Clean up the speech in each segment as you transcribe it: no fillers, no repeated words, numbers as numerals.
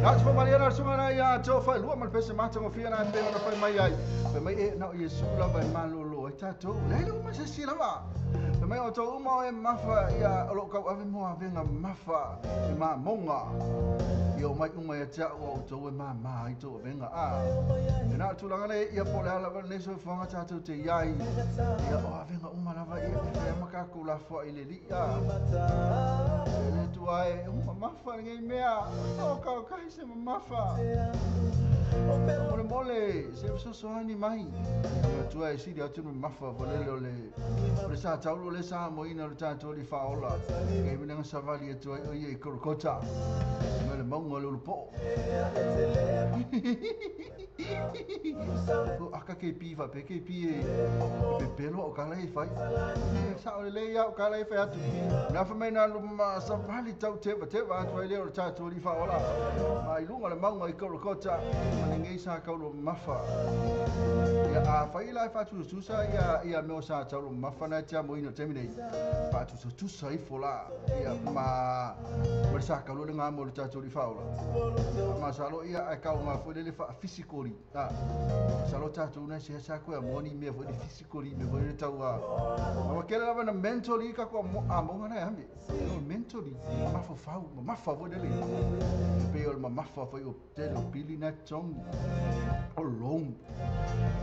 Na te whamaria na sunga na ia tō whai lua ma le pese matagofie na e pei ona fai mai ai. Fai mai e na o Iesu lava e malōlō ai tatou. Leai le uma se isi lava. Fai mai o tou uma o e mafa ia o loo tauave mo avega mafa i mamoga. Ia omai uma ia te au a outou e māmā ai tou avega. A e na o le tulaga lea ia po o le a lava lenei soifuaga tatou te i ai. Ia o avega uma lava ia e fai lava ma tatou lafoai i le Alii. A e le Atua e, ua mamafa lenei mea. O kaokahi se mamafa. Molemole, se fesoasoani mai. Le Atua e sili atu le mamafa volele o le o le sa taulu o le sa amoina o le tatou Alii Faaola. Kei mea na savali atu ai o ia i Kolokota mai le mauga o le Ulupoo. Ko aka kei pi faapea kei pi e pepelo au kala e fai. Sao lelei au kala e fai atu. Na fa mai na luma savali tau teva teva atu ai lea o le tatou Alii Faaola. Ma i luga o le mauga i Kolokota ma lenei sa taulu mamafa. Ia a fai la e faatusatusa ia ia mea o sa taulu mamafa na e te amoina i le taimi nei. Faatusatusa ifo la ia ma ma le sa taulu le gamo o le tatou Alii Faaola. Masalo ia ae kauga foi lele faa-physically. A masalo tatou na se sa koe amoa ni mea foi le physically mea foi le tau a. Aua kele lava na mentally ka ko amoga na e ame. No mentally mafafau, mamafa foi lele. Pei o le mamafa foi o tele o pili na togi o loan.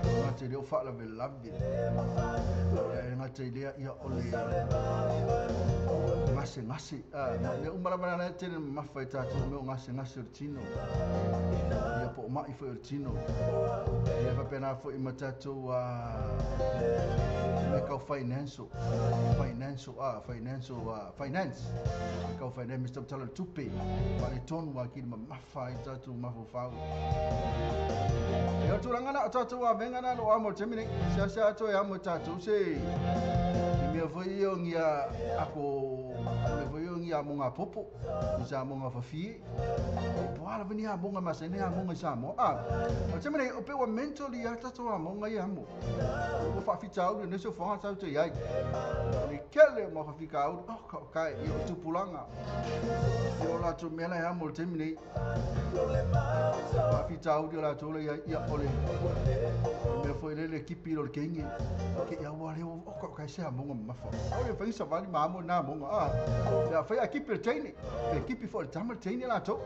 Gata i lea o faalavelave. Ia e gata i lea ia o le gasegase. Mea uma lava na e tele mamafa i tatou mea o gasegase o le tino. Ia po o mai foi o le tino. Ia faapena foi ma tatou mea tau financial. Financial, financial, finance. Mea tau finance, mea tautala le tupe. Faaletonu akili mamafa ai tatou mafaufau. E o tulaga na o tatou avega na lo amo le taimi nei. Seasea atu e amo e tatou se i mea foi ia o gia ako mea foi ia o gia amoga popo, i sa amoga fafie. Po a lava ni amoga masani amoga i Samoa. A, o le taimi nei, o pe ua mentally a tatou amoga ia amo. Ua faafitauli lenei soifuaga tatou te i ai. O le kele o mafafikauli, oh ka kai, ia o tupulaga. Ia o latou mea la e amo i le taimi nei. Faafitauli o latou la i ai, ia o le mea foi lele kipi lo le kenge. Ke ia ua leo, oh ka kai se amoga mamafa. O le whai savali ma amo nā amoga. A, ia whai a kipi le teine. Pe kipi fo le tama le teine latou.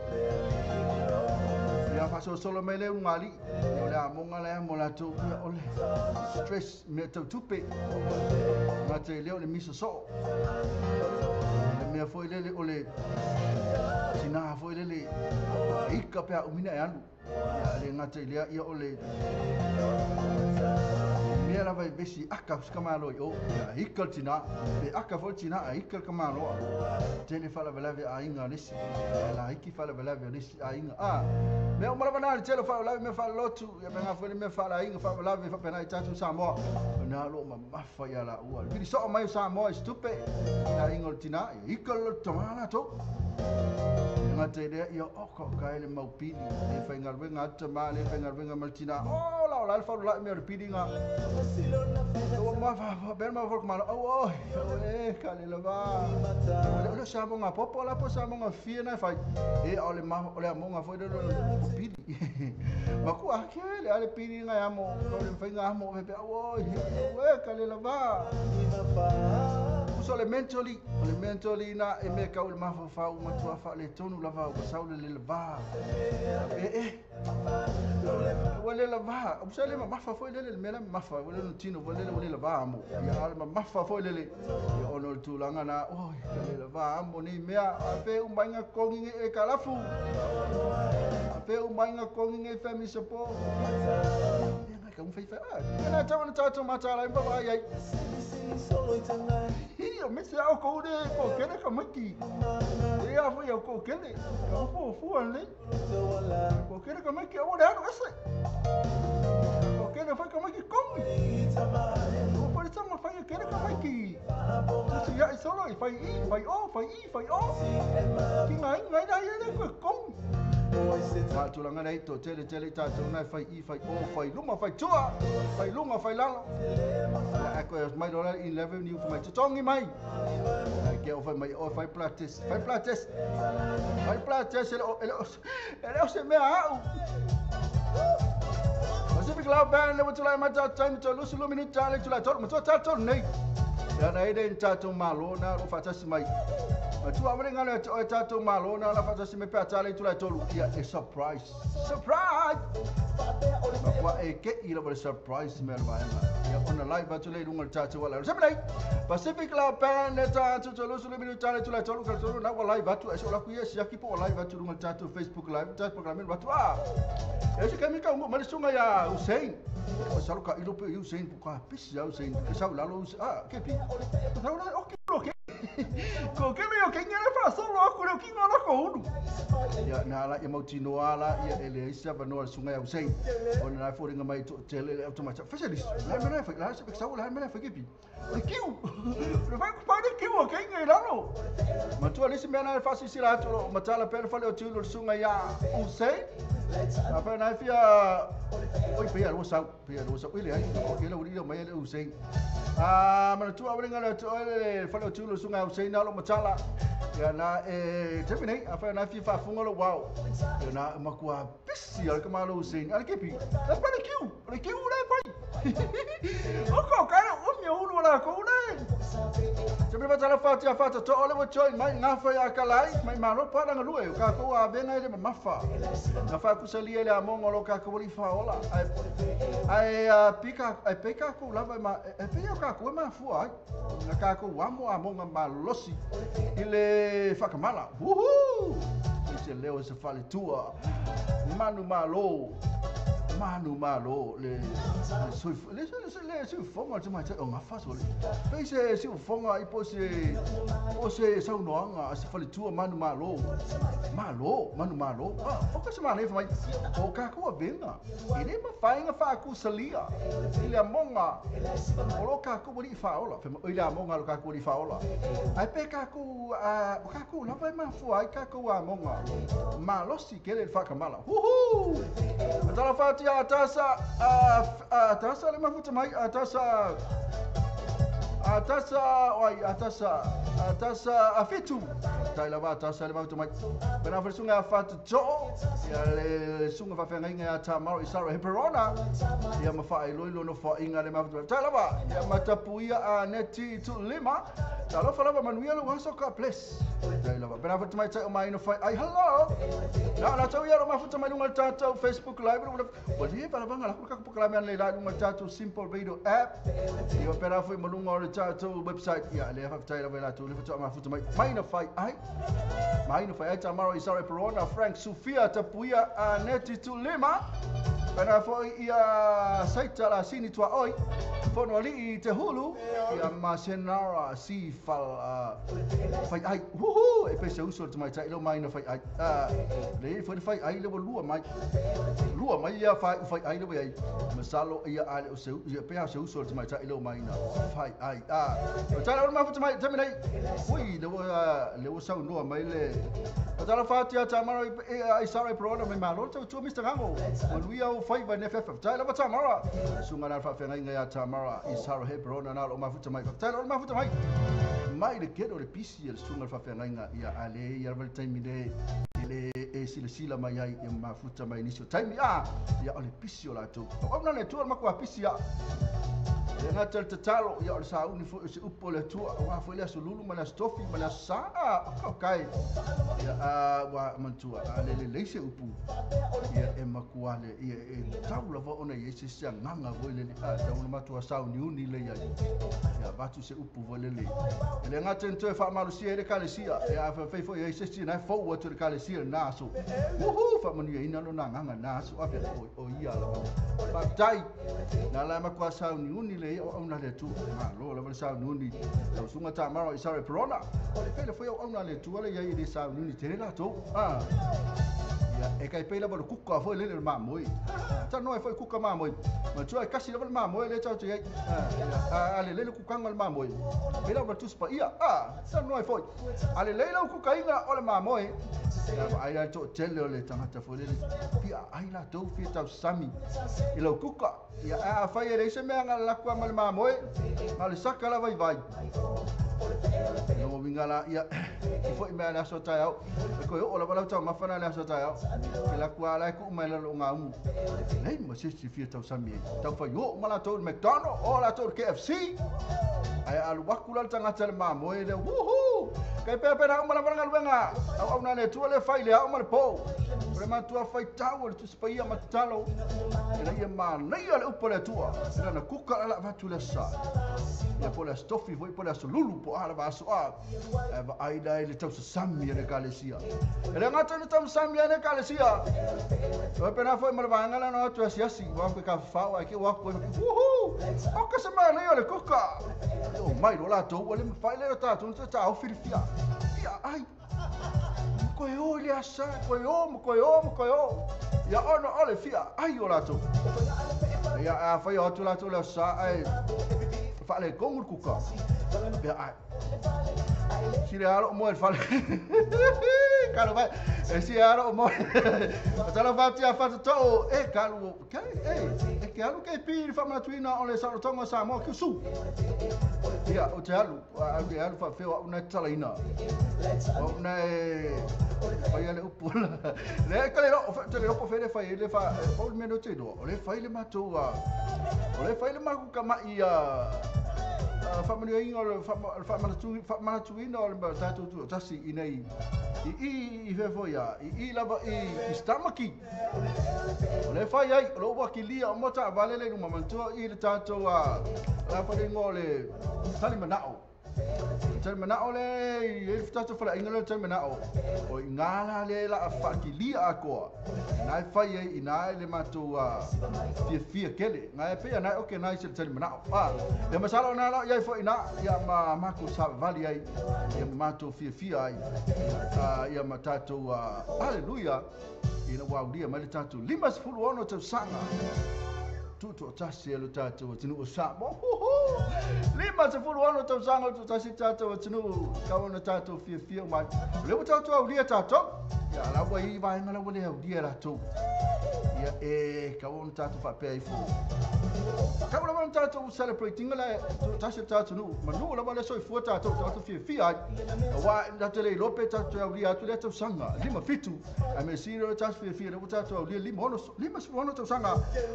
Ia faasolosolo mai le ulugalii, ia o le amoga lea mo latou, ia o le stress mea tau tupe. Gata i lea o le miso soo. Le mea foi lele o le tina foi lele e ika pe a umina e alu. Ia le gata i lea ia o le mea lava e vesi aka se kamalo i o. Ia ika le tina, pe aka foi le tina a ika le kamaloa. Tele faalavelave aiga a le isi. Ia la iki faalavelave a le isi aiga. A mea uma lava na le tele o faalavelave mea faalelotu, ia mea foi le mea faaleaiga faalavelave faapena i tatou Samoa. O na lo mamafa ia la ua. Le vili soo mai o Samoa i se tupe. Le aiga o le tina, ia ika le loto tama latou. E gata i lea, ia o ka o le mau pili. Le faigaluega atu tama, le faigaluega ma le tina. O la o la le faulolai mea o le piliga. Ua ma fa fa ma fa ma au o e ka le lava. O le sa monga popo la po sa monga fie na fai. E o le ma o le amonga foi le o pili. Ma ku a ke le ale pili nga amo. O le fai nga amo pe au o e ka le lava. So le mentally, o le mentally na e mea kau le mafaufau matua faaletonu lava ua sau le leleva. E e ua leleva, o sa le mamafa foi lele le mea la mamafa, ua le no tino foi lele ua leleva amo. Ia ale mamafa foi lele. Ia ona o le tulaga na, oi, ka leleva amo nei mea, a fe umai nga kongi nge e kalafu. A fe umai nga kongi nge family support. Ia ngai ka umfai fai. Ah, na tau na tatou matala i baba ai ai. Hi, o mese au kou le ko kele ka maiki. E a foi au ko kele. Ka fo fu le. Ko kele ka maiki au le anu ese. Ko kele foi ka maiki kongi. Ko foi tama fai kele ka maiki. Tu si ia i solo i fai i, fai o, fai i, fai o. Ki ngai ngai dai le ko kongi. Faatulaga lea i toatele tele i tatou na e fai i fai o fai luma fai tua fai luga fai lalo. Ae koe mai loa le Inland Revenue fai mai totogi mai. Ae ke o fai mai o fai blood test, fai blood test. Fai blood test e le o e le o e le o se mea au. Pacific Love Band le ua tulai mai tatou taimi toe 20 minute le tulai tolu matua tatou nei. Ia na e le tatou malo na o faatasi mai. Matua awale ngalo e o tatou malo na la faatasi mai pe a tale tulai tolu. Ia e surprise. Surprise! Makua e ke i lava le surprise mea le vaega. Ia ona live atu le i luga o le tatou ala. Sema nei, Pacific Love Band le tatou 30 minute tale tulai tolu ka tolu na ua live atu. E so la ku ia siaki po ua live atu luga o le tatou Facebook live. Tatou programe atu a. E se kami ka ungu mai le susuga ia Hussein. Masalo ka ilo pe Hussein po ka pisi ia Hussein. Ke sau lalo Hussein. Ah, ke pi. Sau lalo, okay, okay. Ko ke me o ke ngere fa solo aku le o kinga la ko ulu. Ia na ala ia mautinoa la ia e leai se avanoa le susuga ia Hussein. Ona la e foliga mai toatele le automata. Fai se lisi. La e mea fai, la se sau la e mea fai ke pi. O le kiu. Le fai ku le kiu o ke inga i lalo. Matua le isi mea na e faasilasila atu o lo o matala pea le fale o Tiulu le susuga ia Hussein. A fai na e fia oi pei a lua sau, pei a lua sau. Oi leai, o ke la uli mai le Hussein. A manatua awale ngalo atu oe le fale o Tiulu le susuga ia Hussein na lo matala. Ia na e taimi nei, a fai na e fia faafuga lou ao. Ia na e makua pisi a le kamalo Hussein. A le kepi, la pa le kiu, le kiu le fai. O ko kai umi o ulu la ko le. Te me matala fati a fata to ole wa join mai ngā whai a kalai, mai malo pa langa lue, o kākou a venga ele mamafa. Nga wha kusalia le a mongo lo kākou ali whaola. Ai, ai a pika, ai pe kākou lava ma, e pe o kākou e mafua ai. Nga kākou amo a monga malosi i le whakamala. Woohoo! I se leo se faletua. Manu malo. Manu malo le le le le siufoga o le tamaitai o gafa sole. Pei se siufoga ai po se po se saunoaga a se faletua manu malo. Malo, manu malo. Ah, o ka se manaia fai mai o kākou avega. E le mafai ona faakusalia i le amoga o lo kākou alii faaola. Fai mai, oi le amoga o lo kākou alii faaola. Ae pe kākou, o kākou lava e mafua ai kākou amoga malosi tele le faakamala. Huhu! Talofa atu ia Atasa, Atasa le mafuta mai, Atasa, Atasa, oi, Atasa, Atasa, Afitu. Tai lava Atasa le mafuta mai. Pena fa sunga fatu too, ia le sunga fa whengainga ia Tamaro i Sara Heperona, ia ma wha ilo no wha inga le mafuta mai. Tai lava, ia matapu ia a neti tu lima. Talofa lava manuia lo aso ka bless. Tai lava. Pena fa tamai tai o mai no whai ai hello. Na na tau ia ro mafuta mai lunga le tātou Facebook Live. Ua le valavanga la kaka pokalame ana le la lunga le tātou Simple Radio app. Ia pera foi malunga o le tātou website. Ia le whaftai lava i latou le whatua mafuta mai. Mai na whai ai. Mai na whai ai Tamaro Isare Perona, Frank Sufia Tapuia a Neti Tulima. Pena foi ia Saita la Sini Tua Oi. Fono alii te hulu. Ia Masenara si fal whai ai. Huhu! E pese uso le tamaitai leo mai na whai ai. Le foi le whai ai le lua mai. Lua mai ia whai whai ai le ai. Masalo ia ale o se ia pea se uso le tamaitai leo mai na whai ai. O tala o mafuta mai tami nei. Ui le ua le ua saunoa mai le. O tala whatia Tamara i Sara Perona mai malo tau tua Mr. Gango. Manuia o whaiva ne FF. Tai lava Tamara. Sunga na whawhengainga ia Tamara i Sara Perona na o mafuta mai. Tai lava mafuta mai. Mai le kero le pisi le sunga whawhengainga ia ale ia le taimi le le e silasila mai ai ia mafuta mai nisi o taimi a ia o le pisi o latou. O au nane tua makua pisi a. Le ngata le tatalo ia o le sauni foi o se upu o le Atua aua foi le aso lulu ma le aso tofi ma le aso sa a o kai ia a ua manatua a le lelei se upu ia e makua le ia e tau lava ona i ai se isi agaga foi lele a tau ona matua sauniuni le iai ia avatu se upu foi lele e le gata ina toe faamalosia ai le ekalesia ia a faifai foi i ai se isi na e fou atu i le ekalesia i lena aso. Uhu! Faamanuiaina lona agaga na aso ave o ia lava. Faafetai. Na la matua sauniuni le ia o auna le Atua. Malo lava le sauniuni. Lau susuga Tamara Isare Perona. E pei le foi au auna le Atua le iai i le sauniuni tele latou. Ah. Ia, e kai pei lava le kuka foi lele le mamoe. Tanoa e foi kuka mamoe. Matua e kasi lava le mamoe le tau te ai. A le lele kukanga le mamoe. Pei lava le tusi paia. Ah, tanoa e foi. A le lele lau kukainga o le mamoe. Ia vaai la le toatele o le tagata foi lele fia aai latou fia tausami i lau kuka. Ia ae afai e leai se mea na lalaku lava ma le mamoe, na o le saka lava i vai. Lona uiga la, ia, e foi mai lava i le aso a taeao, e toe oo lava lau taumafa na i le aso a taeao. Ke laku lava la e tuu mai i lalo o gaumu. Leai ma se isi e fia tausami ai. Taufai oo uma latou i le McDonald, oo latou i le KFC. Ae alu atu la le tagata i le mamoe lea, wuhuu! Kai pea pena uma lava le galuega auauna a le Atua lea e fai i le ao ma le po. O le matua faitau o le Tusi Paia ma tatalo ina ia manaia le upu a le Atua i lana kuka la avatu i le Aso Sa. Ia po o le Aso Tofi foi po o le Aso Lulu po o a lava aso a. Ae vaai la i le tausasami a le Ekalesia. E le gata i le tausasami a le Ekalesia. O pena foi ma le vaega lea na o atu e asiasi, ua aku e tafafao ae ke ua aku e wuhuu! Oka se manaia o le kuka! E omai loa latou ua le mafai lea ona tatou ona taofi le fia fia ai. Koe o i le asa, koe o ma koe o ma koe o. Ia ona o le fia ai o latou. Ia a fai o atu latou le aso sa ae faaletonu le kuka. Pea ai. Sile alo mo le fale. Kalu vai. E si alo mo. Tala fati a fata to e kalu ke e e ke alu ke pi le faamanatuina o le saolotoga o Samoa ki su. Ia o te alu a ke alu faafeo au na tatalaina. Au na e fai le upu le ka le lo te le po fele fai le fa o le mea te do o le fai le matou a o le fai le maku kama'i a faamanuiaina o le faamanatuina o le tatou tuatasi i nei i i i fea foi a i i lava i i stamaki o le fai ai o lou akilia o mo taavale le luma manatua i le tatou a la fa le igoa o le talimanao. Talimanao le i le tatou faleaiga le talimanao o i ngā la le la faakilia atoa ina e fai ai ina e le matou fiafia tele na e pei na oke na i se talimanao a ia masalo na la iai foi na ia ma matou savavali ai ia ma matou fiafia ai ia ma tatou haleluia ina ua aulia mai le tatou 56 tausaga tutoatasi e lo tatou atunuu o Samoa. Huhu! 56 tausaga o tutoatasi tatou atunuu, tau ona tatou fiafia uma ai. O lea ua tatou aulia tatou. Ia, la ua i vaega la ua le aulia latou. Ia, e tau ona tatou faapea ifo. Tau lava ona tatou celebrating le tutoatasi o tatou atunuu. Manu lava le soifua tatou, tatou fiafia ai. Aua tatou te le iloa pe tatou te aulia atu lea tausaga, 57. Ae mea sili o le tatou fiafia lea ua tatou aulia 56 tausaga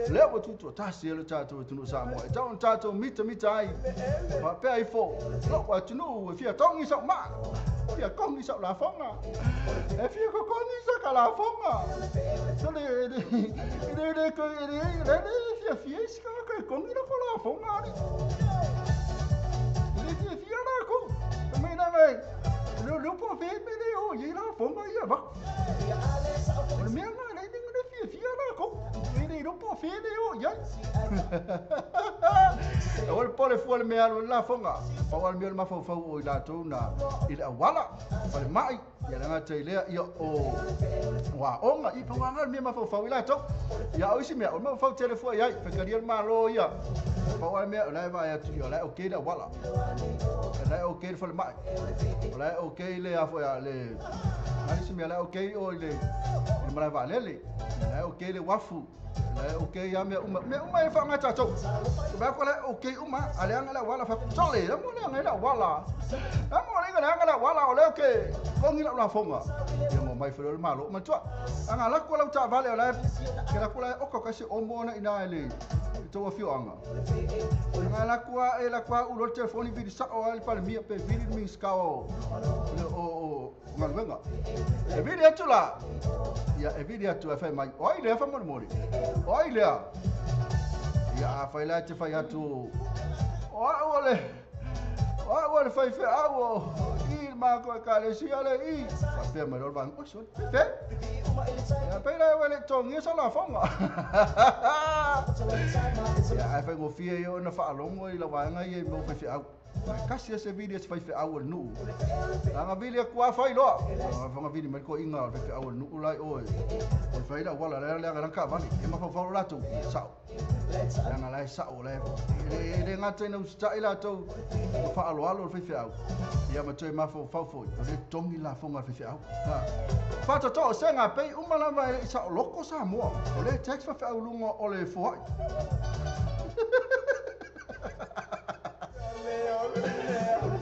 lea ua tutoatasi ai lo tatou atunuu Samoa. E tau ona tatou mitamita ai faapea ifo lou atunuu e fia togi sau maa, fia kogi sau lafoga, e fia kokogi sa ka lafoga. So le le le le le le le fiafia isi tagata e kogi lako lafoga ali. Le fiafia lakou. Mai langa e le le po fe me le o i lafoga ia va. O le mea nga le le fiafia lakou. E le ilo po fe le o iai. O le pole fua le mea alu i le lafoga. Pau lava le mea o le mafaufau o i latou na i le auala, falemai, ia le gata i lea, ia o aoga, ia pau lava le mea mafaufau i latou. Ia o isi mea, o le mafaufau tele fua i ai, faitalia le Malo ia. Pau lava le mea, o la e vaai atu, ia o la e okay le auala, o la e okay le falemai, o la e okay le a foi a le, a isi mea, o la e okay o i le malae vaalele, o la e okay le uafu. La e okay a mea uma. Mea uma e faaaoga e tatou. Te mea ko la e okay uma, a leaga le auala fa sole, la mo leaga le auala. La mo leaga leaga le auala o lea ke kongi lau lafoga. Ia mo mai foi le Malo. Manatua, anga laku lau taavale o la ke laku la oka ka se omo ona ina le tou afioaga. Anga laku a e laku a ulo le telefoni vili sao a le Palemia pe vili le Minista o o galuega. E vili atu la, ia e vili atu e fai mai, o ai lea faamolemole? O ai lea? Ia a fai la e te fai atu, o au o le, o au o le faifeau o i le matou ekalesia le i. Faapea mai loa le vaega, oi sole, fe? Ia pei la ua le i totogia sau lafoga. Ia ae faigofie ia ona faalogo i lau vaega ia i mea o faifeau. Kasi se vili se faifeau o le nuu. Agavili aku a fai loa. Fagavili mai koiga o le faifeau o le nuu la i o e. O le fai le auala lea leaga lana taavale. E mafaufau latou, sao. Leaga la e sao la e le gata ina usitai latou ma faaaloalo le faifeau. Ia ma toe mafaufau foi, o le togi lafoga a le faifeau. Faatotoo sega pei uma lava e le i saoloko Samoa. O le tax faifeau luga o le foai.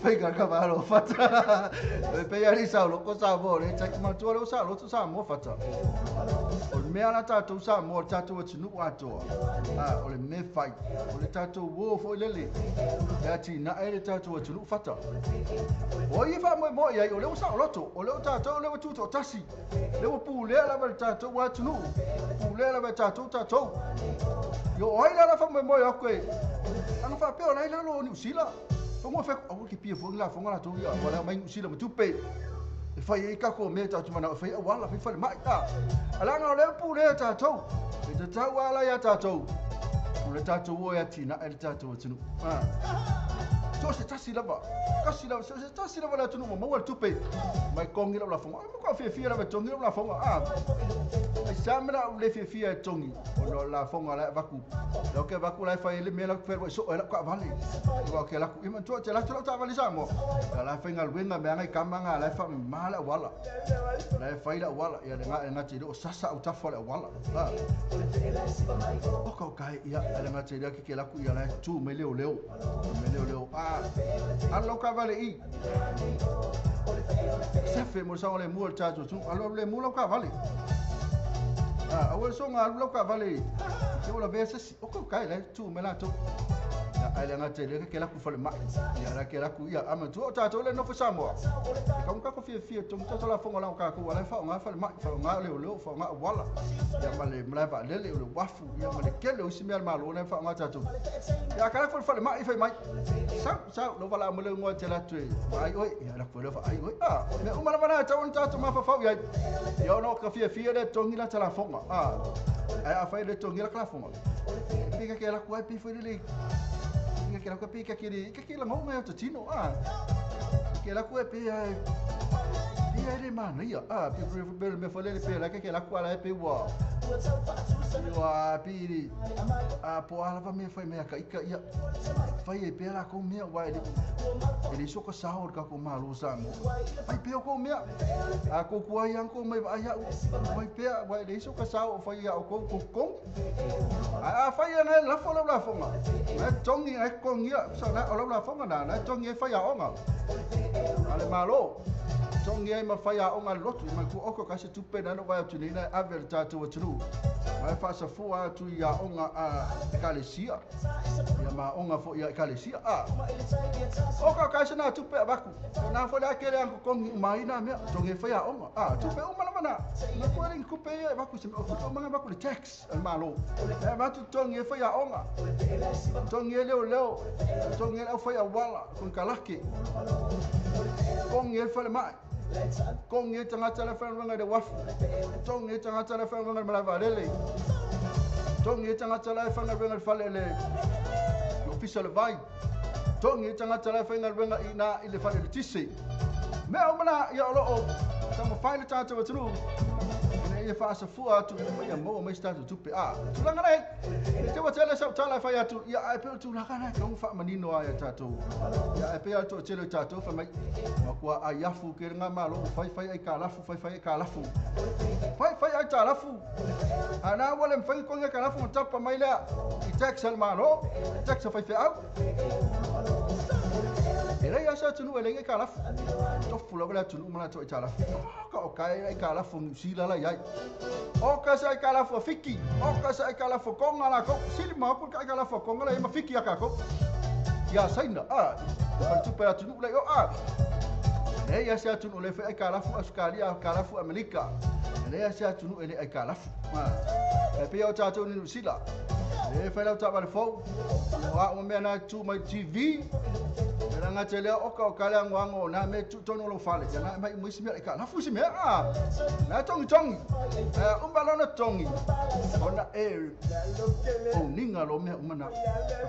Faiga ka malo fata. E pei ali sa loko sa mo le tax matua le sa loto sa mo fata. O le mea la tatou sa mo tatou atunuu atoa. A o le mea fai. O le tatou uo foi lele. E atinae le tatou atunuu fata. O ia faamoemoe ai o le ua saoloto, o le ua tatou le ua tutoatasi. Le ua pulea lava le tatou atunuu. Pulea lava e tatou tatou. Yo o ai la la faamoemoe aku e. Ana faapea o la i lalo o Niu Sila. Fongo fe au ke pia fo la fonga la to ia wala mai Niu Sila ma tupe. E fai ai kako me tatou mana fai auala fai fale mai ta. Alanga o le pulea tatou. E tatau ala ia tatou. O le tatou o ia tina e le tatou atunuu. So se tasi lava. Kasi lava se tasi lava le atunuu ma maua le tupe. Mai kongi lau lafoga. Ma kua fiafia lava e togi lau lafoga. Ai sa mea le fiafia e togi. Ona o le lafoga la e avaku. Lau ke avaku la e fai le mea lau fai so e lau taavale. Ua ke laku ima tua te laku lau taavale Samoa. Ia la fai galuega mea ngai kama nga la e faamama le auala. La e fai le auala. Ia le nga e ngati le o sasa au tafa le auala. O kau kai ia le ngati le ke laku ia la e tu mai leo leo. Mai leo leo. Alo ka vale i. Sefe mo sa le mu le tatou tu. Alo le mu lau ka vale. Aua so nga alu lau ka vale. Ke ola vese si. O kau kai le tu mai la tu. Ia ai le ngati le ke laku fale mai. Ia la ke laku ia ama tu o tatou le nofo Samoa. E ka ka ko fia fia tu tatou la fonga la ka ko ala fa nga fale mai fa nga le leo fa nga wala. Ia ma le mla va lele o le wafu ia ma le kele o si mea malo le fa nga tatou. Ia ka la fale mai fai mai. Sa sa lo vala mo le ngo te la tu. Ai oi ia la ko le fa ai oi. Me uma la mana tau tatou ma fa fa ia. Ia no ka fia fia le tongi la te la fonga. Ai a fai le tongi la fonga. Pika ke la ko ai pi foi le. Ke la ko pi ka ke le ka ke la ngo me to tino. Ke la ko pi ai pi ai le mana ia. Pi pi me foi le pi la ke la ko ala pi wa. Wa pi ri. Po ala va me foi me ka ika ia. Fai e pe la ko mea wa e le so ka sao ka ko malo sa mo. Fai pe ko mea. A ko ku ai an ko mai va ia. Fai pe wa le so ka sao fai ia ko ko ko. A fai ana la fo la fonga. Na tongi ai ko ngia sa na la fonga na na tongi fai a onga. Ale malo. Tongi ai ma fai a onga lotu ma ku oko ka se tupe na no vai atu nei na ave le tatou atunuu. Mai faasafua atu ia onga a ekalesia. Ia ma onga fo ia ekalesia. O ka ka se na tupe avaku. Na fo le akele an ko kongi mai na mea tongi fai a onga. Tupe uma lava na. Na ko le kupe ia avaku se o tupe uma avaku le tax al malo. E ma tu tongi fai a onga. Tongi leo leo. Tongi au fai a wala kon kalake. Kongi e fale mai. Kongi tangata le fai wanga de wafu. Tongi tangata le fai wanga mala valele. Tongi tangata le fai wanga fale le official le vai. Tongi tangata le fai wanga ina ile fale le tisi. Me o mana ia lo o tamo fai le tatou atunuu. Ne ia faasafua atu ia mo mai tatou tupe. Tulaga nei. E te wa tele sa tala fai atu ia ai pe tulaga nei ka fa manino ai tatou. Ia ai pe atu tele tatou fa mai. Ma kua ai afu ke nga malo fai fai ai ka lafu fai fai ai ka lafu. Fai fai ai ta lafu. Ana wala fai ko nga ka lafu tapa mai la. I tax al malo, tax fai fai au. E lei asa tunu e lei ka lafu. Tofu la tunu ma to i ta lafu. Ka o kai ai ka lafu Niu Sila la iai. O ka sa ka lafu fiki. O ka sa ka lafu konga la ko. Sili ma ko ka lafu konga la ma fiki aka ko. Ia saina. Pa tu pa tunu le o a. E ia sa tunu le fe ka lafu Australia ka lafu Amerika. E ia sa tunu ele ai ka lafu. E pe o tatou ni Niu Sila. E fai lau taavale fou. O a uma mea na tu mai TV. E la ngate lea oka o kale angoango na me tu tono lo fale. Ya na mai mo isi mea ka la fusi mea a. Na tongi tongi. Umba lona tongi. Ona e o ninga lo mea umana.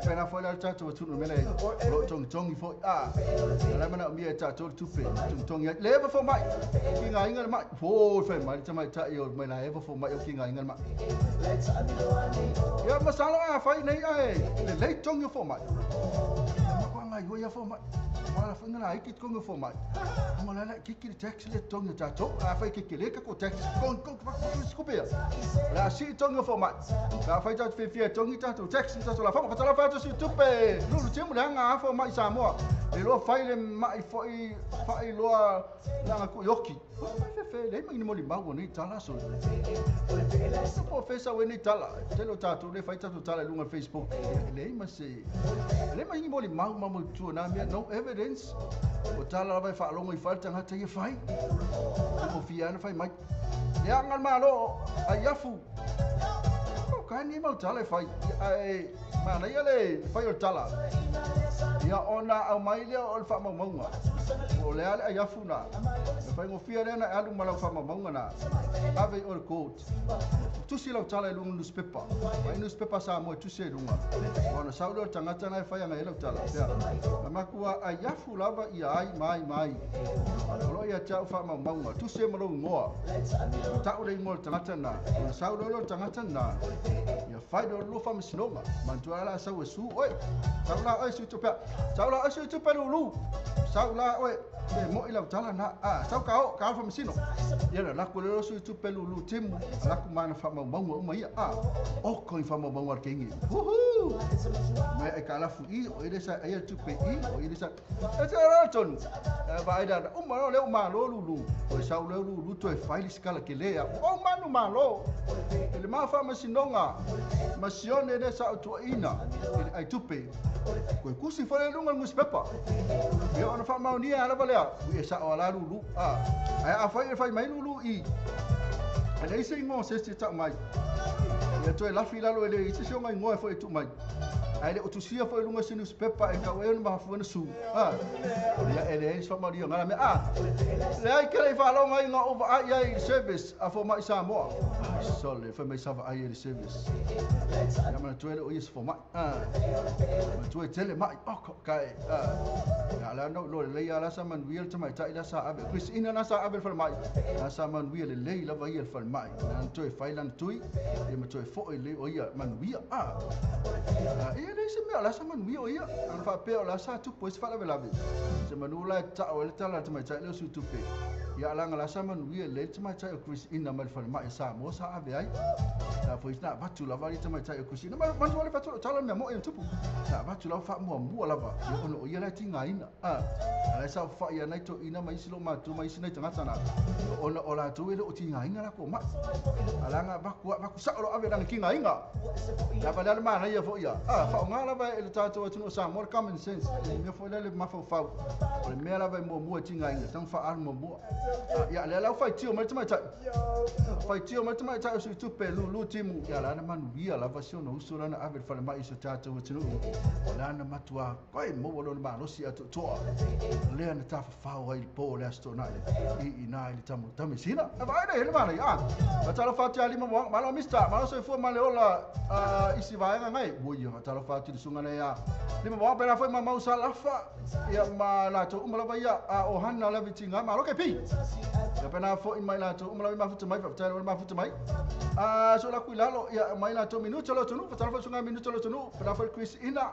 Pena foi la tatou tu no mele lo tongi tongi foi a. La mana mi e tatou tupe tongi tongi. Le va fo mai. Ki nga inga mai. Fo fe mai te mai ta i o mai la e va fo mai o ki nga inga mai. Ya masalo a fai nei ai. Le lei tongi fo mai. Ma ko nga yo fo mai. Wala fo nga ki tongi fo mai. Mo la ki ki tax le tongi tatou. A fai ki le ka ko tax kon kon ko ko La si tongi fo mai. La fai ta fe fe tongi tatou tax tatou la fa ko la fa tu tupe. Lu te mo la nga fo mai Samoa. Le lo fai le mai foi fai loa la ko yoki. Fe fe le mai ni mo li mau ni tala so. Po fe sa we ni tala. Te lo tatou le fai tatou tala lunga Facebook. Le ma se. Le mai ni mo li mau ma mo tu na mea no evidence. O tala la fa longo i fa tanga te fai. O fia na fai mai. Ya ngal malo ai afu. Ko ka ni mau tala fai. Ai ma na ia le fai o tala. Ia ona au mai le o le faamaumauga. O le ale ai afu na. E fai ngofia le na alu malau faamaumauga na. Ave o le court. Tusi lau tala i lunga newspaper. Mai newspaper sa mo tusi i lunga. Ona sau le tangata na e fai anga e lau tala. Pea. Na makua ai afu lava ia ai mai mai. O lo ia tau faamaumauga. Tusi e malo ngoa. Tau le ingoa le tangata na. Ona sau le tangata na. Ia fai le lo faamasinoga. Mantua ala sau e su oe. Sau la oe su tupe. Sau la oe su tupe lulu. Sau la oe. Te mo i lau tala na. Ah, sau ka o ka faamasino. Ia na lako le su tupe lulu timu. Lako mana faamaumauga uma ia. Ah, o ko i faamaumauga le kengi. Huhu. Mai e ka lafu i o ile sa ai tupe i o ile sa. E te ra tonu. Va ai da uma lo le uma lo lulu. O sau le lulu to e fai skala ke lea. O manu malo. Ele ma faamasinoga. Masione le sa o ina. Ele ai tupe. Ko kusi fale lunga newspaper. Ia ona faamaunia ala valea. Ui e sa o ala lulu. Ah, ai a fai e fai mai lulu i. Ale ise ingo se se ta mai. Ia toe lafi lalo ele ise se ngai ngoe foi tu mai. Ai le otusia foi lunga se newspaper e ka o e ma fu su. Ah. Ia ele so maria ngala me ah. Le ai ke le fa lo ngai nga over ai ai service a fo mai Samoa. So le fa mai sa ai le service. Ia mana toe le o yes fo mai. Ah. Ma toe tele mai o ko kai. Ah. Ya la no lo le ya la sa man wiel te mai tai la sa ave. Chris ina na sa ave fa mai. La sa man wiel le la va ia fa mai. Na toe fai lan tui. Ia ma toe fo le o ia man wiel ah. Ia le se mea la sa man wiel ia. Ana fa pe o la sa tu pois fa la vela. Se manula ta o le tala te mai tai le su tupe. Ia la la sa man wiel le te mai tai o Chris ina mai fa mai sa mo sa ave ai. La foi na batu la vali te mai tai o Chris ina man tu le fa tu tala mea mo e tupu. Na batu la fa mo mo la va. Ia ono ia la tinga ina. Ah. Ala sa fa ia nei to ina mai silo ma tu mai sina tangata na. Ona o la tu ele o tinga ina la ko ma. Ala nga baku baku sa lo ave la kinga inga. La va la ma na ia fo ia. Ah fa nga la va ele tatou atu no sa more common sense. Me fo le ma fo fa. O le mea la va mo mo tinga inga tang fa al mo mo. Ia le la fa tio mai te mai tai. Fa tio mai te mai tai su tupe lulu timu. Ia la na manu ia la va sio no uso la na ave fa mai so tatou atu no. La na matua koi mo lo ma lo si atu toa. Le na ta fa ai po le asto na i na ile tamu tamu sina. Va ai le ma ia. Va tala fa ti ali mo ma lo mister ma lo so fu ma le ola isi va ngai. Bo ia va tala fa ti sunga na ia. Le mo ba la foi ma mau sa la fa. Ia ma la to uma la va ia o hanna la vitinga ma lo ke pi. Ia pena fo i mai la to uma la ma futa mai fa tala ma futa mai. So la kuilalo ia mai la to minuto lo tunu fa tala fa sunga minuto lo tunu pena fo Chris ina.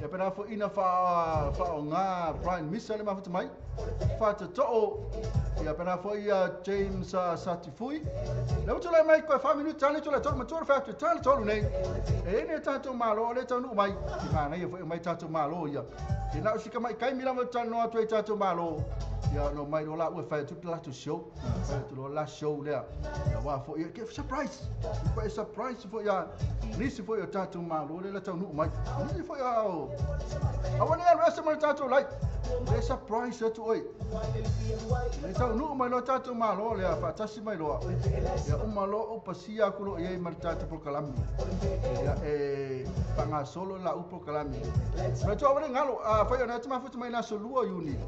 Ia pena fo ina fa fa nga Brian Missa le ma futa mai. Fa to ia pena fo ia James Satifui. Le utu le mai ko fa minuto tani to le to ma to fa to tani to nei. E ne tatou malo le tanu mai. Ti ma nei fo mai tatou malo ia. Te na usika mai kai mila mo tanu atu e tatou malo. Ia no mai lo la ua fai tu la tu show. Fai atu loa last show lea. Ia aua foi ia ke surprise. Pa e surprise foi ia nisi foi o tatou malo le la taunuu mai. Nisi foi ao. Aua ne alu ese ma le tatou live. Le surprise atu oi. Le taunuu mai loa tatou malo lea faatasi mai loa. Ia uma loa ou pasia atu loa i ai ma le tatou polokalame. Ia e faagasolo la u polokalame. Matua aua ne galo, afai ona e te mafuta mai i le aso 2 Iuni.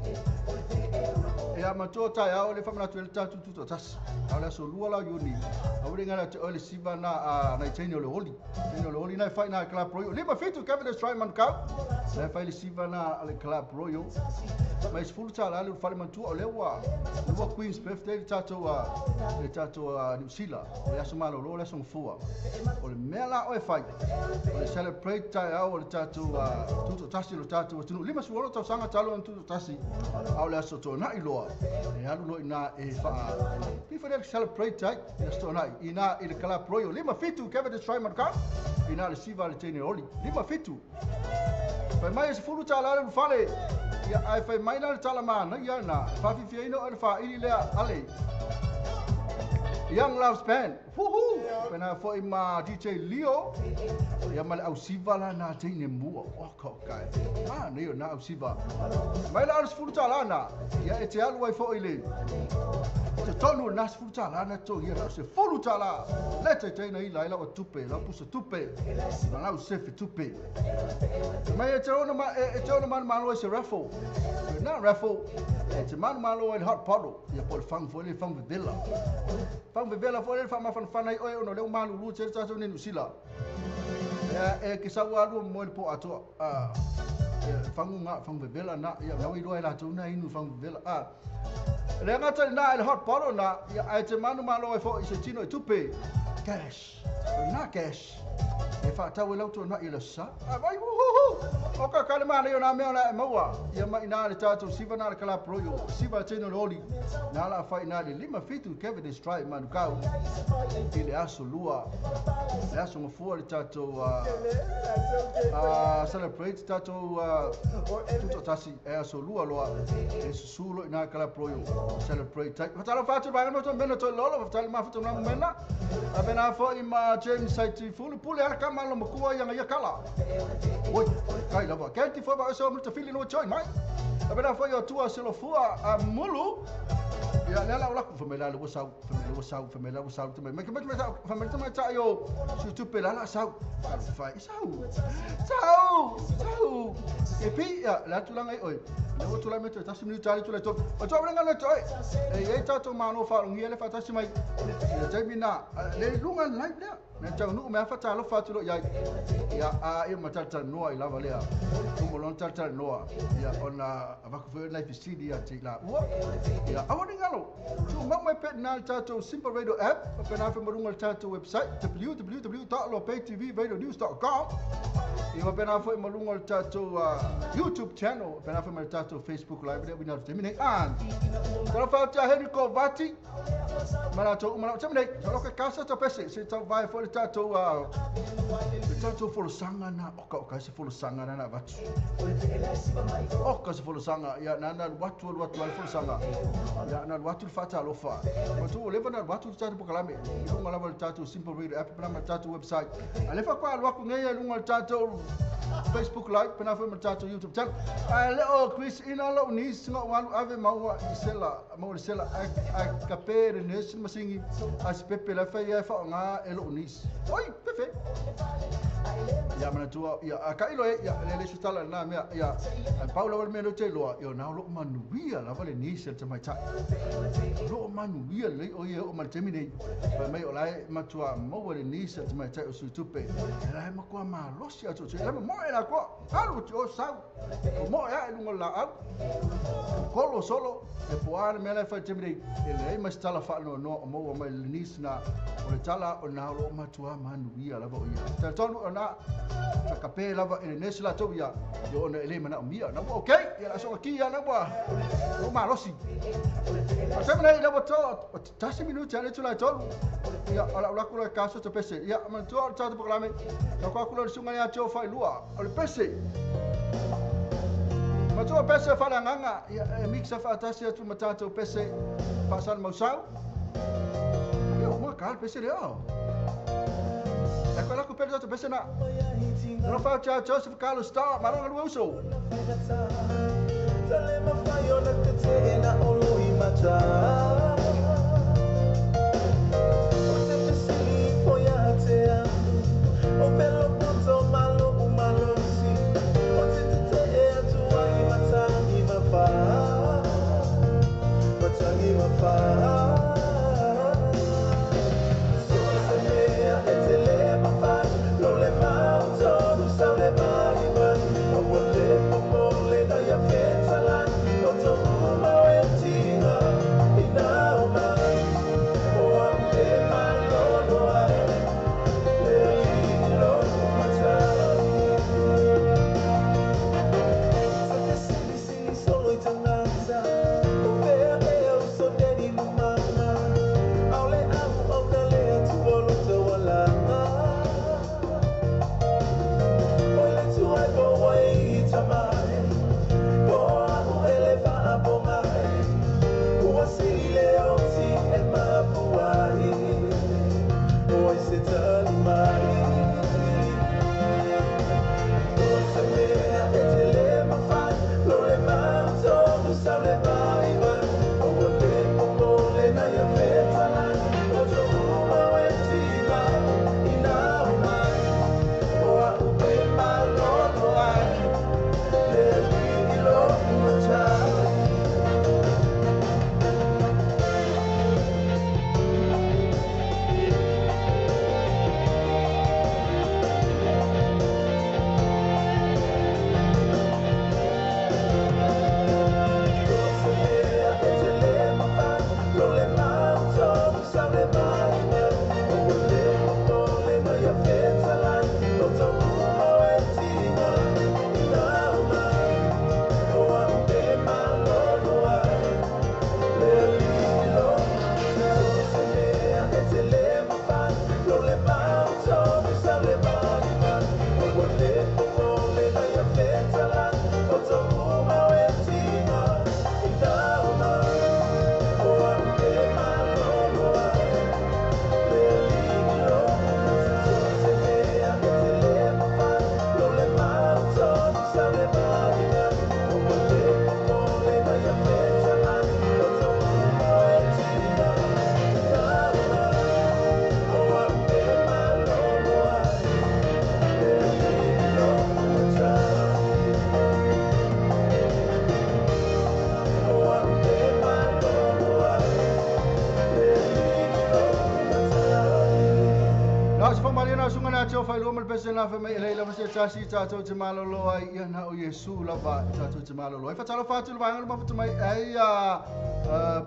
Ia matua taeao le faamanatu ai le tatou tutoatasi. A o le aso 2 la o Iuni, aua ne i galo ia te oe le siva na a nai teine o le oli. Teine o le oli na e fai na Club Royal. 57 Cavendish Drive Manukau. Na e fai le siva na a le Club Royal. Mai $10 le ulufale matua o lea ua lua Queen's Birthday le tatou le tatou Niu Sila. O le aso malolo o le aso gafua. O le mea la oe fai, o le celebrate taeao o le tatou tutoatasi o le tatou atunuu. 56 tausaga talu ona tutoatasi, a o le aso Toonai loa, e alu loa i ina e faa pei foi lea celebrate ai le aso Toonai i ina i le Club Royal. 57 Cavendish Drive Manukau, i ina le siva a le teine oli. 57. Fai mai e $10 le ulufale. Ia, ae fai mai la le tala manaia na, e faafiafiaina oe le faili lea ale. Young Love's Band. Woohoo! Pena foi ma DJ Leo. Ia ma le ausiva la na teine mua. Oh, ka kai. Ah, nei o na ausiva. Mai la le $10 na. Ia e te alu ai foi le. Te tonu na $10 na to ia na $10. Le te te na ila ila o tupe, la pusa tupe. Ma lau sefe tupe. Mai e te ona ma e te ona ma malo e se raffle. Na raffle. E te manu malo e le hot bottle. Ia po le fangu foi le fangu vevela. Fangu vevela foi le faamafanafana ai oe ona o lea ua malulu tele tatou nei Niu Sila. Ia e ke sau alu mo le po atoa. Ia fangu nga fangu vevela na ia na iloa e latou na inu fangu vevela. Le gata i na e le hot bottle na ia ae te manu malo ai foi i se tino i tupe. Cash. O na cash. E whaatau e lauto na i le sa. A vai hu hu hu. O ka kale manaia o nā mea o la e maua. Ia mai nā le tātou siva nā le Club Royal. Siva tino le oli. Nā la whai nā le 57 Cavendish Drive Manukau. I le aso lua. Le aso ngafua le tātou celebrate tātou tutoatasi e aso lua loa. E susu lo i nā Club Royal. Celebrate tai. Whatalo whātu vaenga no tō mena toi lolo. Whatalo mafuta ngā mena. A pena foi ma James Saiti Fulu pule ala kama lo makua ia ia kala. Oi, kai lava. Kei ti foi ba so mo te fili no join mai. A pena foi o tua se lo fua a mulu. Ia le ala o laku famela le wasau, famela wasau, famela wasau te mai. Mai mai mai famela mai ta yo su tu pe la sau. Fai sau. Sau, sau. E pi ia la tulanga i oi. Le o tula me te tasi minuta ali tula to. O to nga le toi. E e tatou malo fa ngia le fatasi mai. Le taimi na le lunga live lea. Na taunuu mea faatalofa atu loa i ai. Ia, a ia ma talatalanoa i lava lea. Tumu loa ona talatalanoa. Ia, ona avatu foi nai fesili ia te i laua. Ia, aua ne i galo. Tumau mai pea i le tatou Simple Radio app, faapena foi ma luga o le tatou website, www.lopaytvradionews.com. Ia, faapena foi ma luga o le tatou YouTube channel, faapena foi ma le tatou Facebook Live lea uina atu taimi nei. Talofa atu ia Henry Kovati. Ma latou uma lau taimi nei, sa loka kasa ta pese, se tau vae foi le tatou le tatou folasaga na oka oka ai se folasaga na na avatu. Oka se folasaga, ia na na alu atu alu atu ai le folasaga. Ia na alu atu le faatalofa. Matou ua leva na alu atu le tatou polokalame i luga lava o le tatou Simple Radio app pe na ma le tatou website. A le faatoa alu atu nei i luga o le tatou Facebook Live pe na foi ma le tatou YouTube channel. Ae le o Chris ina lou niece na ou alu ave maua i sela, maua le sela ai ai kape le nurse le masingi a se pepe la fai ai faaaoga e lou niece. Oi, fefe. Ia manatua, ia a kailo e, ia le le se tala na mea, ia ai pau lava le mea lea ou te iloa, ia na o lou manuia lava le niece a le tamaitai. O lou manuia lelei o ia e oo mai le taimi nei. Fai mai o la e matua maua le niece a le tamaitai o Suitupe. E la e matua malosi atu atu, e la momoe la koa, alu atu o sau. Momoe ae i luga o le laau, kolo solo, e po a le mea la e fai i le taimi nei. E leai ma se tala faanoanoa o maua mai le niece na, o le tala o na o loo matua manuia lava o ia. Talitonu o na takape lava e le nurse latou ia, ia ona e le manaomia. Na ua okay, ia la soga ki ia na ua ua malosi. O taimi nei la ua to, o tasi minuti ale tula i tolu. Ia, o lau laku loa e kaso te pese. Ia, manatua o le tatou polokalame, lau ko aku loa le susuga ia Joe Failua, o le pese. Matua pese whalanganga, ia e mixa whaatasi atu matatou pese whaasana mausau. Ia, mua ka pese leo. E koe lako pere tatou pese na. Nalo whao chao Joseph Carlos Star, malonga lua uso.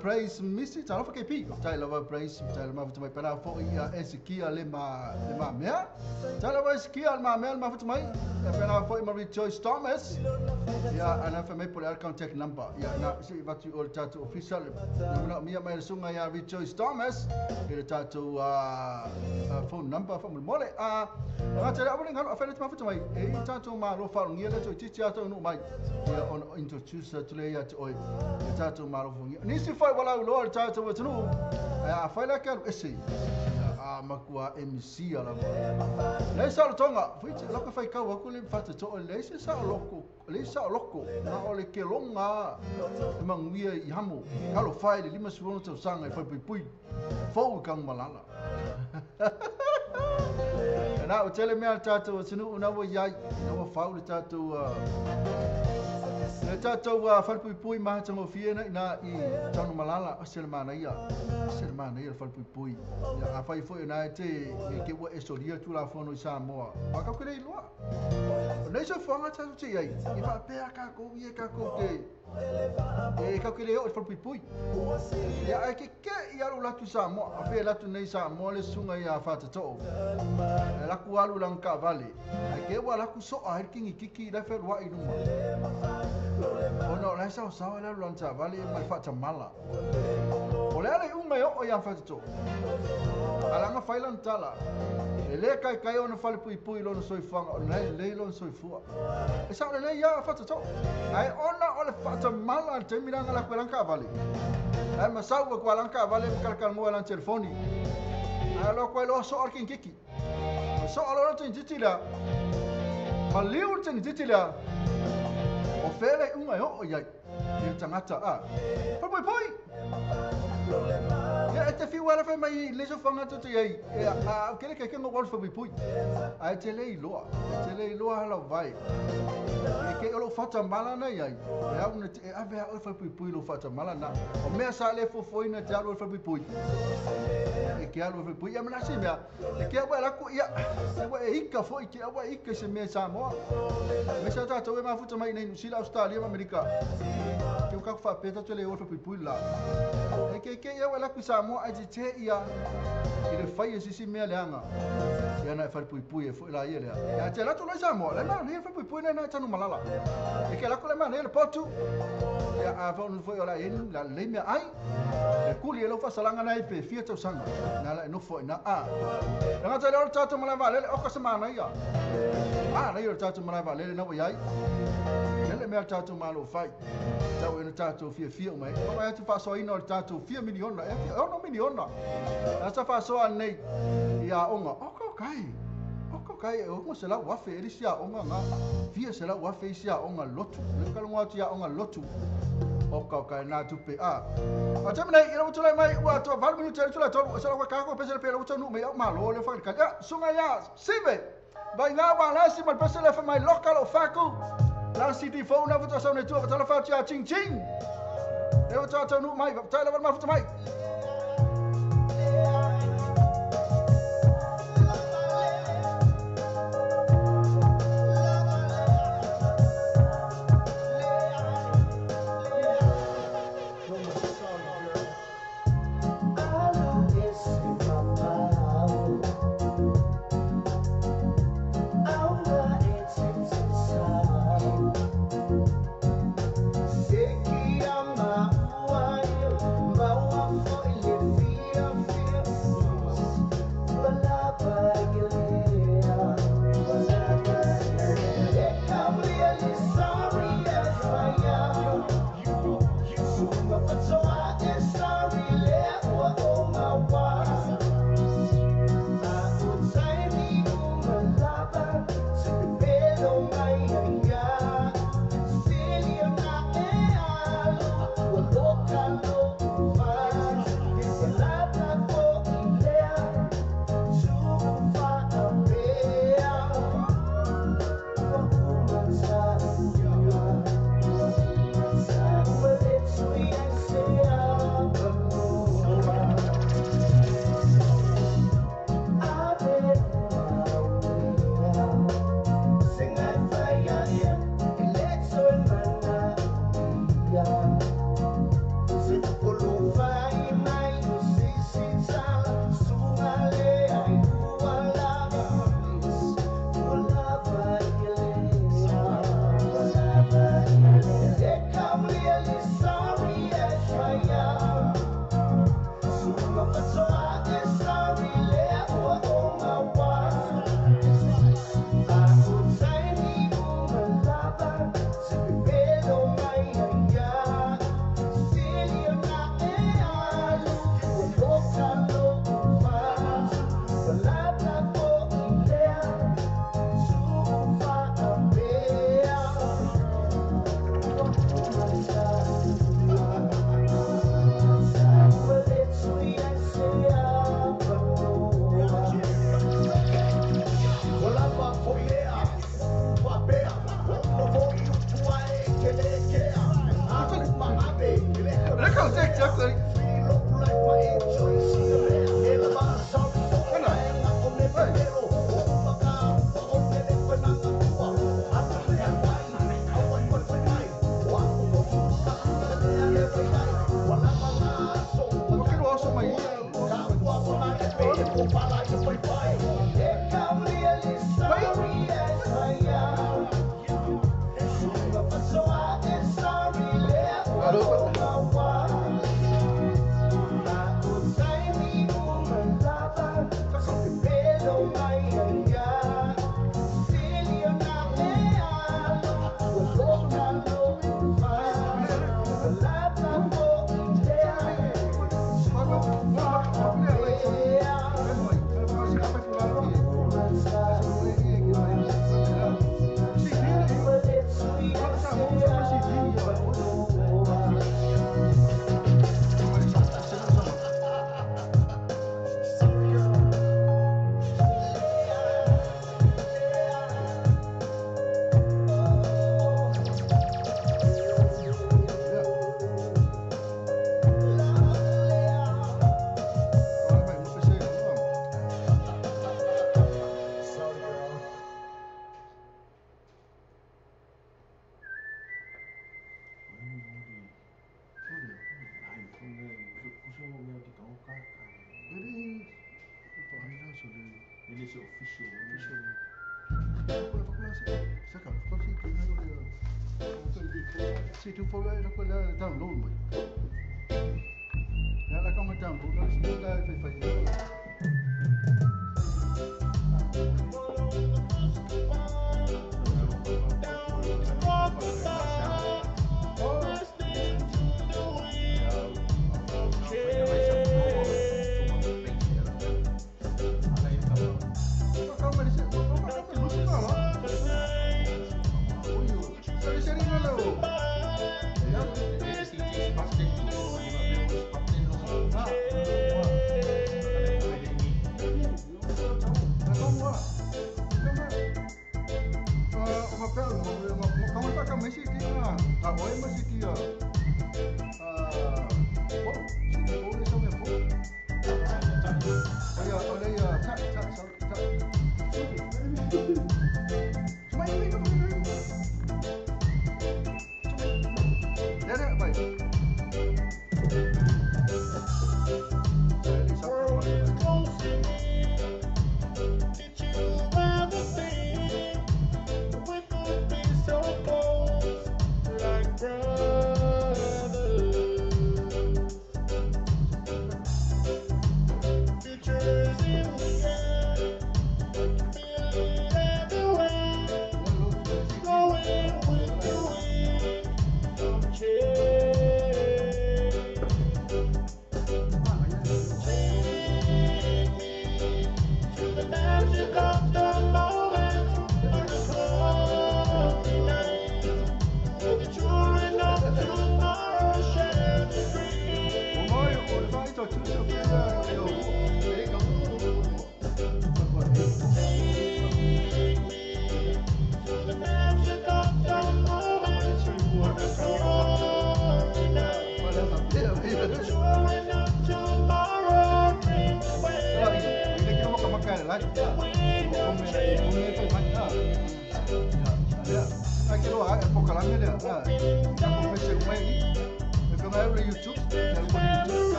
Praise Missy, talofa KP, talofa Praise, talofa mai pena fo ia Ezekiel le ma mea. Talofa Ezekiel ma mea ma futu mai. Pena fo Marie Joyce Thomas. Ia ana fa mai pole contact number. Ia na si vatu o tatu official. Na mia mai sunga ia Rejoice Thomas. Ile tatu phone number fa mole. A tele awale ngalo afele ma futu mai. E tatu ma lo fa ngia le to titi atu no mai. Ia on introduce to le ia oi. Tatu ma lo fungi. Nisi fai wala lo tatu wetunu. A fai la ka ese. A makua MC ala. Le sa tonga, fui lo ka fai ka wa ko le fa to le se sa loko, le sa loko. Na o le ke longa manguia i hamo. Ka lo fai le lima suono to sanga i fai pui. Fou kang malala. Na o tele mea tatu wetunu na wo yai, na wo fau le tatu Le tātou whalpuipui mahatango fia na i tano malala o se mana ia whalpuipui. Ia a whai foi na te ke ua esoria tu la fono i Samoa. A ka kere iloa. O nei so whanga tātou te iai. I whaapea ka kou ia ka kou te. E ka kere o whalpuipui. Ia ai ke ke i alu latu Samoa. A whea latu nei Samoa le sunga ia whātatoo. E laku alu lang ka vale. Ai ke ua laku soa hei kingi kiki i lai whenua i numa. Ona o lai sao sao e lalu lanta vale mai whaatamala. O O le ale unga e o ia whatito. Alanga whailan tala. E le kai kai ona whale pui pui lona soifuanga o nei lei lona soifua. E sa o le lei ia whatito. Ai ona o le whatamala al temiranga la kuelanka avale. Ai masau wa kuelanka avale mkalakal mua lan telefoni. Ai lo koe lo so al kinkiki. So alo lo tini la. Ma liu tini la. O fele unga e o iai. E tangata a. Poi poi. Ia e te fiu ala whai mai leso whanga tutu iai. E a kele keke ngā wal whai pui. A e te lei loa. E te lei loa hala vai. E ke olo whata mala na iai. E au na te e ave a ol whai pui lo whata mala na. O mea sa le fofoina te alu whai pui. E ke alu whai pui. Ia mana se mea. E ke awa laku ia. E wa e ika fo i ke awa ika se mea Samoa. Me sa tātou e mafuta mai nei New Zealand, Australia ma Amerika. Ke uka kuwhapeta te le ol whai pui la. E ke ke ia laku Samoa ai te te ia i le whai e sisi mea leanga. Ia na e whai pui pui e fo ila ia lea. Ia te latu lai Samoa, le mana nei whai pui pui nei na tanu malala. E ke laku le mana nei le potu. Ia a whaunu fo i ola enu, la le mea ai. E kuli e lau whasalanga nei pe fia tau sanga. Nā la e nofo i nā a. Nga te leo tātou malae lele oka se mana ia. A nei o tātou malae lele na wai ai. Lele mea tātou malo whai. Tau e na tātou fia fia mai. Papa atu whasoaina o le tātou fia miliona. E fia ono miliona. Nā sa whasoa nei i a onga. Oka o kai. Oka o kai e onga se lau wafe e risi a onga ngā. Fia se lau wafe isi a onga lotu. Le kalongo atu i a onga lotu. Oka o kai nā tupe a. A te mene, i lau tulai mai ua toa 8 minuta i tulai tolu. Se lau kako pese le pe lau tanu mai au malo le whakakali. Ia, sunga ia, sive! Vai ngā wā lasi mal pese le wha mai loka lo whaku. La CD fo na futa sau nei tua fatala whati a ching ching. E o tātou nu mai, tai lava mafuta mai. se official. Si tu fo la ko la download mai. La la ka ma download la si la fai fai.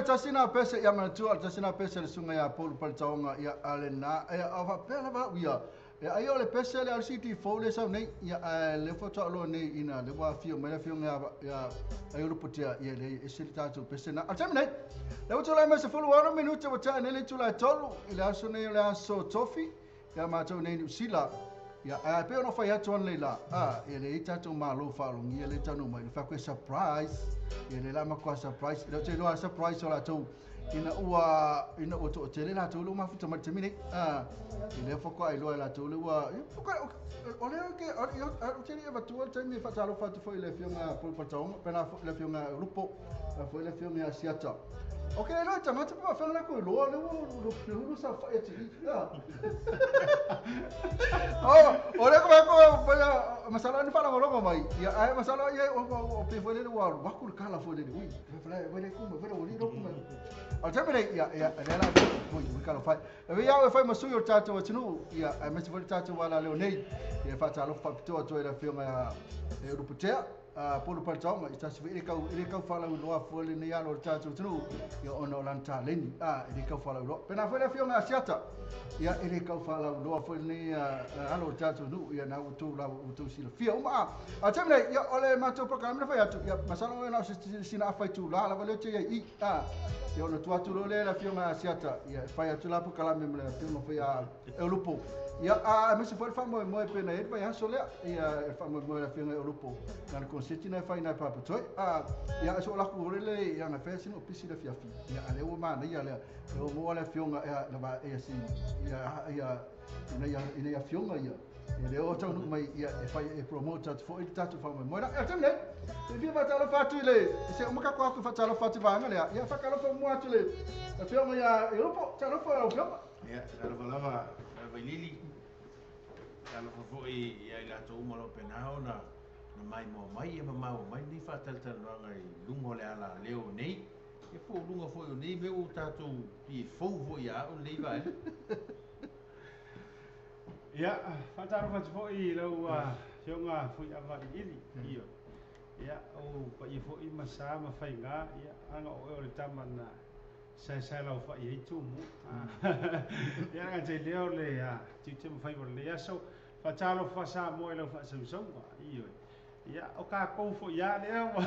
Tasina pese ia manatua tasina pese le sunga ia Paul Paltaonga ia alena ia ava pela va ia ia ai o le pese le RCT fo le sau nei ia le foto lo nei ina le wa fio mai fio ia ia ai o putia ia le ese le tatu pese na al nei le o tolai mai se fulu 1 minuto wa ta nei tula tolu ile aso nei le aso tofi ia ma to nei usila ia a pe ono fai atu le la a ia le tatu malo fa lo ngia le tanu mai fa ko surprise ia le la ma ko surprise le te lo surprise o la tu ina ua to tele la tu lo ma futa ma te a ile fo ko ai lo la tu le ua o le ke o te le va tu te mi fa talo fa tu fo ile fio nga pol pa taonga pe na le fio nga lupo fo ile fio nga siata Ok, lo tagata pe faafega la iloa le ua le sa fai atu i. Oh, o le ko ko pa masala ni faalogologo mai. Ia ae masala ia o pe foi le ua waku le kala foi le ui. Fa le le ku ma le uli ro ku ma. O te mene ia ia le la foi ui kala fai. E ia e fai masui o tatou atunuu ia ae masi foi le tatou ala leo nei. Ia faatalofa faapitoa atu ai le afioga e Uluputea. Polu Paletaoga i tasi foi i le kau faalauiloa foi lenei alo o le tatou atunuu ia ona o lana taleni e le kau faalauiloa. Pena foi le afioga Asiata ia e le kau faalauiloa foi lenei alo o le tatou atunuu ia na ua outou silafia uma. A taimi nei ia o le matou polokalame na fai atu ia masalo na o sina afa itulā lava lea te iai i ia ona tuu atu loa lea le afioga Asiata ia e fai atu la polokalame ma le afioga foi a Eulupo. Ia aemaise foi le faamoemoe pe na i ai le vaiaso lea ia e faamoemoe le afioga Eulupo na le konseti na e fai na e papatoe. Ia so laku hore le ia na fai sino pisi le fiafi. Ia ale ua manaia lea. E o moa le afioga ia lava ia si ia ia ina ia ina afioga ia. Ia le o taunuu mai ia e fai e promote atu foi le tatou faamoemoe. La, e taimi nei. E fia faatalofa atu i le se uma kako aku faatalofa atu vaega lea. Ia faatalofa mua atu le afioga ia Eulupo. Talofa lau afioga. Ia, talofa lava Vailili. Talofa foi ia i latou uma o lo o pena ona na maimoa mai ia ma maua mai lenei faatalatalanoaga i luga o le ala leo nei. Ia po o luga foi o nei mea ua tatou pei e fou foi ia au lenei vaega. Ia, faatalofa atu foi i lau afioga Fuiava Iliili. Ioe. Ia, o paia foi ma sa ma faiga, ia, aga o oe o le tama na saesae laufai ai tumu. Ia, aga te lea o le tiute ma faiva o lenei aso. Faatalofa Samoa i lau faasausauga. Ioe. Ia, o kākou foi ia lea ua.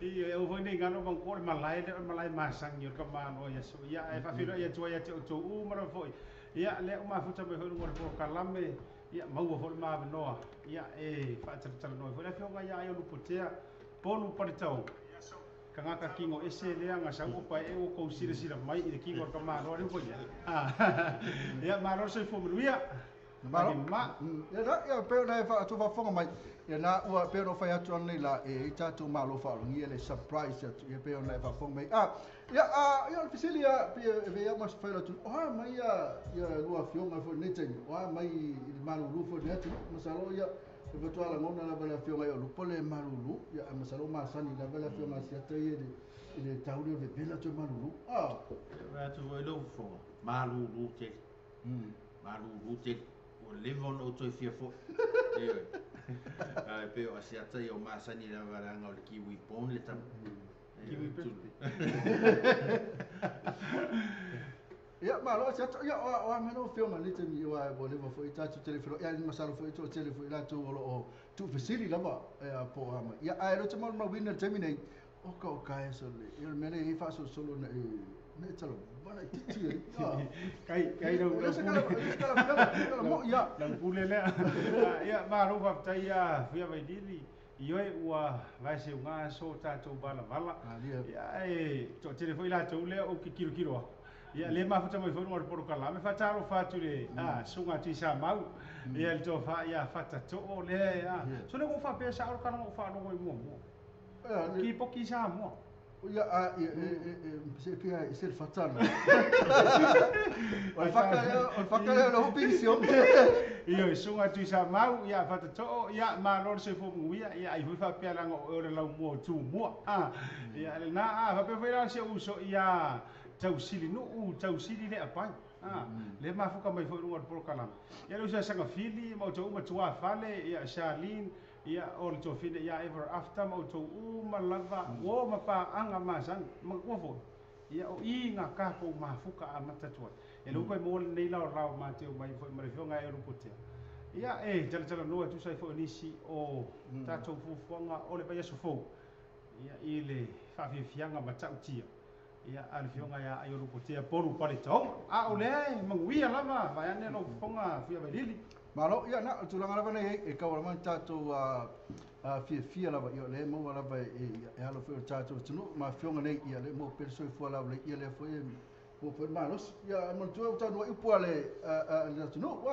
Ioe, aua foi nei galo manatua o le malae lea o le malae masani o le tamaloa i aso. Ia, ae faafeiloai atu ai ia te outou uma lava foi. Ia, lea ua mafuta mai foi i luga o le polokalame. Ia, maua foi le maavanoa. Ia, e faatalatalanoa ai foi le afioga ia Aiolupotea Polu Paletaoga. Tagata kino ese lea ga sau opa e ua kou silasila mai i le kino o le tamaloa lea ua i ai. Ia, malo le soifua manuia. Malo. Ia la, ia pe ona e faafofoga mai. Ia na ua pe ona fai atu anei la e i tatou malo faalogia le surprise atu ia pe ona e faafofoga mai. Ia ia o le fesili ia pe e vei au ma se fai atu. O a mai ia ia lua afioga foi nei taimi. O a mai i le malulu foi nei atu. Masalo ia e faatoa lagona lava le afioga i Olupo le malulu. Ia masalo masani lava le afioga Asiata ia i le tauli o vevela atu e malulu. E atu foi lau fofoga, malulu tele. Malulu tele. Ua leva ona ou toe fia foi. Ioe. Ae pei o Asiata ia o masani lava leaga o le kiwi born le tama. Kiwi birthday. Ia, malo Asiata. Ia, o a mai lau afioga i le taimi ua ua leva foi tatou telefoni. Ia, masalo foi toatele foi latou o lo o tuufesili lava ia po o a mai. Ia, ae le te maumauina i le taimi nei, o ka o ka e so le, ia le mea lea e i faasolosolo na e, na e tala vala i titi ai. Kai, kai lau lau pule. Kala mo ia. Lau pule lea. Ia, malo faafetai ia Fuia Vailili. Ioe ua vaeseuga aso o tatou valavala. Ia, e toatele foi latou lea ou ke kilokilo aku. Ia, le mafuta mai foi luga o le polokalame. Faatalofa atu i le susuga Tuisamau. Ia, le tofa ia Fatatoo lea. So le ua ou faapea sao le tala na ou faalogo ai muamua. Kipoki Samoa. Ia, a, ia, e, e, se pia e se le fatana. O le whaka lea, o le whaka lea o le hopi si omi. Ioe, susuga Tuisamau, ia Fatatoo, ia malo le soifua manuia, ia ai foi faapea leaga o oe o le laumua o Tumua. Ia, lena, faapea foi la si ou uso ia Tausilinuu, Tausili le apai. Le mafuka mai foi luga o le polokalame. Ia le uso ia Sagafili, ma outou uma tuafale, ia Charlene, ia o le tofine ia Ever After, ma outou uma lava, uo ma paaga masani, manatua foi. Ia o i ngā kākou mafuka amata atu ai. E le uka i maua lenei laolao mateu mai foi ma le afioga e Ulupotea. Ia e talatalanoa e tusa ai foi o nisi o tatou fuafuaga o le vaiaso fou. Ia i le faafiafiaga matautia. Ia a le afioga ia Aiolupotea Polu Paletaoga. A o lea e manuia lava vaeane lau fofoga Fuia Vailili. Malo, ia na, o le tulaga lava nei e tau lava tatou fiafia lava, ia o lea e maua lava e e alo foi o le tatou atunuu ma afioga nei, ia lea e maua pea le soifua laulelei, ia lea foi e maua foi le malosi. Ia e manatua ua taunuu ai upu a le atunuu,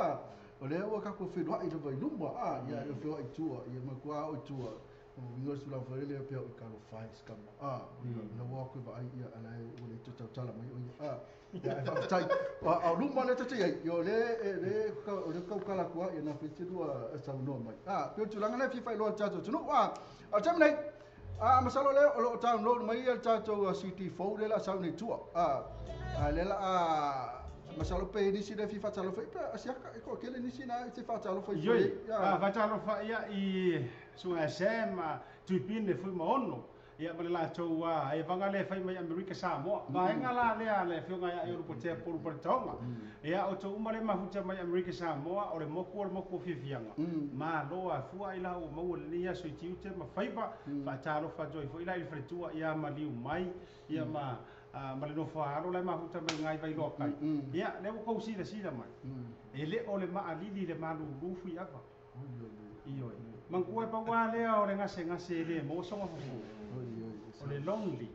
o lea ua tatou feiloai lava i luma, ia e feoai i tua, ia matua o i tua. O inga sula fo le pe o ka lo fai skama. Ah, na wa ko va ai ia ala o le tu tala mai o ia. Ah, ia e fa tai. A luma le tete ai. Yo le le ka o le ka kala kwa ia na fiti lua sa no mai. Ah, pe tulaga le fifa lo tatou tunu. Ah, a tamnei. Ah, masalo le o lo download mai ia tatou CT4 le la sa nei tua. Ah, le la masalo pe nisi le fifa talo fa pe asiaka e ko kele nisi na te fa talo fa i. Ah, fa talo fa ia i sunga SM tuipine fui ma ono. Ia ma le latou e vanga le fai mai Amerika Samoa. Vaega la lea le afioga ia i o te polu paletaoga. Ia o tou uma le mafuta mai Amerika Samoa o le moku o fiafiaga. Malo afua i la ua maua lenei aso i tiute ma faiva. Faatalofa atu ai foi la i le faletua ia maliu mai ia ma ma le nofo alo la mafuta mai ngai vai loa kai. Ia le ua kou sila mai. E le o le maalili le malulu fui ava. Ioe. Mangua pa wa lea o le gase le mo songa fufu. O le lonely.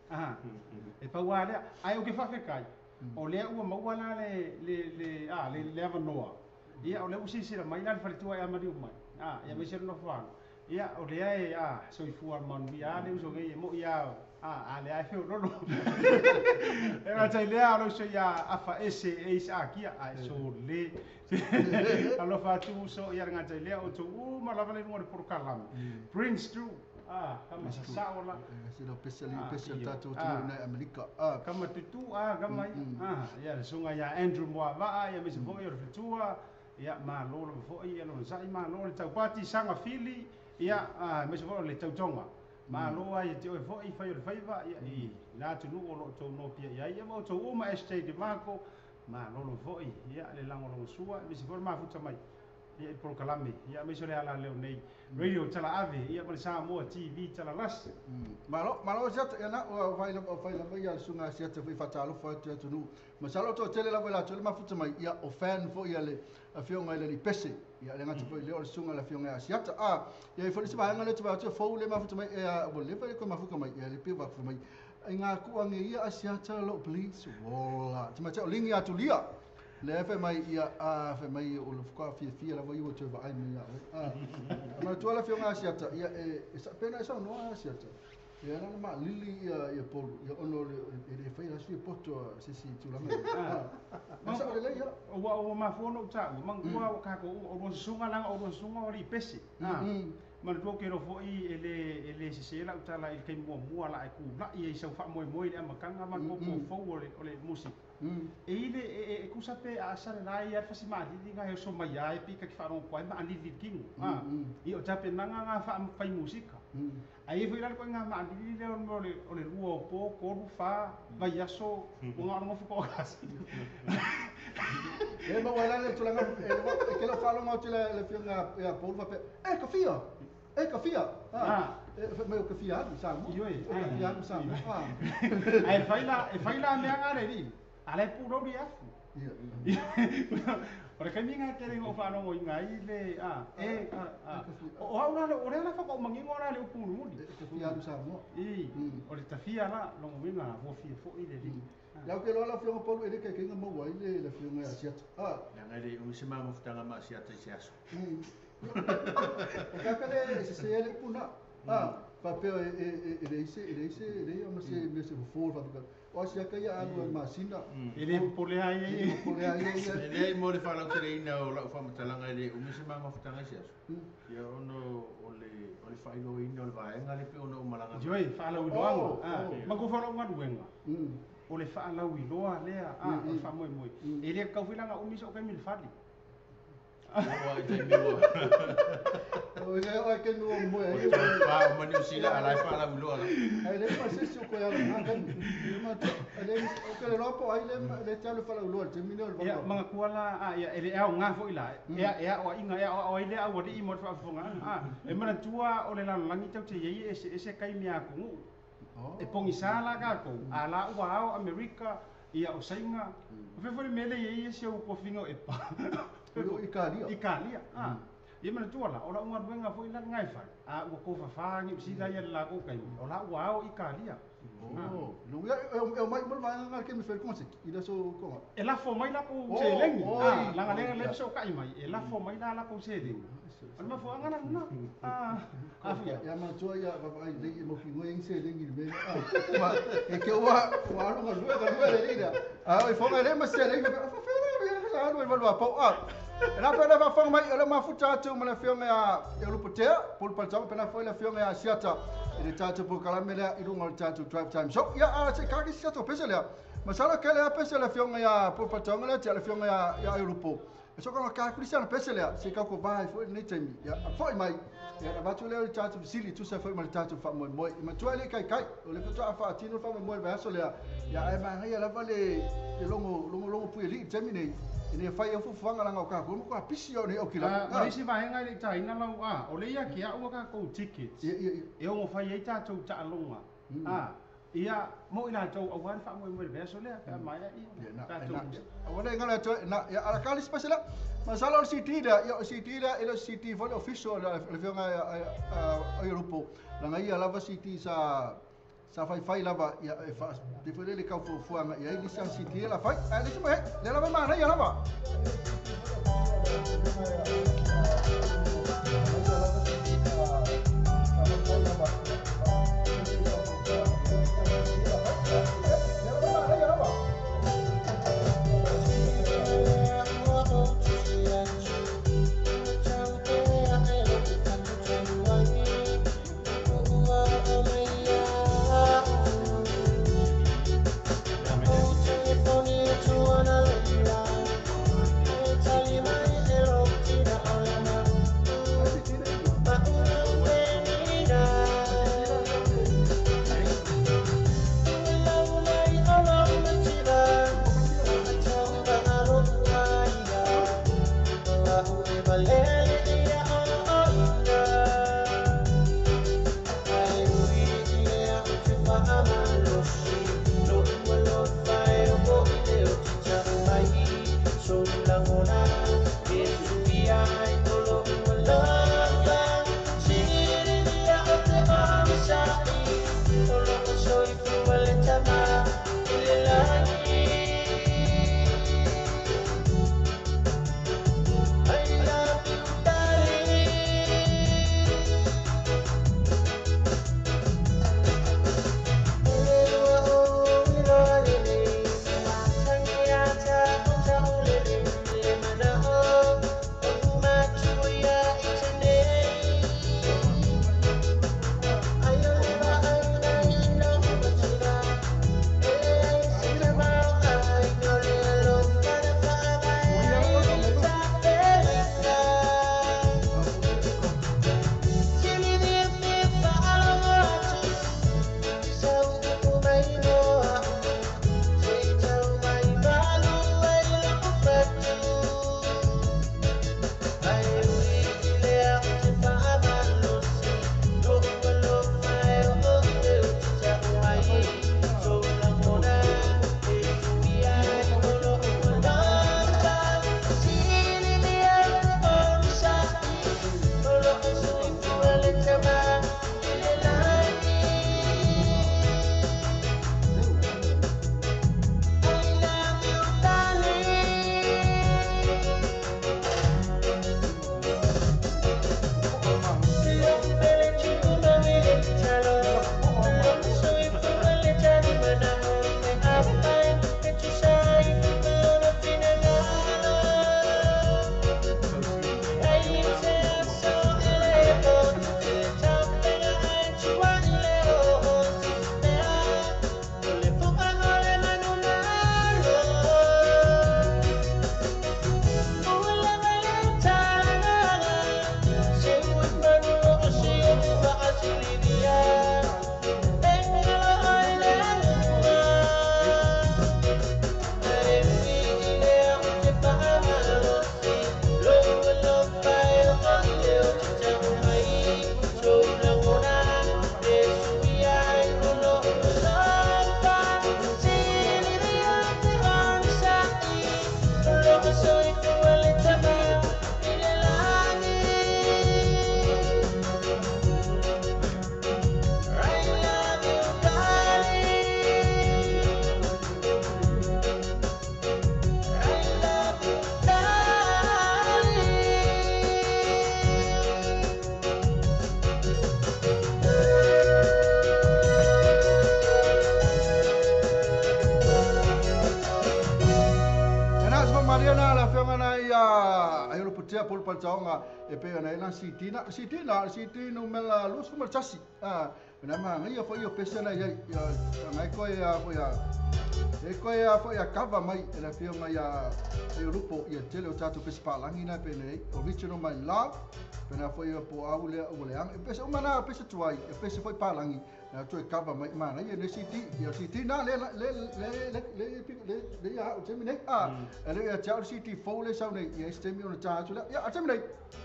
Ah. E pa wa lea ai o ke fa fekai. O lea ua maua la le avanoa. Ia o le usisi la mai la le faletua e amaliu mai. Ah, ia me se no fa. Ia o lea e soifua manuia le uso ngai mo ia a le ai feo lolo. E ra tai lea o so ia afa ese e isa kia ai so le. Alo fa tu so ia nga tai lea o tu ma lava le mo por kalam. Prince Drew. Ah, kama sa ola. Se lo pese tatou tu na Amerika. Ah, kama tutu kama ia le sunga ia Andrew Moava ia me se foi o le tua ia malo le foi ia lo sai malo le taupati sanga fili ia me se foi le tautonga. Malo ai te oi foi fai o le faiva ia i la tunu o lo tou no pia ia ia mo tou uma SJ de Marco malo lo foi ia le lango sua me se foi mafuta mai ia i prokalame ia me se le ala leo nei radio tala ave ia ma le Samoa TV tala las. Malo siata ia na o vai la ia sunga siata foi fatalo fa te tunu masalo to tele la la tele mafuta mai ia o fan fo ia le afionga ile ni pese ia le ngata foi le o sunga la afionga siata a ia foi se vai ngale te fo le mafuta mai ia o le foi ko mafuta mai ia le pe va mai nga ku ange ia asiata lo please wala te ma lingi atulia le fe mai ia a fe mai o le fuka fia la voi o te vai mai ia a ma tu ala fionga asiata ia e sa pena sa no asiata ia na ma lili ia ia polu ia ono le fai la sui poto se si tu la mai a sa le ia o ma fono ta mangua o ka ko o sunga la o sunga o li pese ma le ke ro foi ele se la utala il ke mua la ku la ia sa fa moi moi le makanga ma ko fo o le music e ile e kusa pe a sa la ia fa si ma li nga so mai ai pika ki fa ro ko ma ali li king i o tape nanga nga fa fai musika ai foi la ko nga ma li le o le ruo po ko ru fa vai aso o nga ngo fu ko kasi e ma wala le tulanga e ke lo fa lo ngo le le fionga ia pol fa pe e kafia e kafia e me o kafia sa mo io kafia sa mo e fai la me nga le li ale puro ri afu o le kaminga te ngo fa no inga i le e o au la o le la fa ko mangingo la le upunu muli kafia sa mo i o le tafia la longo winga vo fia fo i le li la ke lo la fionga polu ele ke ke mo wai le la fionga asiata la ngai le u se ma mo futanga ma asiata se aso e ka ka le se se le puna fa pe e le se le se le o se me se fo fa ka o sia ka ia alu ma sina ele pole ai e le mo le fa la ina o la fa matalanga le u se ma mo futanga se aso ia ono o le fa ilo ina o le vaenga le pe ono malanga joi fa la uloanga ma ko fa la ngaluenga o le fa la uiloa lea o fa moi moi e le ka filanga o miso ka mi le fali o ai te mi o o e ke no mo e pa o mani sila ala fa la uiloa ai le pa se ko ya na kan ma le o ke le lopo ai le le talo fa la uiloa te mi no ia manga kuala ia ele au nga fo ila ia o inga ia o ai le au ri mo fa fonga e mana tua o le la langi tau te ye ese ese kai mia ku e pongi sala ka ko ala ua ao Amerika ia o sainga o fe foi mele ye se o kofinga e pa o Italia Italia ia mana tua la o la unga luenga foi la ngai fa a ua ko fa fa ngi sila ia la ko kai o la ua ao Italia Oh, lu ya e mai mo va nga ke mi fel konse i la so konga. E lafo mai la kou seleni. Ah, langa lenga le so kai mai. E lafo mai la la kou seleni. O le mafuaaga la lena. Ah, afi ya ma tua ya va ai le mo ki ngoi seleni le me. Ma e ke wa wa lu ga lu ga lu le le. Ah, e fonga le ma seleni fa fa la alu e valua pau a. E la pena faafofoga mai o le mafuta atu ma le afioga ia Eulupotea, Pulu Paletaoga, pena foi le afioga ia Siata i le tatou polokalame lea i luga o le tatou Drive Time Show. Ia a se kaki si tatou pese lea. Masalo ke lea pese le afioga ia Pulu Paletaoga lea tia le afioga ia Eulupo. E soka ka kulisi ana pese lea, se kau ko vai foi nei taimi. Ia a foi mai. Ia na vatu lea o le tatou fesili tusa foi ma le tatou faamoemoe. I matua le kai kai, o le faatoa faatino le faamoemoe le vaiaso lea. Ia ae magaia lava le logo logo logo pui li taimi nei. Ina ia fai au fuafuaga laga o kakou ma kua pisi o nei au kila. Ma le isi vaega e le i taina lau a, o le ia ke a'u a kakou tickets. E ogo fai ai tatou taaloga. A, ia mo i latou auā le faamoemoe i le vaiaso lea pe a maea ia tatou. Aua le galo atu na ia ala kali special. Masalo o le CD lea, ia o le CD lea e le o se CD foi le official le afioga a Eulupo. Laga ia lava CD sa sa faifai lava ia e fa te foi le kau fuafuaga i ai nisi ana CD la fai. Ae le isi mai le lava e manaia lava. malia na le afioga na ia Aiolupotea po o le Paletaoga e pei ona i ai lana CD na CD na CD numera 21 na magaia foi o pese na i ai ia ngai koe a foi a e koe a foi a kava mai e le afioga ia Aiolupo ia tele o tatou pese palagi na pe nei Original My Love pe na foi po au lea ua leaga e pese uma na pese tuai e pese foi palagi na toe kava mai manaia le CD ia CD na le le le le le le le ia o temi nei a e le ia te au CD fou le sau nei ia isi taimi ona ta atu lea ia a temi nei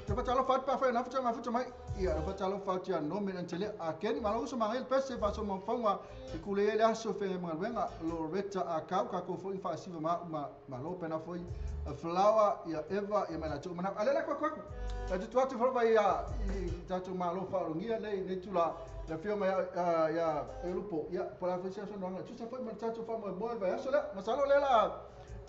te fatalofa atu pe afai ona afuta mafuta mai ia e fatalofa atu ia Norman Antelia a Kenny malo uso magaia le pese faasolomafauga e kulei ai le aso feagai ma galuega Loretta Akau kakou foi faasiva ma au ma malo pena foi Flower ia Eva ia mai latou uma na a le la koe koe la tutu atu foi vai ia i tatou malo faalogia nei nei tula le afioga ia ia Elupo ia po la foi se saunoaga tusa foi ma le tatou faamoemoe le vaiaso lea masalo lea la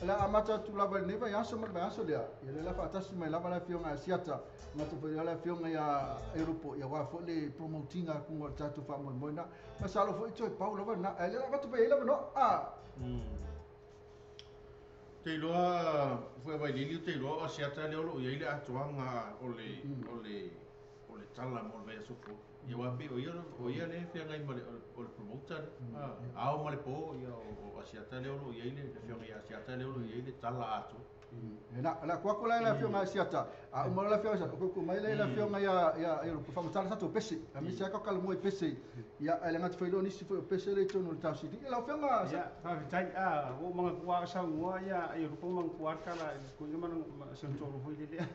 le a amata atu lava i lenei vaiaso ma le vaiaso lea ia lea la faatasi mai lava le afioga ia Siata gata foi le afioga ia Elupo ia aua foi le promote ina atu o le tatou faamoemoe na masalo foi toe pau lava na ae lea la avatu pea i ai le avanoa a. Te iloa foi a Vailili, te iloa o Asiata lea o lo o i ai le atoaga o le o le o le tala mo le vaiaso fou. Ia aua pei o ia o ia lea e feagai ma le o le promoter lea. Ao ma le po ia o Asiata lea o lo o i ai le afioga ia Asiata lea o lo o i ai le tala atoa. Na la ku aku la le afioga ia Siata a uma le afioga ia Siata ku mai le afioga ia ia ia whamatala tatou pese a misi a ka kala mo i pese ia ai le ngati whailo nisi foi o pese le tonu le tau siti ia lau afioga Ia, faafetai. A, ua ou manatua o saunoa ia ia lupa manatua kala i le koiga ma si ona toalua foi lele.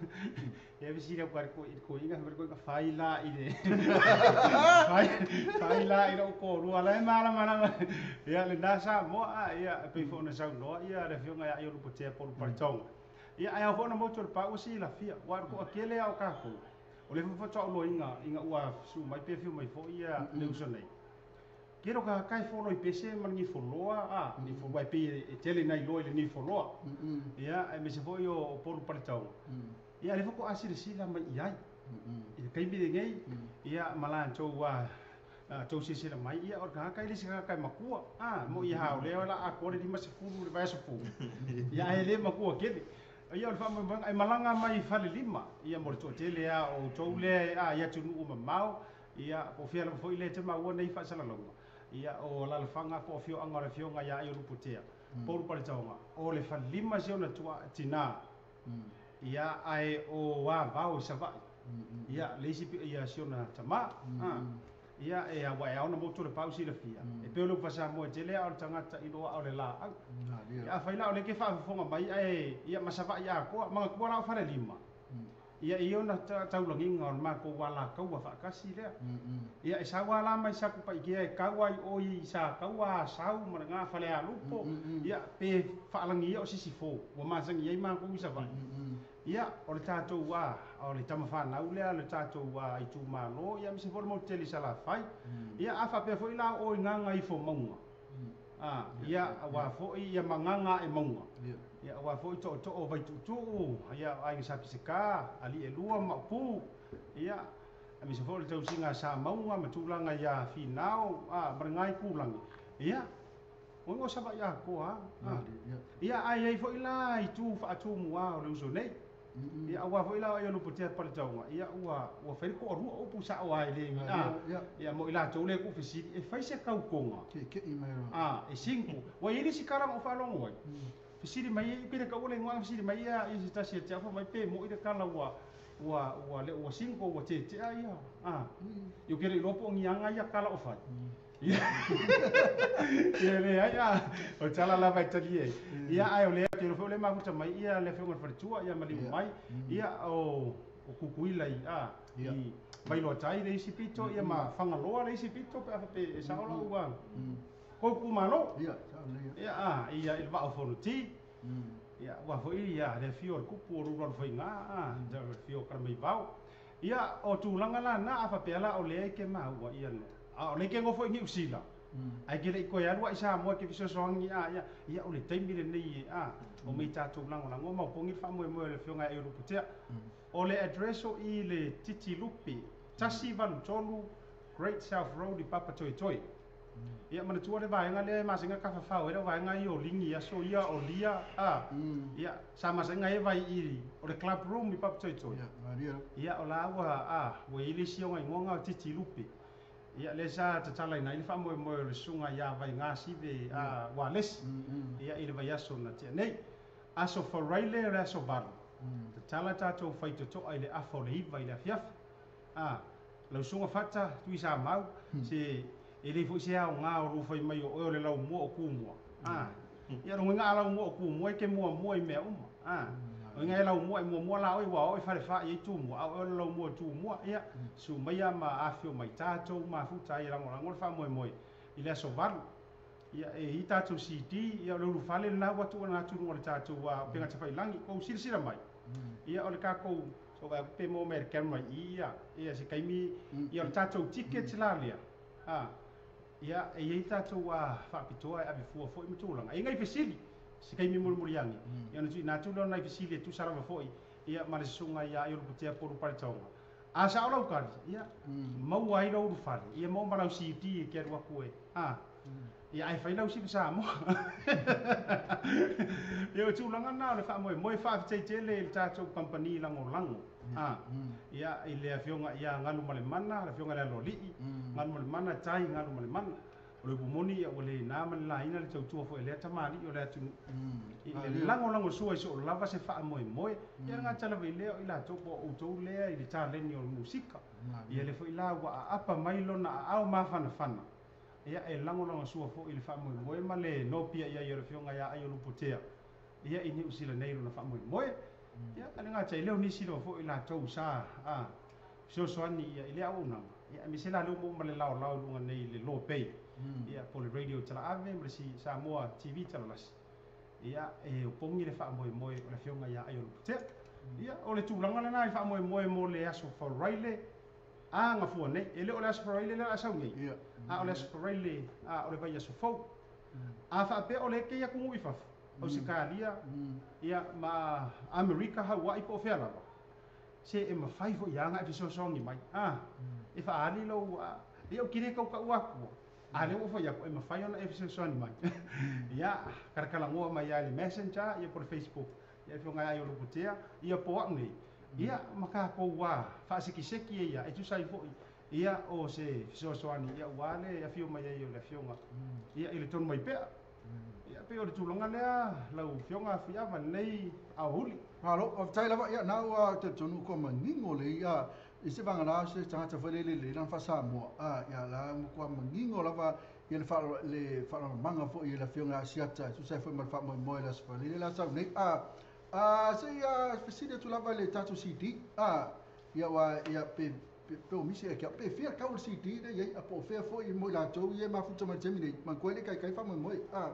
Ia fesili atu lava i le koiga, fai mai le koiga, fai la i le fai fai la i lou toalua la e malamalama. Ia lena Samoa a, ia e pei foi ona saunoa ia le afioga ia Aiolupotea po o Lupaletoga. Ia ae ao foi ona motu o le pau ua silafia, aua o le toatele lava o tatou, o lea foi faatoa ou loaina ina ua susu mai pe afio mai foi ia le uso nei. Kelo ka kai folo i pese ma le nifoloa, a, nifoloa e pei e tele ina iloa i le nifoloa. Ia, aemaise foi o Polu Paletaoga. Ia, lea foi toa silasila mai i ai. I le taimi lenei, ia, ma latou a tou silasila mai, ia, o le tagata e le se tagata e matua. A, mo i ha o lea o le a atoa le 50 i le vaiaso fou. Ia, ae le matua tele. Ia, o le faamoemoega, e malaga mai i Falelima, ia, mo le toatele lava o outou lea, a, i atunuu mamao, Ia, po o fea lava foi lea e te maua nei faasalalauga, ia, o alaalafaga po o afioaga o le Afioga ia Aiolupotea, Poulu Paletaoga, o le falelima si ona tuaa tinā, ia, ae o Avao i Savaii, ia, le isi, ia, si ona tamā, a, ia, e aua e ao ona motu le pau silafia, e pei o le upu faa-Samoa e tele a o le tagata i loa o le laau. Ia, afai la o lea e te faafofoga mai ae, ia, ma Savaii atoa, manatua la o falelima, Ia i ona taulagiga o le matou alataua faatasi lea. Ia e sau lava la mai Satupaitea e tau ai o i Sataua, Asau ma lena Falealupo, ia pe faalagi ia o Sisifo ua masani ai matou i Savaii. Ia o le tatou a o le tama fanau lea o le tatou a itumalo ia aemaise foi o le motu tele i Salafai. Ia a faapea foi la o i Gagaifomauga, a ia aua foi ia ma Gagaemauga. Ia aua foi tootoo o Vaituutuu, ia o Aiga Sa Pisika, Alii e Lua ma Maopu, ia, aemaise foi o le tausiga a Samauga ma tulaga ia Finao, a, ma lena itulagi, ia, ua igoa Savaii atoa lava. A, ia, ae i ai foi la itu faatumua o le uso nei. Ia, aua foi la o Aiolupotea Paletaoga, ia, ua, ua fai le toalua upu sao lava e le, a, ia, mo i latou lea e tuufesili, e fai se tautoga, a, e single. Ua i ai le isi tala na ou faalogo ai, Fesili mai ai, pe le taua le igoa fesili mai ia i se tasi ia te au, fai mai pe moi le tala ua ua ua le ua single ua tetea ia a. Io ke le iloa po o ni aga ia tala o fai. Ia leai a, o le tala lava e tali ai. Ia ae o lea ou te iloa foi o lea e mafuta mai ia le afioga i le faletua ia maliu mai ia o o Kukuila i a i Vailoa Tai le isi pito ia ma Fagaloa le isi pito pe a faapea e sao lau Kou itumalo. Ia, sao lelei ia. Ia, a, ia i le Vaa o Fonoti. Ia, aua foi ia le afio o le Tupu o Lulualofaiga, a, le afio o Kalamaivao. Ia, o tulaga la na, a faapea la o lea e te maua ia, a o lea e te nofo i Niu Sila, ae te le i toe alu lava i Samoa e te fesoasoani, a, ia, ia o le taimi lenei e, a, o mea i tatou lagolago ma opogi le faamoemoe o le Afioga ia Aiolupotea. O le address o i le Titilupe, 183 Great South Road i Papatoetoe. Ia manatua le vaega lea e masani ona tafafao ai le vaega ia o ligi i aso ia o lia a. Ia sa masani ona e vaai i o le club room i Papatoetoe. Ia o la ua a ua i ai le isi ona igoa o Titi Lupe. Ia lea sa tatalaina ai le faamoemoe o le susuga ia Vaiga Sive a Ualesi ia i le vaiaso na tea nei. Aso Faraile o le aso 8, tatala tatou faitotoa i le afa o le 9 i le afiafi. A, lau susuga Fata Tuisamau, se e le foi se aoga o lou fai mai o oe o le laumua o Tumua. A, ia lona uiga a laumua o Tumua e te muamua i mea uma. A, o uiga e laumua e muamua la oe ua oo i falefa i ai Tumua, a o oe o le laumua o Tumua, ia susu maia ma afio mai tatou mafuta ai e lagolago le faamoemoe i le aso 8. Ia e i tatou CD, ia o le ulufale lena ua tuuina atu i luga o le tatou upega tafailagi, kou silasila mai. Ia o le tatou so vaai atu pe maua mai e le camera i i ia se taimi, ia o le tatou tickets la lea. A, ia e i ai tatou faapitoa e ave fua foi ma tulaga. E i ai nai fesili se taimi mulimuli ane. Ia ona tuuina atu lea o nai fesili e tusa lava foi ia ma le susuga ia Aiolupotea Polu Paletoga. A sao lau tali, ia maua ai lou ulufale, ia maua ma lau CD e te alu atu e. A, ia ae fai lau siva Samoa. Ia o tulaga na o le faamoemoe faafetai tele i le tatou kamupani lagolago. A, ia i le afioga ia Galumalemana, le afioga i le Aloalii, Galumalemana tai Galumalemana. O le upu moni ia ua le na ma le laina le tautua foi a lea tamalii o le atunuu. I le lagolagosua i soo lava se faamoemoe, ia le gata lava i lea o i latou po o outou lea i le taleni o le musika. Ia le foi la ua aapa mai lona aao mafanafana. Ia e lagolagosua foi i le faamoemoe ma le nopia i ai o le afioga ia Aiolupotea. Ia i Niu Sila nei lona faamoemoe. Ia le gata i lea o nisi lava foi latou sa a fesoasoani ia i lea auaunaga. Ia aemaise la lea ua maua ma le laolao i luga nei i le Low Pay. Ia po o le radio talaave ma le Samoa TV talalasi. Ia e opogi le faamoemoe o le afioga ia Aiolupotea. Ia o le tulaga lena i faamoemoe mo le aso Faraile a gafua nei. E le o le aso Faraile lea o le a sau nei. A o le aso Faraile a o le vaiaso fou. A faapea o le kei atunuu i fafo, Ausetalia, ia ma Amerika, Hawaii po o fea lava, se e mafai foi lava ona e fesoasoani mai. A, e faaali lou, ia ou te le tautau atu, a lea ua fai atu, e mafai ona e fesoasoani mai. Ia, talatalanoa mai lava i le Messenger, ia po o le Facebook, ia afioga ia Aiolupotea, ia po o au nei. Ia, ma tatou faasekiseki ai ia, e tusa ai foi, ia o se fesoasoani, ia aua le afio mai ai o le afioga, ia i le tonu mai pea. Ia pei o le tulaga lea lau afioga Fuiava lenei aoauli. Malo, faafetai lava, ia na ua talitonu kua manino le ia i se vagana se tagata foi lele le lana faa-Samoa, a ia la matua manino lava ia le le faamalamaga foi i le afioga ia Asiata e tusa ai foi ma le faamoemoe i le Aso Faraile la sau nei. A a se ia fesili atu lava i le tatou CD, a ia ua ia pe pe o misi e ke pe fia kau le CD le iai a po o fea foi mo i latou ia e mafuta mai le taimi nei manatua e le taitai faamoemoe, a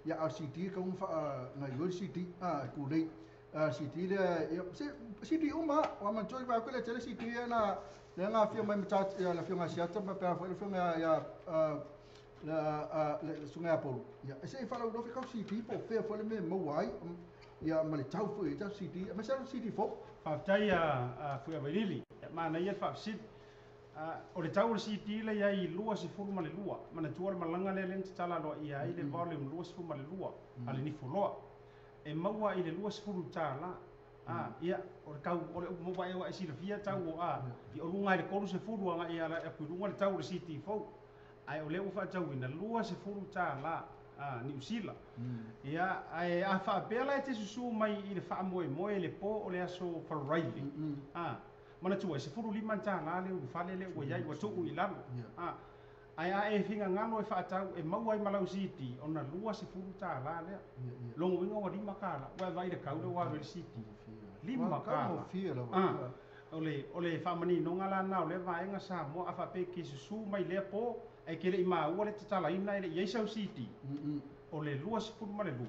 ia a o le CD kau ma faagaioi le CD, a e kulei a CD lea ia se CD uma ua manatua i vaai atu le tele CD ia na lea na afio mai ma ia le afioga ia Asiata ma faapea foi le afioga ia le susuga ia Polu. Ia e se i faalauiloa kau CD po o fea foi le mea e maua ai ia ma le tau foi i tau CD aemaise lava le CD fou. Faafetai a Fuiavailili, manaia le faafesili. O le tau o le CD lea i ai 22, manatua le malaga lea lea na tatala aloaia ai le volume 22 a le Nifoloa. E maua i le $20. A, ia, o le tau, o le upu maua ea ua e silafia tau o a, ia o luga i le 30 agai atu i luga le tau o le CD fou. Ae o lea ua faatauina $20 a Niu Sila. Ia, ae a faapea la e te susu mai i le faamoemoe le po o le aso Faraile. A, manatua e $15 le ulufale lea ua i ai, ua tuu i lalo. A, ae a e finagalo e faatau e maua ai ma lau CD ona $20 lea. Lona uiga ua $5. Ua e vaai i le tau lea ua alu ai le CD. $5. A, o le faamaninoga la na o lea vaega Samoa a faapea e te susu mai lea po ae te le i maua le tatalaina e le i ai sau CD. O le 22.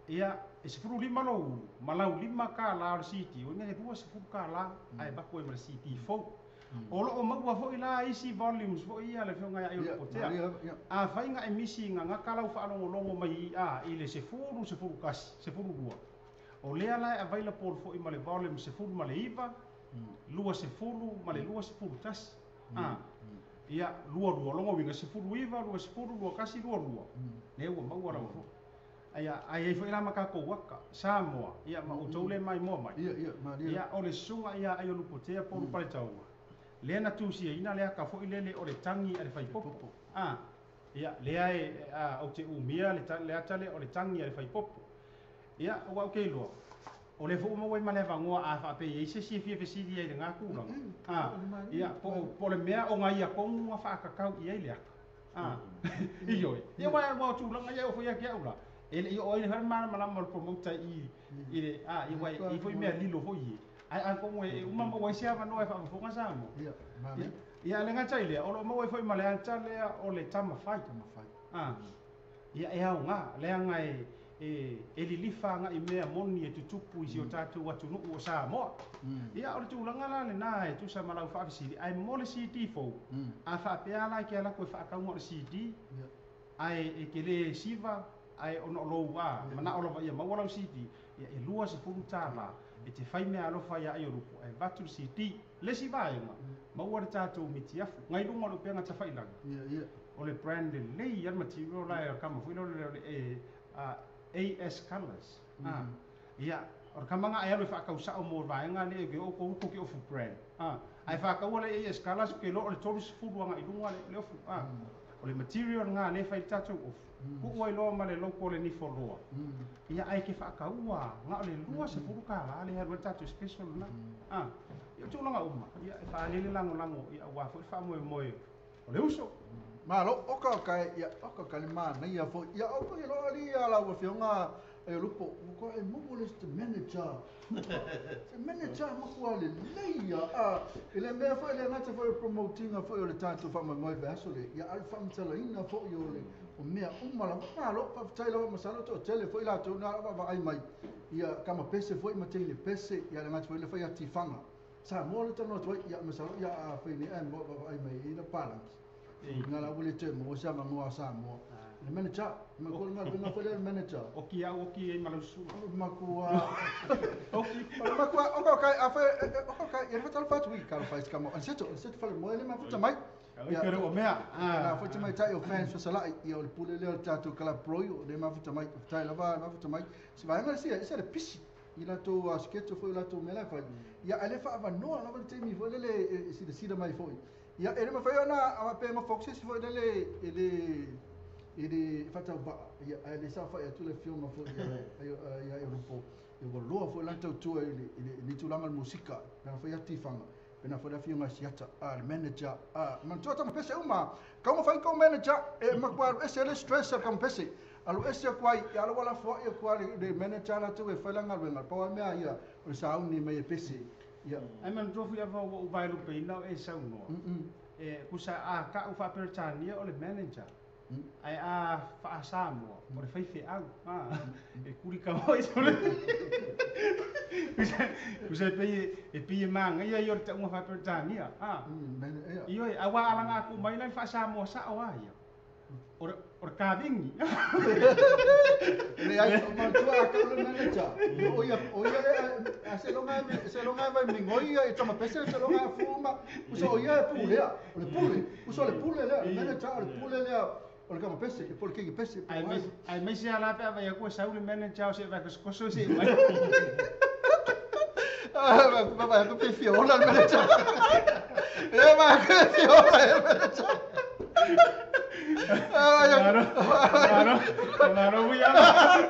Ia, e 15 lou ulu ma lau $5 o le CD, o ina e $20 ae avatu ai ma le CD fou. O loo maua foi la isi volumes foi ia le afioga ia Aiolupotea. Afai na e misi gagata lau faalogologo mai a i le 10, 11, 12. O lea la e available foi ma le volume 19, 20 ma le 21. A, Ia, 22, lona uiga, 19, 20, 21, 22. Lea ua maua lava foi. Ia, ae i ai foi la ma tatou aka, Samoa, ia ma outou lea e maimoa mai. Ia, ia, malie. Ia, o le susuga ia Aiolupotea po o Lupaletaua, lea na tusiaina le aka foi lele o le tagi a le faipopo. A, ia, lea e, a, ou te umia le, le ata lea o le tagi a le faipopo. Ia, aua ou te iloa, o lea foi ua maua ai ma le avanoa a faapea e i ai se isi e fia fesili ai i lena tulaga. A, ia, po o le mea o na ia tonu na faatatau i ai le aka. A, ioe. Ia, aua o tulaga ia e oo foi ia te au la, e le i oo ai le malamalama o le promoter i i le, a, ia, aua e i ai foi mea lilo foi ia. Ae atonu e uma maua ai se avanoa e faafofoga Samoa. Ia, malie. Ia, a le gata i lea, o lo o maua ai foi ma le ata lea o le tamafai. Tamafai. A, ia, e aoga, leaga e e lilifa agai mea moni e tutupu i si o tatou atunuu o Samoa. Ia, o le tulaga la lena e tusa ma lau faafesili, ae mo le CD fou, a faapea la e te alu atu e faatau na o le CD, ae e te le siva, ae ona o lou manao lava ia maua lau CD, ia e $20 e te fai meaalofa ia Aiolupo ae avatu le CD. Le isi vaega, maua le tatou mitiafu, nai luga o le upega tafailagi, o le brand lelei lava le material la e o le kama foi lea o le AS Colors. Ia, o le kama na e alu e faatau sao mo le vaega lea e oo kou ke ofu brand. Ae faataua le AS Colors ke loa o le 30 agai i luga le ofu. O le material lena lea e fai le tatou ofu. Tuu ai loa ma le logo o le nifoloa. Ia, ae ke faataua na o le $20 lea e alu ai le tatou special lena. Ia, o tulaga uma, ia, e faalele lagolago, ia, aua foi le faamoemoe o le uso. Malo, oka o kai, ia, oka ka le manaia foi. Ia, o foi loa ali ia lau afioga e Lupo, ua koa e maua le se manager. Se manager matua lelei ia. A, i le mea foi le gata foi o promotinga foi o le tatou faamoemoe i le vaiaso le, ia, a o le faamatalaina foi o le o mea uma lava. Malo, faafetai lava masalo toatele foi latou na vaavaai mai. Ia, kama pese foi ma teine pese, ia le gata foi le fai atifaga. Samoa le talanoa atu ai, ia, masalo, ia, a fai nei ae vaavaai mai i la palagi. Nga la ua le toe maua se avanoa a Samoa. Le manager, ma ko le galuega foi lea le manager. Oki au oki ai ma lau susuga. Makua. Oki. O le makua, oka kai, a fai, oka kai, ia fatalofa atu i kalo fai sikamo. Anseto, anseto fale moe le mafuta mai. Ia, kere o mea. La foi te mai tai o fans fasalai, ia o le pule lea o le tatou club royal, le mafuta mai, faafetai lava mafuta mai. Se vaega le sia, ese le pisi i latou schedule foi o latou mea la e fai. Ia, ae le faaavanoa lava le taimi foi lele e silasila mai foi. Ia, e le mafai ona faapea ma se isi foi lele e le e le faatauvaa, ia, ae le saofai atu le afioga foi ia ia Lupo, ia ua loa foi la tautua i le i le tulaga o le musika, pena foi atifaga, pena foi le afioga Siata, a le manager, a manatua tama pese uma, kau ma fai kou manager, e makua alu ese le stress al kama pese, alu ese aku ai, ia alu ala foai aku ai le manager latou e fai la galuega, pau lava mea ia, o le sauni mai e pese. Ia. Ae manatua foi ava ua ou vaelupeina o e saunoa, e kusa a ka'u faa-Peretania o le manager, ae a faa-Samoa o le faifeau, a, e kuli kama ai sole. Kusa e pei e manaia ia o le ta'uga faa-Peretania, a. Ioe, auā alaga atu mai la le faa-Samoa sa'o a ia. O le kavini. Leai, o manatua a kau le manager. O ia, o ia le, a se longa e, se longa e vai mingoi ia e tama pese, se longa e fuma. Uso o ia e pulea, o le pule. Uso o le pule lea, le manager o le pule lea, o le kama pese, e po le kingi pese. Ai mai se ala pe vai aku e sau le manager o se vai kosokoso se mai. Ah, vai vai aku pe fiola le manager. E vai aku pe fiola le manager. Maro, maro, maro mui ala.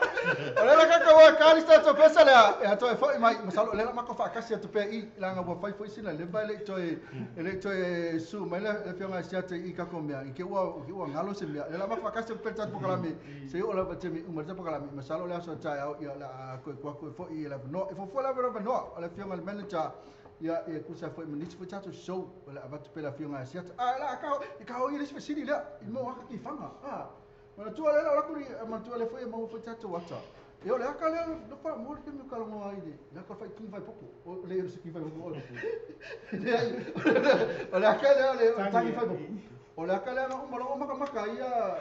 O le la kaka wa kali sta to pesa lea, e atoe foi mai, masalo le la mako whaakasi atu pea i, langa ua fai foi sina leva e le toe, e le toe su mai le fionga si ate i kako mea, i ke ua ngalo se mea, le la mako whaakasi atu pea tatu pokalame, se o lava te mi uma te pokalame, masalo le aso tai au, ia la koe kua koe foi i la vanoa, e fofo la vanoa, o le fionga le manager, ia e kusa foi manisi foi tatou show, o le avatu pea la fionga si ate, ah la ka i ka hoi le sifesili lea, i mo aka ki whanga, ah, manatua le la o lakuri, manatua le foi e mau foi tatou ata. E o le aka lea, no pa mo le kemi kalongo ai le, le aka fai king fai popo, o le se king fai popo. Le ai, o le aka lea le tangi fai popo. O le aka lea na uma longo maka maka ia,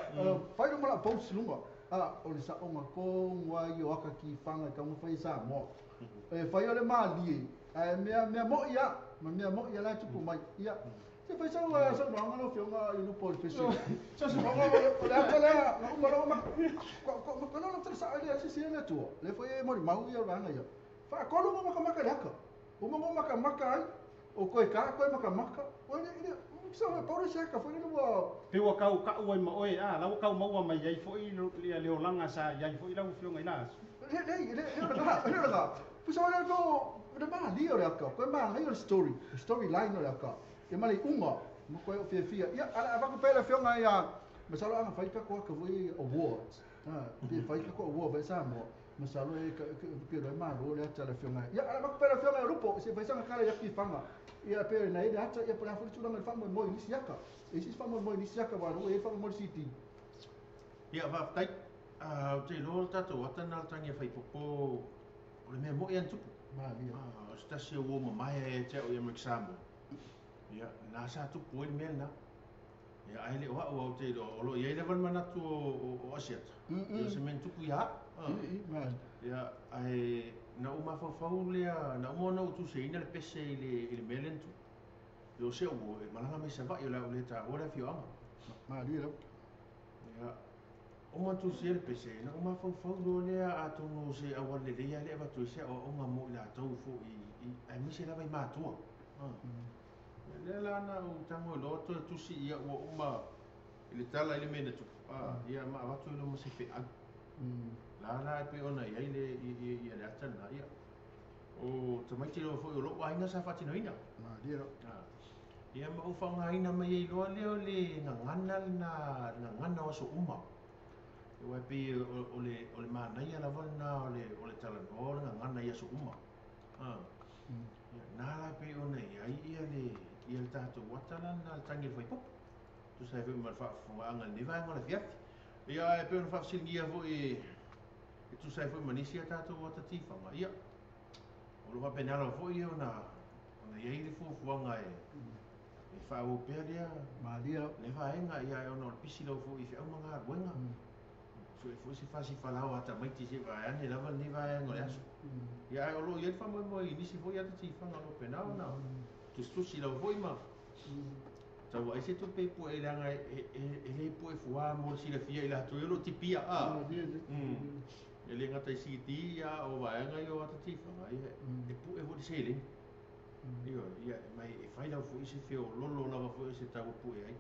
fai no mala post lunga. A o le sa onga ko ngwa i o aka ki whanga ka mo fai sa mo. E fai o le malie, a mea mea mo ia, ma mea mo ia la tupu mai ia. Se fai sau saunoaga lau Afioga i lupo o le pese. O le ata lea, na uma loa makalolo tala saʻa i le sisi le Atua. Lea foi e molimau ia o vaega ia. Faatolu ma makamaka i le aka. Uma mo makamaka ai, o koe ka koe makamaka. O le le sa pau le se aka foi le ua Pe ua kau ka'u ai ma oe a lau kau maua mai ai fo'i ia le olaga sa iai fo'i lau afioga i la aso. Le le le le le le le Pusa le no le malia o le aka. Koe manaia o le story, storyline o le aka. Ia ma le iuga ma koe o fiafia. Ia ala avaku pea le afioga ia masalo aga fai kako aka foi awards. Pe fai kako award vai Samoa. Masalo e pe le malo le ata le afioga. Ia ala avaku pea le afioga ia Lupo se fai sanga kala ia kifanga. Ia pe na ile ata ia pona foi tulaga le faamoemoe i nisi aka. E sisi faamoemoe i nisi aka wa e faamoemoe le CD. Ia faafetai. Ou te iloa le tatou ata lena o le tagi e faipopo o le mea moʻi ana tupu. Malia. O se tasi o uo mamae ia te au ia Amerika Samoa. Ia, na sa tupu ai le mea lena. Ia, ae le o au au te iloa, o lo o i ai lava le manatu o Asiata. Ia, o se mea na tupu ia au. Ia, ae na ou mafaufau lea, na uma ona ou tusiaina le pese i le mea lea na tupu. Ia, o se uo e malaga mai Savaii o le a ou le taua le afioaga. Malie lava. Ia, uma tusia le pese, na ou mafaufau loa lea atonu o se auala lelei lava lea e avatu ai se aoaoga mo i latou foi aemaise lava i matua. Ia lea la na ou tago ai loa toe tusi ia ua uma i le tala i le mea na tupu, ia ma avatu ai loa ma se feau. La la e pei ona i ai le ia le ata lena, ia. O tamaiti lava foi o lou aiga sa faatinoina. Malie lava. Ia ma ou faaaogaina mai ai loa lea o le gagana lena, le gagana o aso uma. Aua e pei o le manaia lava lena o le talanoa o le gagana i aso uma. Ia, na la e pei ona i ai ia le tatou ata la lena le tagi o le faipopo. Tusa ai foi ma le faafofogaaga i lenei vaega o le afiafi. Ia, e pei ona faafesiligia foi e tusa ai foi ma nisi a tatou ata tifaga. Ia, o lo o faapena lava foi ona i ai le fuafuaga e faaauau pea lea Malia. le vaega, ia ona o le pisi lava foi i feau ma galuega. Sue foi se fasifalao a tamaiti se vaeane lava lenei vaega o le aso. Ia, ae o lo o i ai le faamoemoe i nisi foi ata tifaga o lo o faapena ona tusitusi lava foi ma tau ai se tupe pue leaga e le pue fuā mo le silafia i latou ia o lo o tipia a. E le gata i CD ia o vaega ia o ata tifaga, ia e pue foi le seleni. Ia, mai e fai lava foi se feololo lava foi o se tau e pue ai.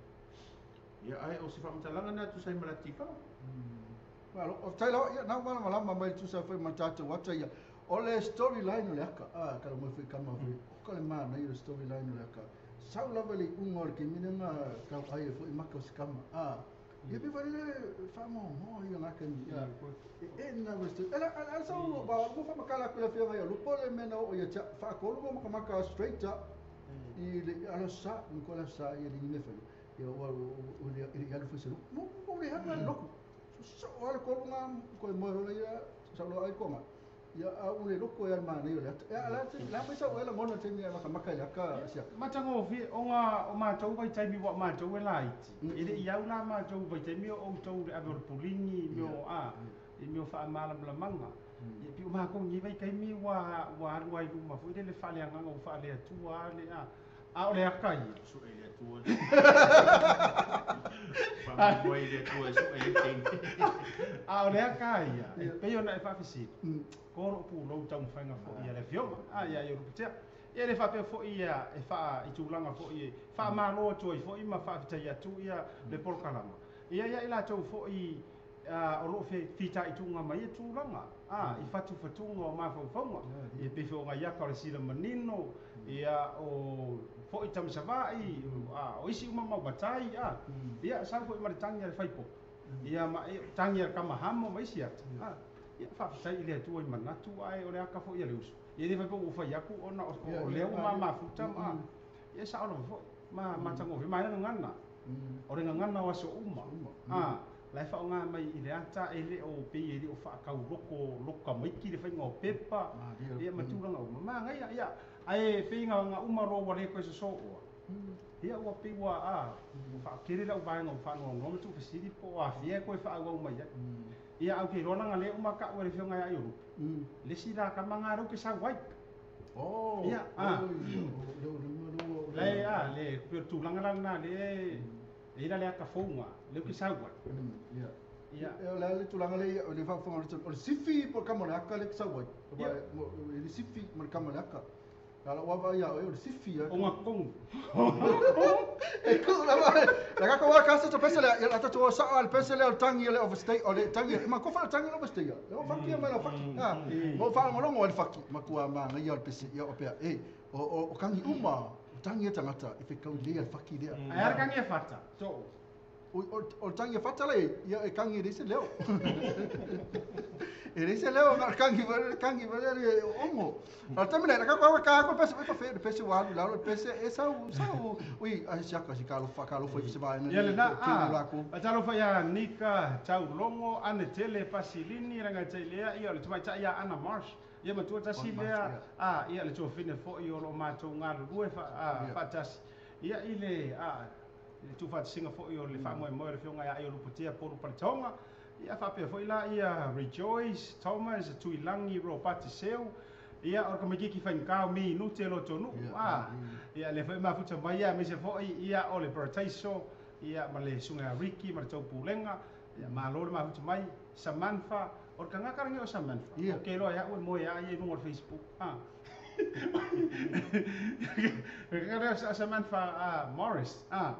Ia, ae o se faamatalaga na tusa ai ma le ata tifaga. Malo, o tai lava, ia, na malamalama mai tusa foi ma tatou ata ia. O le storyline o le aka, kala mai foi kama foi, o ka le manaia o le storyline o le aka. Sau lava le iuga o le taimi lea na tau ai ai foi maka o se kama. Ia pe fai le faamoamoa ia ngā taimi, ia. E na le story. Ela, ala sau, ba, ua faamakala atu le afioga ia Lupo le mea na oo ia tia, faatolu ma makamaka straight up. I le alo sa, ni ko la sa ia le ni mea fai. Ia, ua, ua, ua, le alu foi se loku. Mo, mo, le hanga le loku. So, so, ale kolu ngā, koe moe rola ia, sau loa ai konga. Ia, a ule loko e al manaia o le ata. Ia, ala, la mai sau ela ngona taimi e makamaka i le aka, sia. Matagofie, o ngā, o mātou vai taimi wa mātou e laiti. E le i au la mātou vai taimi o outou le ave o le pulingi, i meo, a, i meo whaamalamalamaga. Ia, pi o mākou ni vai taimi wa alu ai luma foi le whaaleagaga o whaaleatua le, a. A o le aka ia. Sue le atua. Whaamoe le atua, sue le teine. A o le aka ia. E pei ona e whaafesili. Koro o pūlou taumafaiga foi ia le afioga. A, ia, ia Luputea. Ia le faapea foi ia e whaa i tulaga foi e whaamalo atu ai foi ma faafetai atu ia le polokalama. Ia, ia i latou foi, o loo fitaituga mai ia tulaga. A, i fatufatuga o mafaufauga. Ia pei foi o ngai aka o le sila manino, ia o foi tamasava'i, a, o isi uma mau matai, a. Ia, sau foi ma le tagi a le faipopo. Ia, ma e, tagi a le kamahamo ma isi ata. A, ia, faafetai i le Atua i manatu, ae o le aka foi ia le uso. Ia le faipopo ua fai aku ona o lea ua mamafuta ma, ia sao lava foi. Ma, matagofie, ma e le gagana. O le gagana o aso uma. A, la e faaaoga mai i le ata e le o pei e le o faakauloko loka maiki le faiga o pepa. Ia, ma tulaga uma. Magaia, ia, ae pei nga uma loa ua le koe sosooa. Ia, ua pei ua, a, ua faakele lau vaega o faanoanoa ma tuufesili po o afia e koe faaauau mai ai. Ia, au ke iloa laga lea uma ka'u e le afioga ia ai o Lupe. Le isi la kama ga lea ou te sau ai. Oh. Ia, a. Le a le pe tulaga la lena le e ila le aka fouga le ke sau ai. Ia. Ia. E o le ale tulaga le ia o le faafofoga o le sifi po o le kama o le aka le sau ai. E le sifi ma le kama o le aka. La la wava ia o le sifi ia. O ngā kongu. E ku la va. La ka wa ka sa pese le la ta to sa al pese le al tangi le overstay o le tangi ma ko fa tangi le overstay ia. Le faki ma la faki. Ha. Mo fa mo longo le faki ma kua ma ngai al pese ia o pea e o kangi uma tangi e tangata e fe kau le al faki le. Ai ar kangi e fata. To. O tangi e fata le ia e kangi le se leo. E le se leo ngar kangi va le ongo. Al tamine la ka ka ko pese ko fe pese wa la lo pese e sau sau ui a sia ka si ka lo fa ka lo foi se va ia le na a. A talo fa ia Nika tau longo ane tele pasilini ranga telea ia le tumai ia Ana Marsh. Ia matua tasi lea a ia le tofine foi o lo matou galulue fa a faatasi. Ia i le a le tuufaatasiga foʻi o le faamoemoe o le fioga ia ai o Luputea Polu Paletoga. Ia faapea foʻi la ia Rejoice Thomas Tuilagi Robert Seu. Ia o le kamakiki faigā o mi nute lo tonu. A ia le foi mafuta mai ia aemaise foʻi ia o le Parataiso ia ma le suga Ricky ma le taupulega. Ia malo le mafuta mai Samantha o le kagaka lagi o Samantha. O ke loa ia ue moe ia ia i luga o le Facebook. A kagaka Samantha Morris. A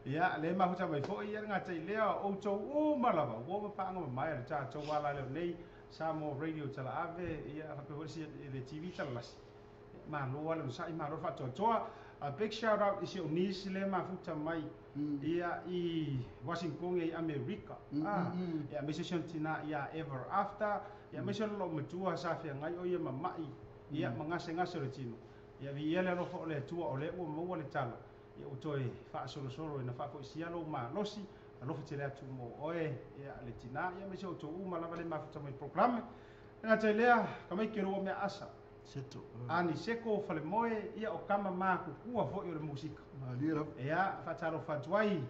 ia le mafuta mai foʻi ia le gatai lea o outou uma lava ua mapaaga mamae le tatou ala leo nei Samoa Radio Talaave ia faapea foi le TV Talalasi. Malo le onosaʻi malo le faatoatoa. A big shout out i si ou nisi le mafuta mai ia i Washington i Amerika. A ia aemaise si ona tinā ia Ever After ia aemaise o le loo matua sa feagai o ia mamaʻi ia magasegase o le tino. Ia viia le alofa o le Atua o lea ua maua le tala. Ia ua toe faasolosolo ina faafoisia lou malosi alofa tele atu mo oe ia le tinā ia aemaise o outou uma lava le mafuta mai programe. E gata i lea kamaike lua mea asa. Seto. Ani seko falemoe ia o kama makukua foʻi o le musika. Ia faatalofa atu ai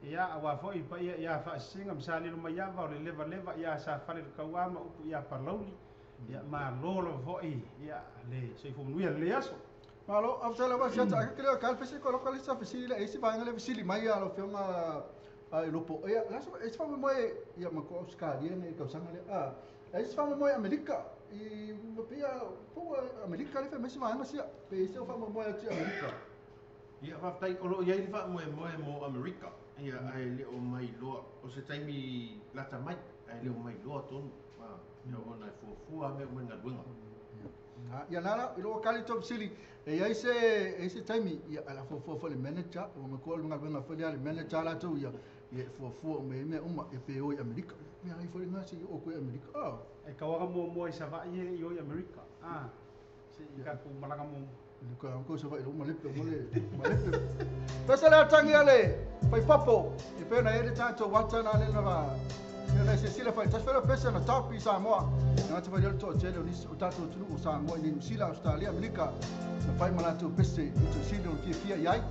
ia auā foʻi paia ia faasisiga ma salilo mai ava o le levaleva ia sa fale le kauā ma upu ia palauli. Ia malo lava foʻi ia le soifua manuia lelei aso. Malo, afutala wa siata aka kele ka pese ko lokale sa fesili le isi vaega le fesili mai ia lo fionga a e lopo ia la so isi fa mo ia ma ko Australia ne ka sanga le a isi fa mo Amerika i ma pia po Amerika le fa mesi vaega sia pe isi fa mo ia ti Amerika. Ia faafetai o loo iai le faamoemoe mo Amerika ia ae le o mai loa o se taimi lata mai ae le o mai loa tonu ia ona e fuafua mea uma i galuega. Ia nala i loo kali top sili e iai se taimi ia ala fuafua foi le manager o ma ko le galuega foi lea le manager latou ia ia fuafua o mea uma e pe o i Amerika. Mea ai foi ngasi o ko i Amerika. E kauaga muamua i Savaʻi e i o i Amerika. A se i tatou malaga muamua. Ka ko Savaʻi lo malepe male malepe. Pesa le tangi ale fai papo e pe na ele tatou wata na le na va. Ia se sila fai tas fela pesa na tapi Samoa. Na te fai le to tele o nisi o tatou tunu o Samoa i New Zealand, Australia, Amerika. Na fai malatou pese i to sili o fia fia iai.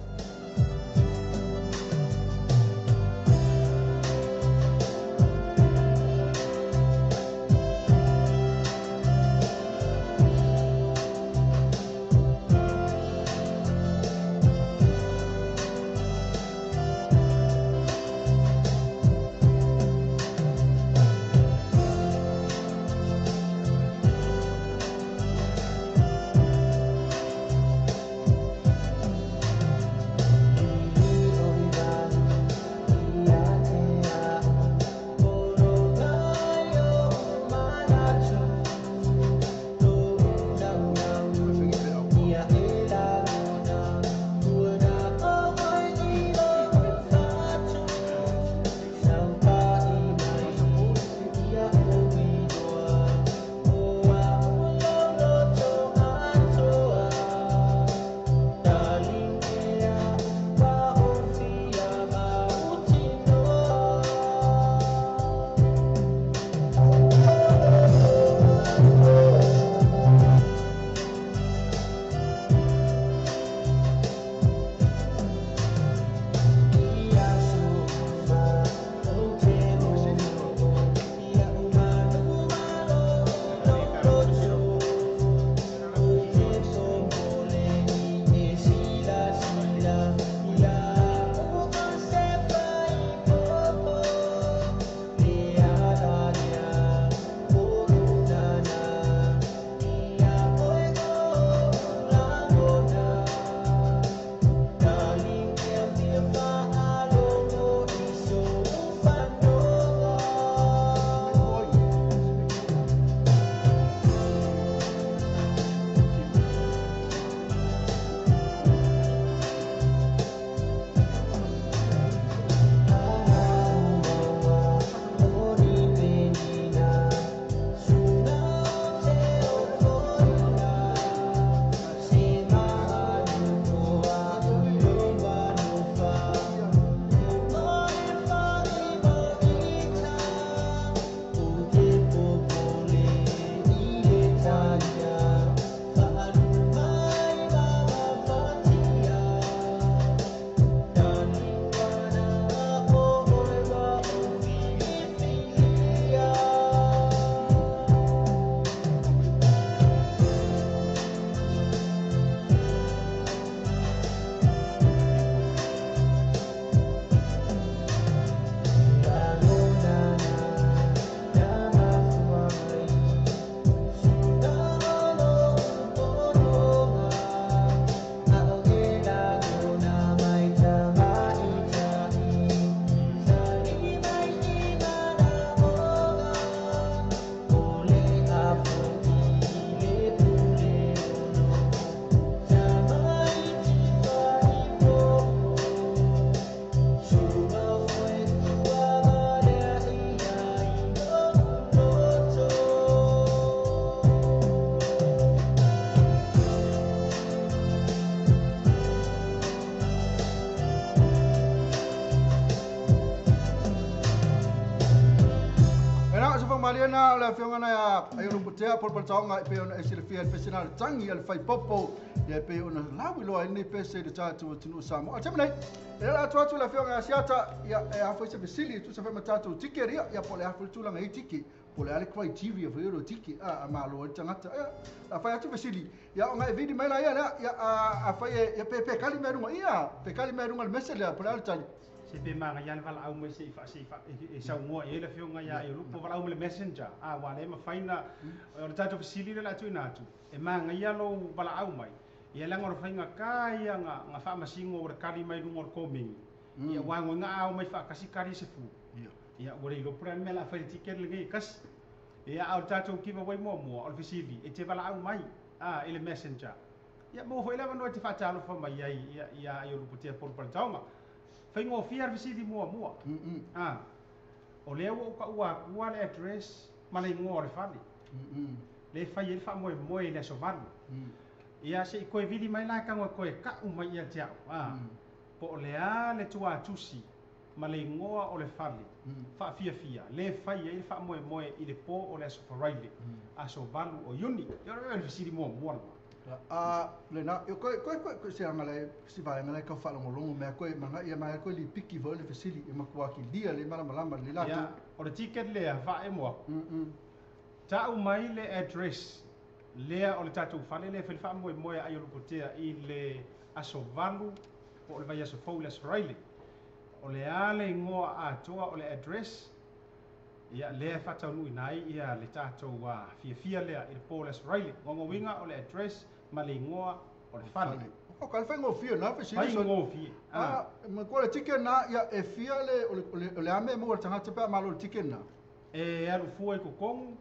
la afioga na Aiolupotea Polopoletaoga e pei ona e silafia i le pese na le tagi a le faipopo ia e pei ona lauiloa ai lenei pese i le tatou atunuu o Samoa. A o le taimi nei, e le atu atu le afioga ia Asiata, ia e a foi se fesili e tusa foi ma tatou ticket ia, ia po o le a foi le tulaga i ticket, po o le a le criteria foi o le ticket a malo ai le tagata. Ia, a fai atu fesili, ia ona e vili mai la ia lea, ia a fai e, ia pe kali mai luga, ia, pe kali mai luga le mese lea, po o le a le tali. Se pe magaia le valaau mai se i fa se i fa e saunoa i ai le afioga ia Aiolupo valaau ma le messenger a ua le mafai na o le tatou fesili lea o le a tuuina atu e magaia lou valaau mai ia leaga o le faiga ka ia ga ga faamasino ua le kali mai luga o le komeni ia ua agoina a o mai faatasi kali se fu ia ua le iloa po o le a le mea o le a fai i le ticket lenei e tasi ia a o le tatou giveaway muamua o le fesili e te valaau mai a i le messenger ia maua foi le avanoa e te faatalofa mai ai ia ia Aiolupotea Polopaletaoga. Faigofie le fesili muamua. A, o lea ua ou taua atua le address ma le igoa o le fale. Lea e fai ai le faamoemoe i le aso 8. Ia se i toe vili mai la e tago e toe tau mai ia te au. A, po o le a le tuatusi ma le igoa o le fale faafiafia lea e fai ai le faamoemoe i le po o le aso Faraile, aso 8 o Iuni. Ia o le fesili muamua lena. A lena, e koe koe koe koe se anga le si vaega le ka faalogologo mea koe manga ia mai koe lipiki foi le fesili e matua kilia le malamalama le latou. Ia, o le ticket lea faaemo aku. Tau mai le address lea o le tatou fale lea e fai le faamoemoe a Aiolupotea i le aso 8 po o le vaiaso fou i le aso Faraile. O le a le igoa atoa o le address ia lea e faataunuuina ai ia le tatou fiafia lea i le po o le aso Faraile. Uiga o le address ma le igoa o le fale. O ka le faigofie na fesili. Faigofie. A, ma ko le ticket na ia e fia le o le ame mo le tagata pe a malo le ticket na. E alu fua i totonu,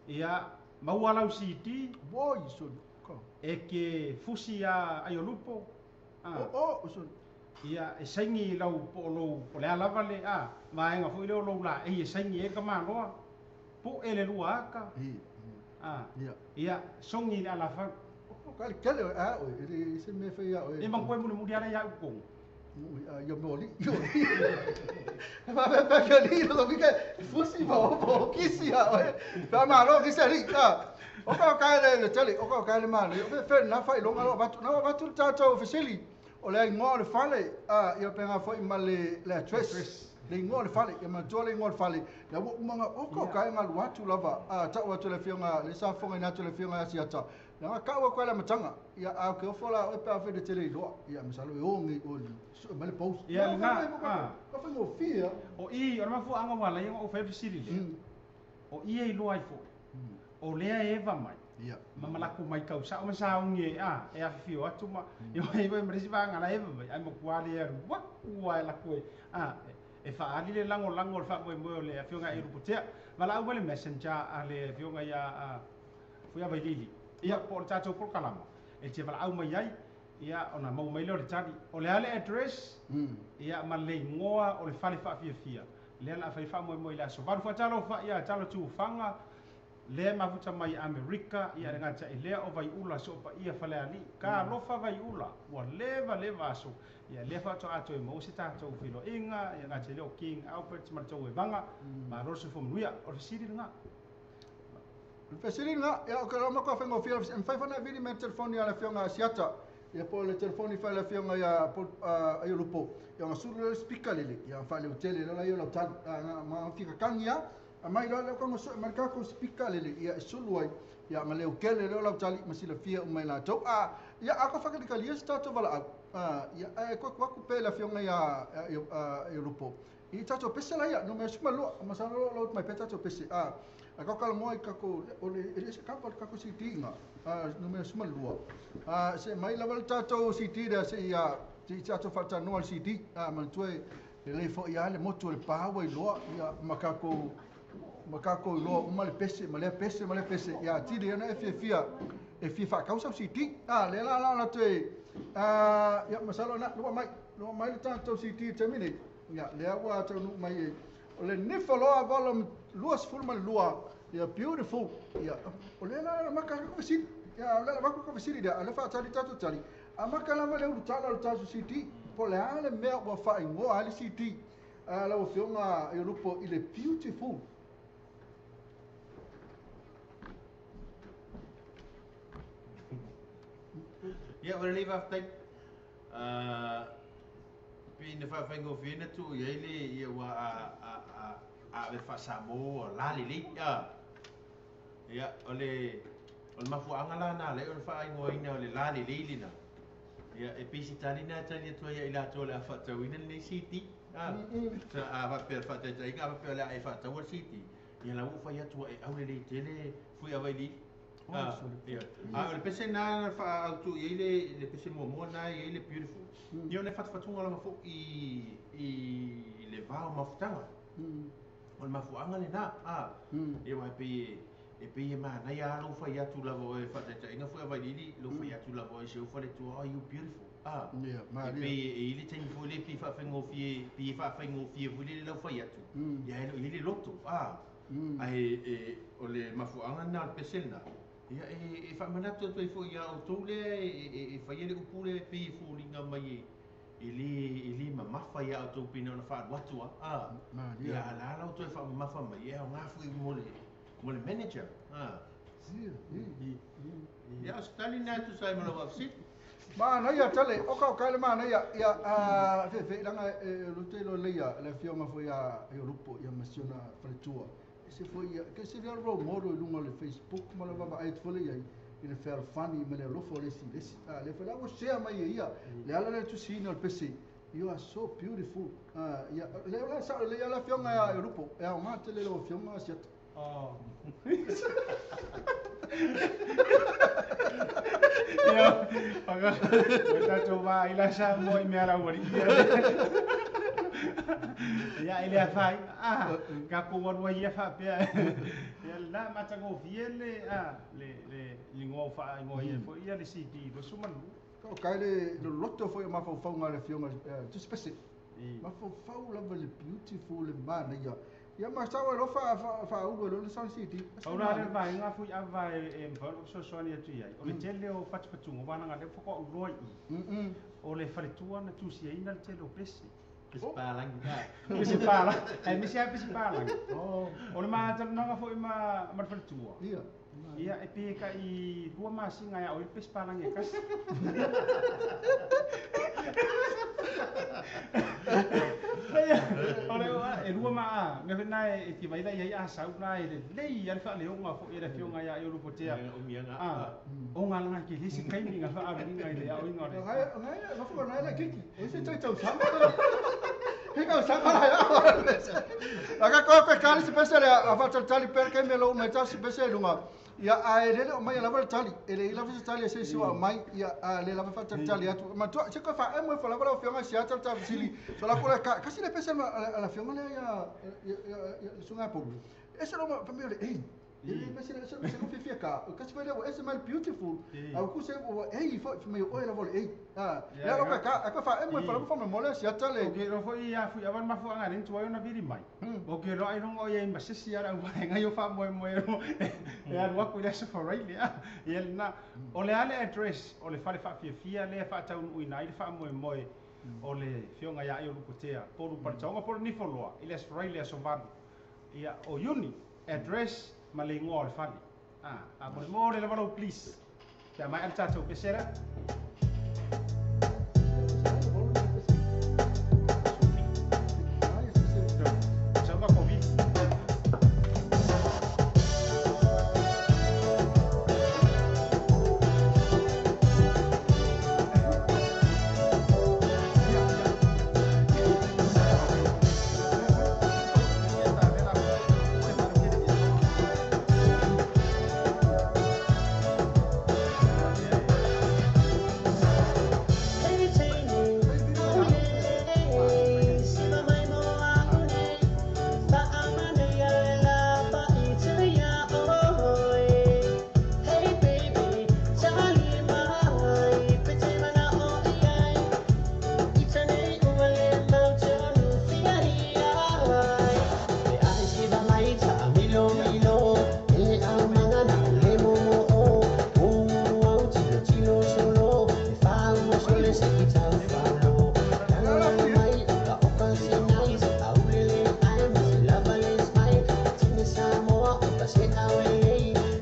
ia maua lau CD. Oi so ko. E ke fusi a Aiolupo. O o so. Ia e saini lau po o lou po o le a lava le a vaega foi lea o lou laei e saini ai le tamaloa po e le lua aka. A. Ia sogi i le alafau. O ka le kele a o e se me fai a o. E mankoe mulimuli ala ia u totonu. Ia mo li. Ma fa fa ke li lo ki ke fusi ma o po kisi a o. Fa ma lo ki se li. O ka ka le le tele o ka ka le ma le. O fe na fa ilonga lo batu na batu tatou fesili. O le igoa o le fale, a ia pega foi ma le address. Le igoa o le fale, ia manatua le igoa o le fale. Ia ua uma o ka ka galu atu lava, a tau atu le afioga, le sa fofogaina atu le afioga ia Asiata. Leaga kau atu ai le amataga, ia a ke ofo la oe pe a fai le tele iloa. Ia masalo e o nei o le sue mai le post. Ia lena, a. Ka faigofie a. O i, o le mafuaaga ua ala ai ona ou fai fesili lea. O i e iloa ai foi. O lea e eva mai. Ma malaku mai kau sao ma saogi e a e afifio atu ma e mai ma le isi vaega la eva mai ai matua le alu ua ua e laku e a e faali le lagolago o le faamoemoe o le afioga ia Aiolupotea. Valaau mai le messenger a le afioga ia Fuiavailili ia po o le tatou polokalama e te valaau mai ai ia ona maua mai lea o le tali. O le a le address ia ma le igoa o le fale faafiafia lea o le a fai faamoemoe i le aso 8. Faatalofa ia talo tufaga lea mafuta mai Amerika ia le gata i lea o Vaiula so paia faleali ka alofa Vaiula ua leva leva aso ia lea faatoa toe maua se tatou feiloaiga ia gata i lea o King Albert ma le tou evaga malo le soifua manuia. O le fesili lena. O le fesili lena ia o ke lama ko faigofie le fesili. E mafai foi ona vili mai le telefoni a le afioga Asiata ia po o le telefoni fai le afioga ia Aiolupo ia ona sulu lea le speaker lele ia faaleutele lea la ia o lau tali ma fikakagi a a mai loa lea kongo sue mai le tatou speaker lele ia e sulu ai ia ma leutele lea o lau tali ma silafia uma i latou. A ia a ko whakalikalia se tatou valaau ia e koe aku pe le afioga ia Aiolupo i tatou pese la ia no me suma loa masalo lo lo mai pe tatou pese a a ka kala moa i kako o le e se kapa kako CD nga no me suma lua a se mai lava le tatou CD da se ia ti tatou faatanoa le CD a manatua e le foi ia le motu o le pāua i loa ia ma kako iloa uma le pese ma lea pese ma lea pese ia tili ana e fiafia e fia faakausa CD a le la la la toe ia masalo na lua mai le tatou CD taimi nei ia lea ua taunuu mai e o le nifo loa volume 22 ia beautiful ia o le la la maka ko fesili ia o le la maka ko fesili ia le faatali tatou tali a maka lava le ulu tala o le tatou CD po le a le mea ua faaigoa ai le CD a lau afioga Aiolupo i le beautiful. Ia o le lei faafetai. Pe ina faafaigofie na tuu i ai le ia ua a a a a ave faa-Samoa la lelei. Ia o le o le mafuaaga la na ala ai ona faaigoaina o le la lelei lena. Ia e pei se tali na tali atu ai ia i latou o le a faatauina lenei CD. A faapea faataitaiga a faapea o le a e faataua le CD. Ia la ua fai atu ua e aulelei tele fui availili. Ia. A o le pese na na faaautu i ai le pese muamua na e i ai le beautiful. Ia o le fatufatuga lava foi i le va o mafutaga. O le mafuaaga lena. Ia aua e pei e manaia lava lou fai atu lava o e faataitaiga foi availili lou fai atu lava o e si ou faletua, oh you beautiful. Ia, E malie. pei e i ai le taimi foi lea pei faafaigofie pei e faafaigofie foi lele lau fai atu. Ia e le o i ai le loto. Ae e, o le mafuaaga lena o le pese lena. Ia e faamanatu atu ai foi ia outou lea e faia le upu lea e pei e foliga mai e le mamafa ia outou pei na ona faalu atu a. Malie. Ia a la la outou e faamamafa mai e aoga foi mo le manager. Ia, ia. Ia o se tali lena e tusa ai ma lau faafesili. Manaia tale, o ka o ka le manaia, ia a fe fe langa e lute lo leia le afioga foi ia e lupo ia masiona faletua. E se foi ia ke se via role model i lunga o le Facebook ma le vava ai foi ia i le fealofani ma le alofa o le isi le isi. Le foi la ua share mai e ia le ala le tusiina o le pese. You are so beautiful. Ia le la sa le ia la afioga ia e lupo. E aoga tele lau afioga siata. Oh. Ia, paka, o tatou va ila sa mo i mea lau ali. Ia, ile a fai, ka ko waru ia fa pea. Ia la matagofie le le lingoa fa ingoa ia foi ia le CD lo sumalu. Ka o kai le loloto foi o mafaufauga le afioga tusipese. Mafaufau lava le beautiful le manaia. Ia ma sa lo fa fa fa u lo le san CD. Paura le vaega foi ava e mafai ona fesoasoani atu i ai. O le tele o fatufatuga wana le faatoa uloa i. O le faletua na tusiaina le tele o pese. Pese palangi. Pese pala. Ai misi ai pese palangi. O le matalanoaga foi ma le faletua. Ia. Ia e pe ka i 2 masina ia o le pese palangi e kasi. Ia, o le e lua ma me na e ti vai lai a sau na e le lei al fa le onga fo e le fionga ia e o lupotea. O mianga. O ngā ke lisi kaimi ngā wha aru i le au inga le. Ngai ngai na fo nai la kiki. O se tai tau sama. He kau sama la ya. La ka ko pe kali se pese le a fa tali per ke me lo mai tau se pese lunga. Ia a e lele o mai lava le tali. E le ila se tali se siwa mai ia a le lava fa tali atu. Ma tu se ko fa e mo fa lava la fionga sia tali tali sili. So la ko la ka kasi le pese la la fionga le ia ia sunga po. E se lo ma pa me le ei. E pese le se se ko fi ka. Kasi fa le e se mal beautiful. A ku se o ei fa me o la vol ei. Ah, le lo ka ka fa e mo fa fa me mo le sia tali. O ke ro foi ia fui awan mafu anga len tuai ona viri mai. O ke ro ai rongo ia ma sisi ara wa nga yo fa mo mo ro. E aru aku ile sa farai le. Ia na o le ale address o le fale fa fia fia le fa tau ui na ile fa mo mo o le fionga ia i o lupotea. Polu partaonga polu ni foloa ile sa farai le so valu. Ia o uni address ma le ingoa o le fale. A mo le mo le lava please. Pe mai al tatou pesera. Sa va Covid.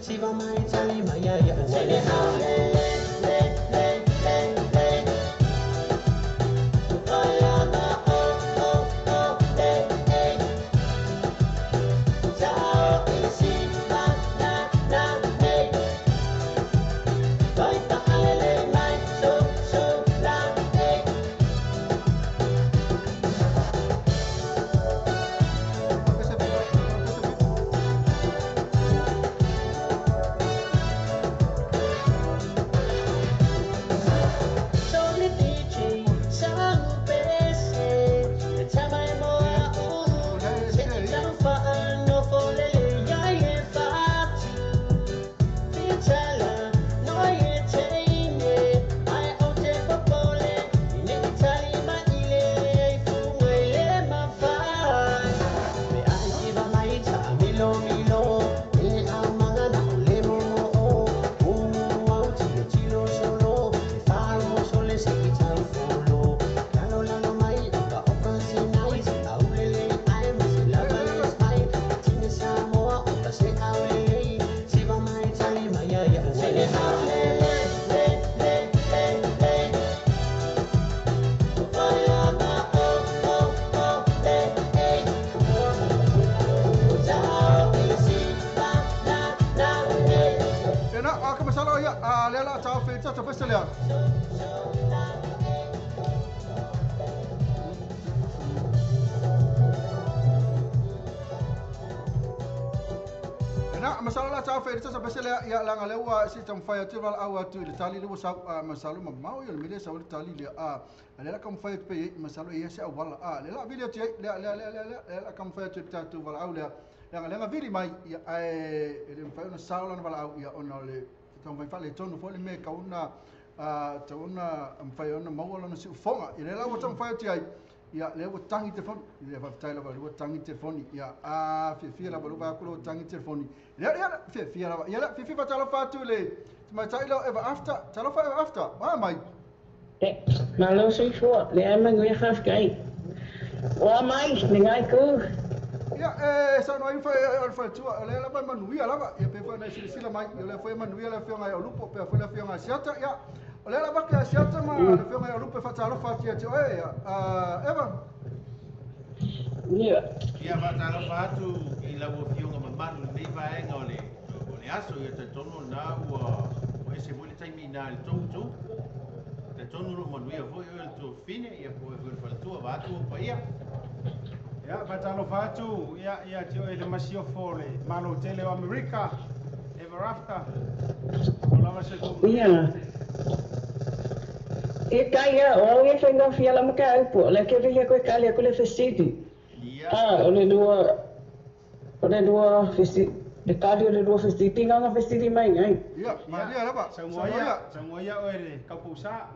Siva mai tali mai ya ya. Ia langa lewa si tamfai atu wala au atu le tali le sa masalo mamau ia le mele sa le tali le a le la kamfai pe masalo ia se wala a le la video ti le le le le la kamfai atu tatu wala au le langa lenga vili mai ia e le mfai ona sa wala wala au ia ona le tamfai fa le tonu fo le me kauna a tauna mfai ona maua ona si ufonga ia le la wa tamfai atu ai ia le ua tangi telefoni le faafetai lava le ua tangi telefoni ia a fiafia lava le vaeaku le ua tangi telefoni ia ia fiafia lava ia fiafia faatalofa atu le tamaitai leo Ever After talofa Ever After ua mai malo soifua le ai manuia faafetai ua mai le ngai ku ia e saunoa ai o le faletua o lea lava e manuia lava ia pe foi na silasila mai ia lea foi e manuia le afioga ia Olupo pea foi le afioga a Siata ia o lea lava ke a Siata ma le afioga ia Olupo e faatalofa atu ia te oe Eva. Ia. Ia faatalofa atu i lau afioga mamalu lenei vaega o le aso ia talitonu lena ua ese foi le taimi ina le tou talitonu loo manuia foi oe le tuafafine ia po oe foi le faletua vaatu o paia. Ia faatalofa atu ia ia te oe le masiofo o le Malo tele o Amerika Ever After o lava se kou. Ia. E kai ia, o au ia whainga whia la maka au po, le ke vihia koe kali aku le fesiti. Ah, o le lua fesiti, le kali o le lua fesiti, nganga fesiti mai ngai. Ia, malia lava. Saungoa ia oe le kaupousa.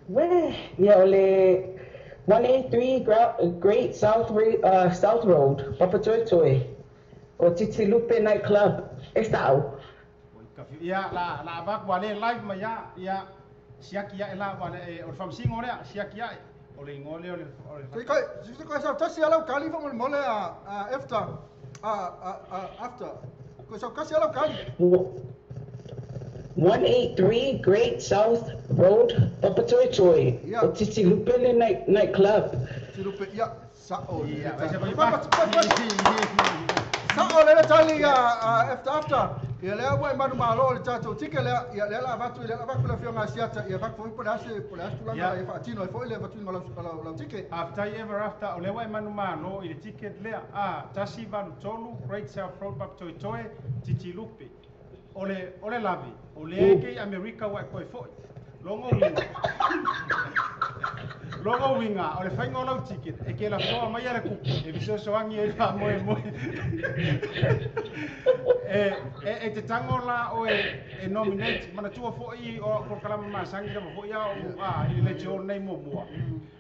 We, ia o le 183 Great South Road, Papatoetoe, o Titilupe Night Club, e sao. Ia, la avak wale live mai ia, ia. Siaki ia la wale o le faamasino lea siaki ia o le igoa lea o le kai kai sa tasi ala kali fa mo le a after after ko sa kasi ala kali 183 Great South Road Papatoetoe o Titilupe Night Club. Titilupe ia sa o ia sa o le tali after after ia lea ua e manumalo le tatou tike lea ia lea la avatu le avatu le afioga a Siata ia avatu foi po le ase tulaga e faatino ai foi le avatuina o lau tike. Faafetai Ever After o lea ua e manumalo i le ticket lea a 183 Great South Road Papatoetoe Titilupe o le lave o lea ke i Amerika ua e koe foi logo uiga logo uiga o le faiga o lau ticket e ke lafoa mai a le kupu e fesoasoagi ai faamoemoe e te tango la o e nominate manatua foi o polokalama masagi lava foi a o a i le leitio nei muamua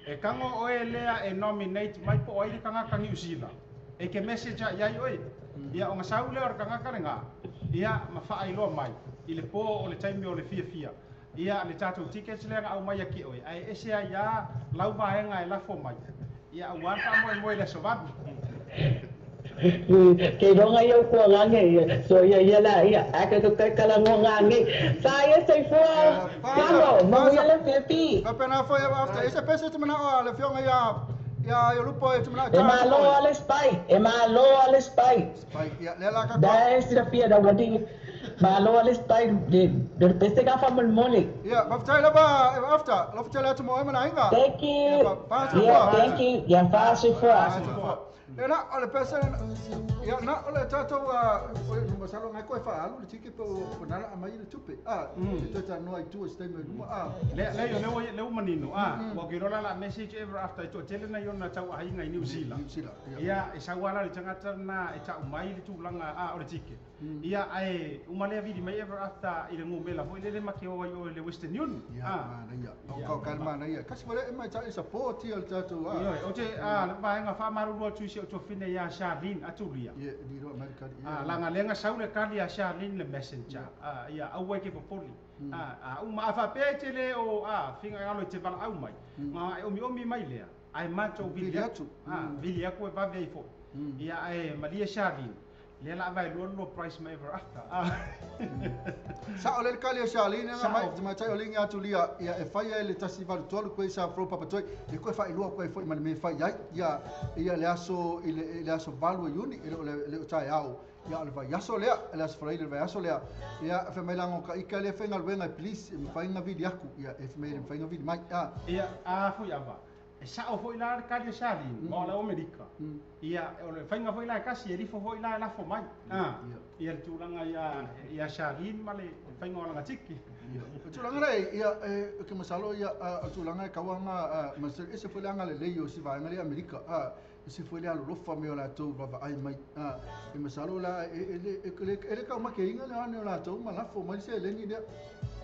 e kango oe lea e nominate mai po o ai le kagaka Niu Sila e ke message a iai oe ia o gasau lea o le kagaka lega ia ma faailoa mai i le po o le taimi o le fiafia ia le tatou tickets lea na aumai ake oe ae ese ai a lau vaega e lafo mai ia auā le faamoemoe le aso valu. Ke ronga ia kua ngange ia so ia ia la ia aka ko kala ngange sa ia soifua kamo manuia le fiafi faapena foi After ese pese te manao a le afioga ia ia Olupo e te manao e malo ale spy e malo ale spy spy ia le la ka da e sila da wadi malo ale spy de repente ka fa mole ia faafetai lava After lofetele atu mo e mana aiga. Thank you. Yeah, thank you. Ia fa soifua. Ia na o le pese ia na o le tatou o le masalo ngai koe faalu le tike pe o nana a mai le tupe a te toe tanoa i tua se taimi o luma a le le le manino a ua kirola la message Ever After i toatele na iona tau aiga i New Zealand ia e sauala le tagata lena e ta'u mai le tulaga a o le tike ia ae uma lea vili mai Ever After i le gumela foi lele make o ai oe le Western Union ia manaia o kau manaia kasi fale e mai ta'i support ia le tatou a ioe o te a le vaega faamalulu atu i si o tuafine ia Charlene atulia ia lilo Amerika a langa lenga sau le kali a Charlene le messenger a ia aua ke popoli a uma a faapea tele o a finagalo i te valaau mai ma e omiomi mai lea ae matou vili atu a vili aku e vave ai foi ia ae malie Charlene Lea la vaelua lua price ma Ever After. Sa'o lea le kali a Charlene aga mai tamaitai o ligi atu lia ia e faia e le 183 koe sa fro papatoi e koe fa'ailoa koe fo'i ma le mea e fai ai ia ia le aso i le i le aso 8 o Iuni e le o le o taeao ia o le vaiaso lea le aso Faraile le vaiaso lea ia fai mai laga o ka ika lea faigaluega e please e mafai ona vili aku ia e fai mai e le mafai ona vili mai a Ia a foi ava E sa'o foi la le kali a Charlene, ma o le au Amerika. Ia, o le faiga foi la e tasi, e lifo foi la e lafo mai. Ia le tulaga ia, ia Charlene ma le faiga o lana tiki. O tulaga lea, ia, e, ke masalo, ia, o tulaga e kaua nga, ma se ese foi le agalelei o si vaega lea Amerika, ese foi le alolofa me o latou vaavaai mai. E masalo la, e, e, e, e, e le kaumakeiga le ane o latou ma lafo mai le seleni lea.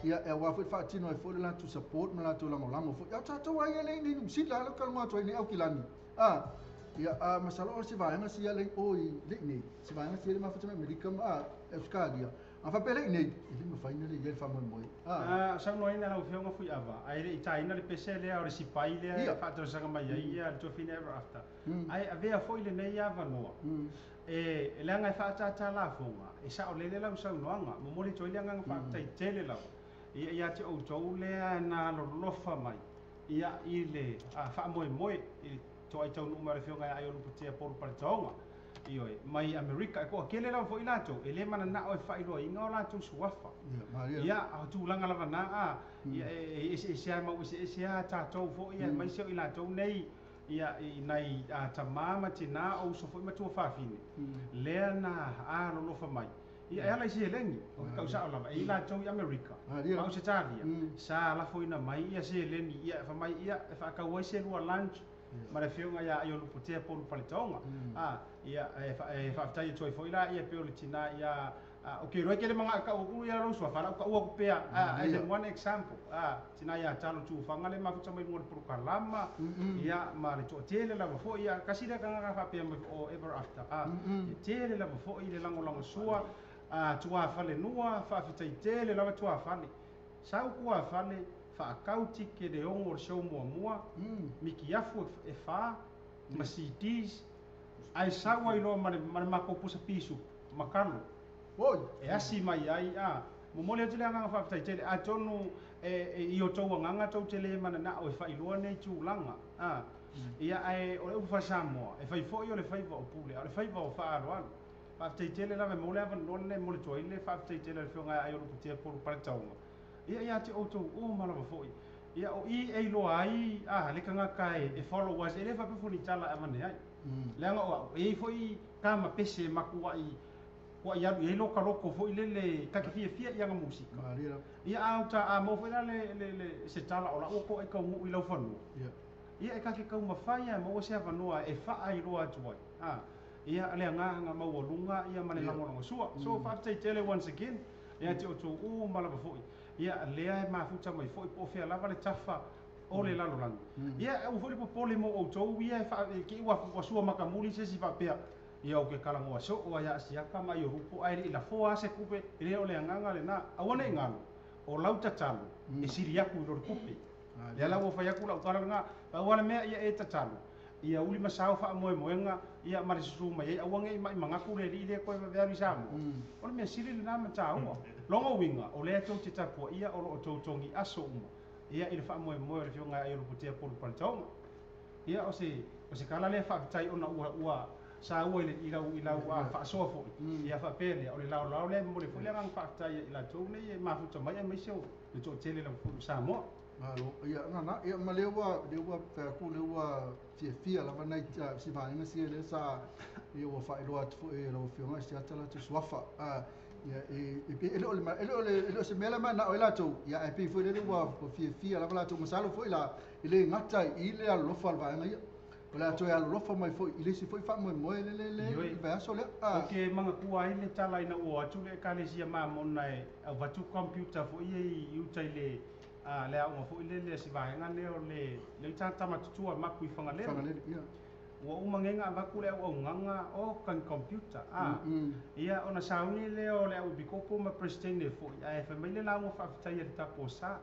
Ia, e auā foi le faatino ai foi le latou support ma latou lagolago foi. A o tatou lava ia lea i inei i Niu Sila, lea ou talanoa atu ai nei Aukilani. A, ia, a masalo o se vaega sia lea i o i le i nei, se vaega sia le mafuta mai Amerika ma Ausetalia. A faapea lea i nei, e le mafai ona le i ai le faamoemoe. A. A saunoaina lau Afioga Fuiava, ae le i taina le pese lea o le sipai lea e faatalosaga mai ai ia le Tuafine Ever After. Ae avea foi lenei avanoa E leaga e faaataataa lafoga, e saolele lau saunoaga, momoli atu ai le agaga faafetai tele lava ia ia te outou lea na alolofa mai ia i le faamoemoe i le toai taunuu mai o le Afioga ia Aiolupotea Polu Paletaoga, ioe, mai Amerika. E toatele lava foi latou e le mananao e faailoaina o latou suafa. Ia, o tulaga lava na, a, ia e eseese lava, mau eseese lava tatou foi, aemaise o i latou nei Ia, i nai tamā ma tinā, o uso foi ma tuafafine, lea na alolofa mai. Ia, e ala i seleni, o ke kausa'o lava, e i latou i Amerika, ma Ausetalia, sa lafoina mai ia seleni, ia, fa mai ia, e faakau ai se lua lunch, ma le afioga ia Aiolupotea Polu Paletaoga. A, ia, e faafetai atu ai foi la, ia, pei o le tinā ia, O ke iloa e kele magaʻu kau aku ia lou suafa lau kau aku pea as an one example tina ia talo tufaga le mafuta mai luga o le polokalama ia ma le toatele lava foi ia kasi lea tagata faapea mai o Ever After e tele lava foi le lagolagosua tuafalenua faafetai tele lava tuafale sau tuafale faakau tike le ogo o le show muamua mikiafu e fa ma CDs ae sau ai loa ma le matou pusa pisu ma kalo e asi mai ai a momoli atu le agaga faafetai tele atonu e i outou agaga tou te le mananao e faailoa nei tulaga a ia ae o le upu faa-Samoa e fai foi o le faiva o pule a o le faiva o faaaloalo. Faafetai tele lava e maua le avanoa lenei e momoli atu ai le faafetai tele a le Afioga ia Aiolupotea Polu Paletaoga ia ia te outou uma lava foi. Ia o i e iloa ai a le tagata e follow us e le faapea foi ni tala e avane ai. Leaga o au e i ai foi tama pese e matuai kuai alu i ai loka loko foi lele ta te fiafia i ana musika. Ia a uta a maua foi la le le le se tala o la'u ko e taunuu i lau fanua. Ia e ta te taumafai a maua se avanoa e faailoa atu ai. A ia le agaga maualuga ia ma le lagolagosua. So faafetai tele once again ia te outou uma lava foi. Ia lea e mafuta mai foi po o fea lava le tafa o le lalolagi. Ia aua foi le popole mo outou ia e faa e kei ua sua makamuli se isi faapea ia ou ke talanoa soo ai ia siaka ma i o rupo ae le i lafoa a se kupe e le o le agaga lena. Aua ne i galo, o lau tatalo e sili aku i lo le kupe. Lea la ua fai atu lau tala lena, pau lava le mea ia e tatalo, ia uli ma sao faamoemoega ia ma le susu mai ai, aua ne i maimagatu le alii lea toe vave alu i Samoa. O le mea sili lena ma taua. Lona uiga, o lea tou te tapuaia o lo o tou togi aso uma ia i le faamoemoe o le Afioga ia Aiolupotea Polu Paletaoga. Ia o se o se tala lea faafetai ona ua ua saua i le i lau i lau faasoa foi. Ia faapea lea, o le laolao lea e momoli ai foi le agaga faafetai ia i latou nei e mafuta mai aemaise o le toatele lava foi o Samoa. Malo, ia na ia ma lea ua lea ua fai atu lea ua fiafia lava nai si vaega sia lea sa ia ua faailoa atu foi e lau Afioga i se ata latou suafa. Ia e e le o le e le o le e le o se mea la manao ai latou, ia ae pei foi lele ua fiafia lava latou masalo foi la e le gata i le alolofa o le vaega ia. O le a toe alolofa mai foi i le isi foi faamoemoe le le le Ioe. le vaiaso lea. Ou te manatua ai le tala ina ua o atu le Ekalesia Mamona e avatu computer foi ia i uta i le le aoga foi lele a si vaega lea o le le tagata matutua mapu i Fagalele. Fagalele, ia. Ua uma nei ona avatu le auaunaga o kan computer a ia ona sauni lea o le au epikopo ma Peresetene foi ae fai mai le lauga faafetai a le tapuo sa.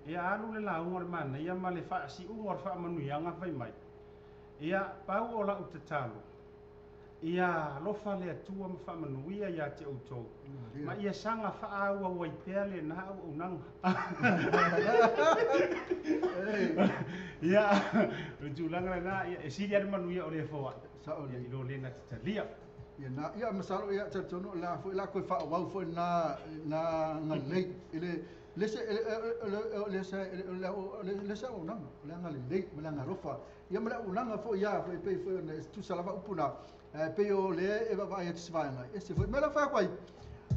Ia alu le lauga o le manaia ma le faasiuga o le faamanuiaga fai mai. Ia pau o lau tatalo Ia alofa le Atua ma faamanuia ia te outou, ma ia saga faaauau ai pea lena auaunaga. Ia, o le tulaga lena, ia, e sili lava le manuia o le foai, ia, i lo le na te talia. Ia na, ia masalo ia talitonu la foi la koe faaauau foi na na galelei i le le se le se le se auaunaga o le agalelei ma le agalofa ia ma le auaunaga foi ia foi pei foi ona tusa lava upu na e pei o le e vaavaai atu se vaega ese foi mea la fai atu ai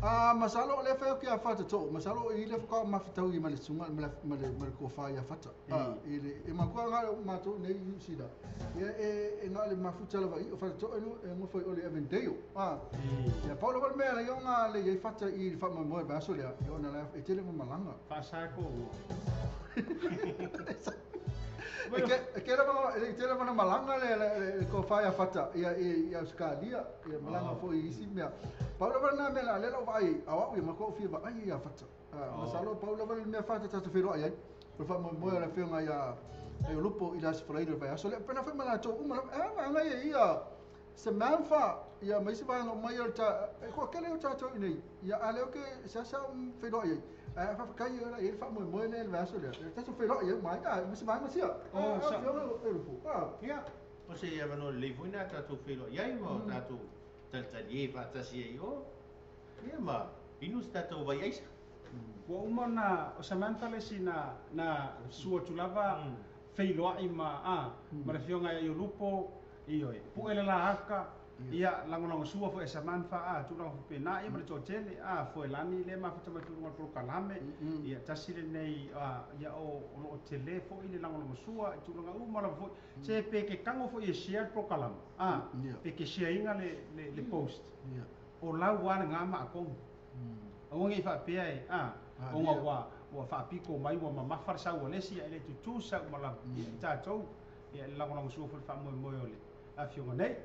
a masalo o le fai atu ia Fata Too masalo i le faatoa mafataui ma le susuga ma le tofa ia Fata a i le e manatua na o matou nei i Niu Sila ia e na o le mafuta lava i o Fata Too e nofo i o le Avondale a ia pau lava le mea lea ona le i ai Fata i le faamoemoe o le vaiaso lea ia ona la e tele ma malaga Faasa ko ua. E ke lava e tele lava na malaga le tofa ia Fata ia i Ausetalia ia malaga foi i isi mea. Pau lava lena mea la lea la ou vaai ai, a o au ia matua ou fia vaai ia Fata. Masalo pau lava le mea Fata tatou feiloai ai. O le faamoemoe o le afioga ia Aiolupo i le Aso Faraile o le vaiaso lea. Pena foi ma latou uma lava. E vaega ia ia Samantha ia ma isi vaega uma ia o le ta e toatele o tatou i inei ia a lea ou te seasea ou feiloai ai ae faafetai ia la i ai le faamoemoe lea i le vaiaso lea e tatou feiloai ai uma ai a ma se vaega sia Oh, a afioga e Lupo a Ia, o se avanoa lelei foi lena tatou feiloai ai ma o tatou talitalie faatasi ai i o. Ia ma inu se tatou vai aisa. Ua uma ona o Samantha le isi na na susu atu lava feiloai ma a ma le afioga ia Iolupo, ioe, pue le laaka, ia lagolagosua foi e Samantha a tulaga faapena ia ma le toatele a Foelani lea e mafuta mai tulaga o le polokalame, ia tasi lenei a ia o o lo o tele foi le lagolagosua i tulaga uma lava foi, se pe ke tago foi e share le polokalame a pe ke share ina le le post, o lau lava lena ma atonu. Aua ne i faapea e, a, ona ua, ua faapito mai ua mamafa le sau a le isi ae le tutu sau ma lava i tatou, ia le lagolagosua foi i le faamoemoe o le Afioga nei.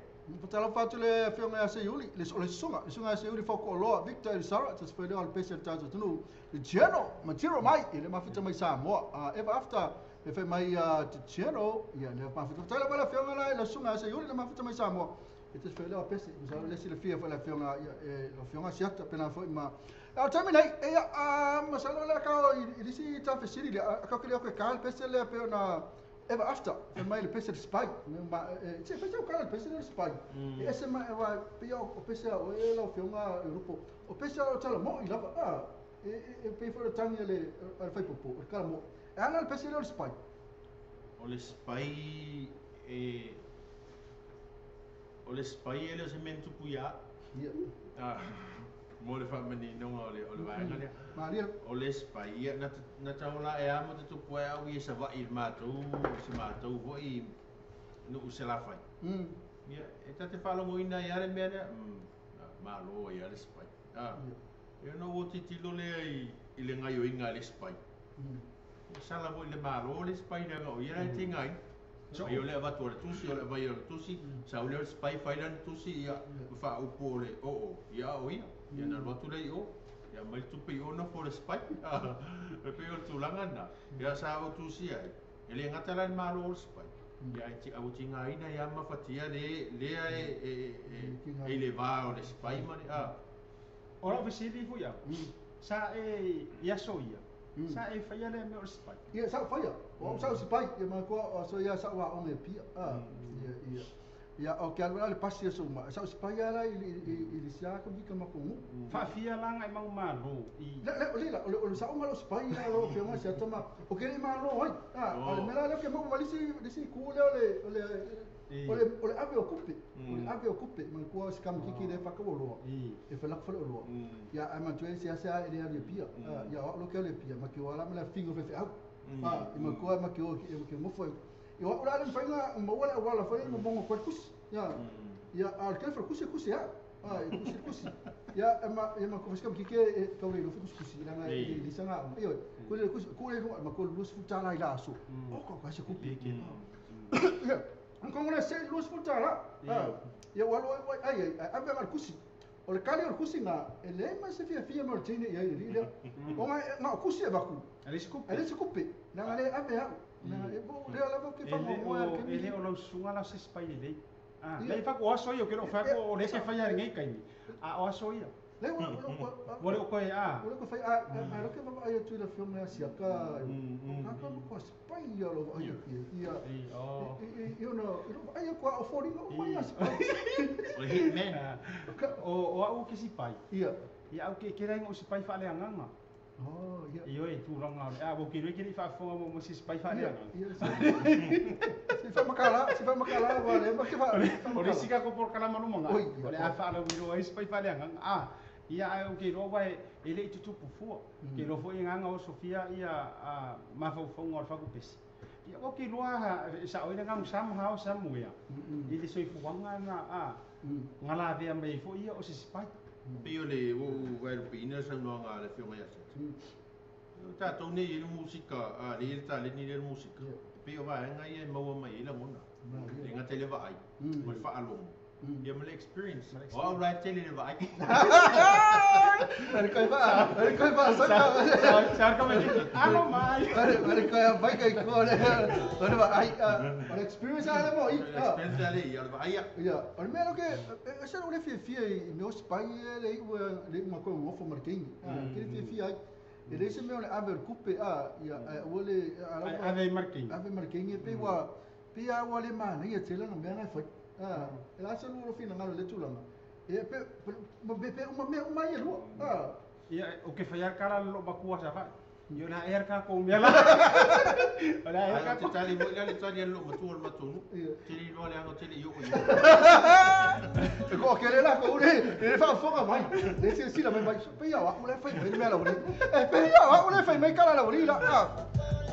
Faatalofa atu le Afioga ia Seiuli, le, o le Susuga, le Susuga ia Seiuli Fautooloa, Victor Elisara, tasi foi lea o alepese a le tatou atunuu, le General, ma Tiro mai, ia le mafuta mai Samoa. Ever after, e fai mai ia General, ia le mafuta. Faafetai lava le Afioga la i le Susuga ia Seiuli, le mafuta mai Samoa. E tasi foi lea o apese, masalo le silafia foi le Afioga ia e le Afioga Siata pena foi ma a o le taimi nei, eia, a masalo lea ka o i le isi ta fesili lea, a ka ke lea koe ka le pese lea pe ona ever after, fai mai le pese le spy, ma e se fai sau ka le pese le spy. E ese ma e wa pe o pese a o e lau Afioga Rupo. O pese o tala mo i lava, a e pe foi le tangi le le fai popo, o le kala mo. E ana le pese lea o le spy. O le spy e O le spy e le o se mea na tupu ia au. Ia. Ah, mo le faamaninoga o le, o le vaega lea. Malie. O le spy, ia, na, na taola e a mo te tupu ai au i Savaii i le matou, se matou foi nuu i Salafai. Ia, e ta te faalogoina ai lava le mea lea, na malo ai lava le spy. Ah, ia ona ua tilotilo lea i, i le gaioiga a le spy. Ia sala foi i le Malo le spy leaga o ia la e tigaina. Ai o le avatu o le tusi, o le aumai o le tusi, sau lea o le spy fai lana tusi, ia, ma faaupu o le oo, ia a o ia. Ia ona alu atu lea i o, ia aumai le tupe i o nofo le spy. E pei o le tulaga lena. Ia sa ou tusia ai, e le gata la i le Malo o le spy, ia ae ua tigaina ai lava mafatia le lea e e i le va o le spy ma le a. O lau fesili foi au, sa e i aso ia, Sa e faia lea mea o le sipai? Ia, sa ou faia. O au sa ou sipai, ia manatua o aso ia sa ou aoga i Apia. Ia, ia. Ia, o ke alu la le pasi aso uma. Sa ou sipai lava la i le sia ka wika ma ko nuu. Faafia la agai mau malo i. Le, le, le la, o le, o le saoga o lou sipai la lau afioga i Siata ma, o ke le malo ai. O le mea la lea ou ke maua ma le isi, le isi itu lea o le, o le, O le o le ave o tupe, o le ave o tupe, manatua se kamakiki lea e faatau oloa, e felako faleoloa. Ia ae manatua e seasea e le alu i Apia. Ia o au loa ke alu i Apia, ma ke o lava ma le afiga o faifeau. E manatua ma ke o ke nofo ai. Ia o au la le mafai ona maua le auala foi lea e momono atu ai le tusi. Ia a o le tele faletusi e tusi lava. E tusi le tusi. Ia e ma ia manatua foi se kamakiki e tau le iloa foi tusitusi leaga e le leai sana aoga. Ioe, tuu lea i le tusi, tuu lea i luga, manatua $20 i la aso. Oka oka e se tupe. Ia, Hong le se $20. Ia ua alu ai ai ai ave agai le tusi. O le kali o le tusi lena, e leai ma se fiafia mai o le teine i ai i le alii lea. Ona na o tusi e avatu. E leai se tupe. E leai se tupe. Leaga le ave au. Leaga e lea lava ou te E le faamoemoe lava i le o, e taimi le o lau susuga la o se sipai lelei. Le fa ko aso ia ke lo fa ko le ke fa ia ngai kai a o aso ia. Le wa wa le ko ia. O le ko fa a a lo ke va ai tu le film le sia ka. Ka ka ko spai ia lo ai ia. O. Io no ai ko o fori no mai ia spai. O hitman. O au ke sipai. Ia. Ia au ke ke rengo sipai fa le anganga. Oh, ia. Io e tūranga a wo ki reki fa fonga mo si sipai fa le anganga. Ia. Si fa makala wa le ma ke fa. O le sika ko por kala malumanga. O le a fa la wiro ai sipai fa le anganga. A ia ai o ke ro wa e le tutupu fua. Ke ro fo inganga o Sofia ia a mafaufauga o le fakupesi. Ia o ke loa sa o ina ngam sam hao sam muia. I le soifuaga na a galavea mai ai foʻi ia o se sipai. Pei o le ua vaelupeina saunoaga a le afioga ia Seta. O tatou nei i le musika, a le le taleni le musika. Pei o vaega ia e maua mai ai lagona. Le gata i le vaai, ma le faalogo. Ia ma le experience. O au la e tele le vaai. Ari koe va'a saka. Sa ka mai alo mai. Ari koe vai kai ko le. O le vaai, o le experience a le mo i. Experience a le ia le vaai. Ia, o le mea lo ke se o le fiafia i mea o sipai e le ua le uma koe ngofo ma le keini. Ke le fiafia ai. E le se mea o le ave o le kupe a ia ua le ave i markeini. Ave markeini pe ua pe a ua le manaia tele na mea na fai. E la se lua finagalo le tulaga. E pe pe uma mea uma ia lua. Ia o ke whai kara lo makua sa fa. Ia la air ka ko mea la. O la air ka ko tali mo le tali lo matua le matonu. Tele lo le anga tele yo ko. E ko ke le la ko le le fa foga mai. Le se si la mai pe ia wa le fai mai mea la uli. E pe ia wa le fai mai kala la uli la.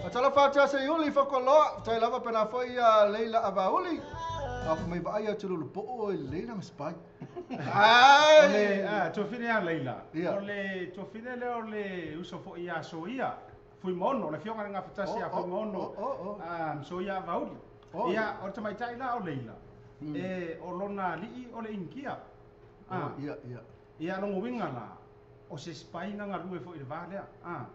A tala fa tia se uli fa ko lo tai lava pe na foi ia leila avauli. A mai vai a tulu po o le na spai. Ai le a tofine a Leila. O le tofine le o le uso fo ia so ia. Fui mono le fionga nga fatasi a fui mono. A so ia vauli. Ia o tamaitai la o Leila. E o lona lii o le inkia. A ia ia. Ia longo winga la. O se spai na ngalue fo i le va lea. A.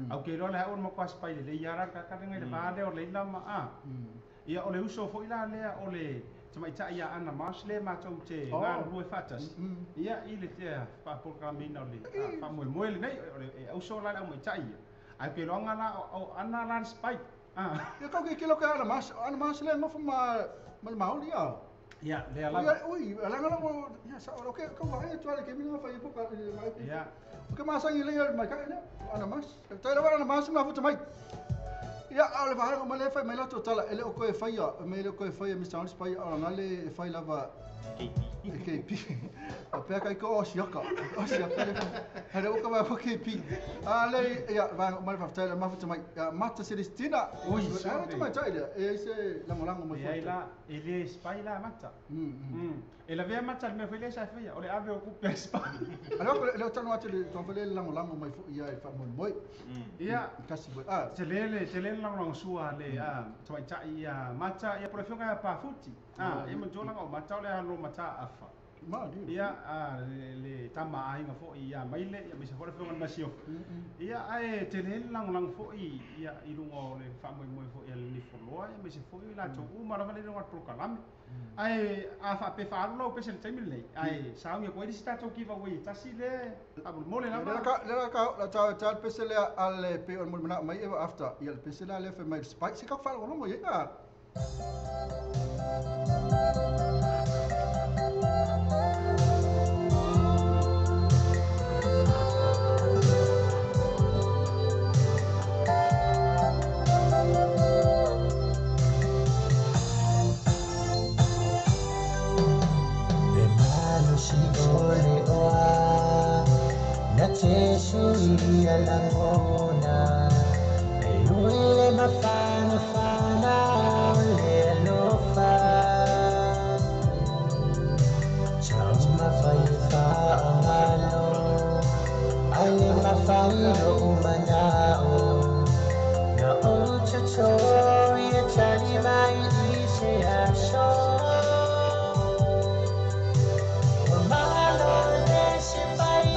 Au ke lo le o mo kwa spai le ia ra ka ka le va le o Leila ma a. Ia o le uso fo i la lea o le tamaitai ia Ana Mas le matou te galulue faatasi. Ia i le tea faapolikalamina o le faamoemoe lenei o le auso la le aumaitai ia. Ae peloaga la o Ana la le sipai. Ia kau ke kilo ke Ana Mas, Ana Mas le ngofo ma le maoli ia. Ia, lea lava. Ui, alanga la ia sa o ke kau vaai atu ale ke mina fai po ka mai. Ia. O ke masangi le ia mai ka ina Ana Mas. Tai lava Ana Mas ma futa mai. Ia o le vaega ma le fai mai la tala ele o koe faia me le koe faia Mr. Honest pai o ngale fai lava KP KP a pea kai ko osiaka osiaka le hele o ka va KP a le ia va ma fa tala ma fa mai Mata Celestina ui sa ta mai tai le e se langolango mai ia la ele spai la mata e la vea mata me foi le sa faia o le ave o kupe spai ala le tanu atu le to le langolango mai ia e fa moi ia kasi a tele langolango sua le a tamaitai ia mata ia por fionga pa futi a e mo jola o mata o le alo mata afa ma ia a le tama ainga fo ia maile ia misa fo fionga masio ia ae tele langolango fo ia i lunga o le fa moi moi fo ia le foloa ia misa fo la to uma la le longa prokalame ai a fa pe fa lo pe se taimi le ai sa ngi ko ri sta to ki va we tasi le a mo le la le ka la ta ta pe se le ale pe o mo na mai e after ia le pe se la le fe mai spike se ka fa lo mo ia Suia langona e ule mafana fana le alofa chama fai fa angalo ale mafai ro umanao na o chacho ye tali mai ise asho malo le sipai.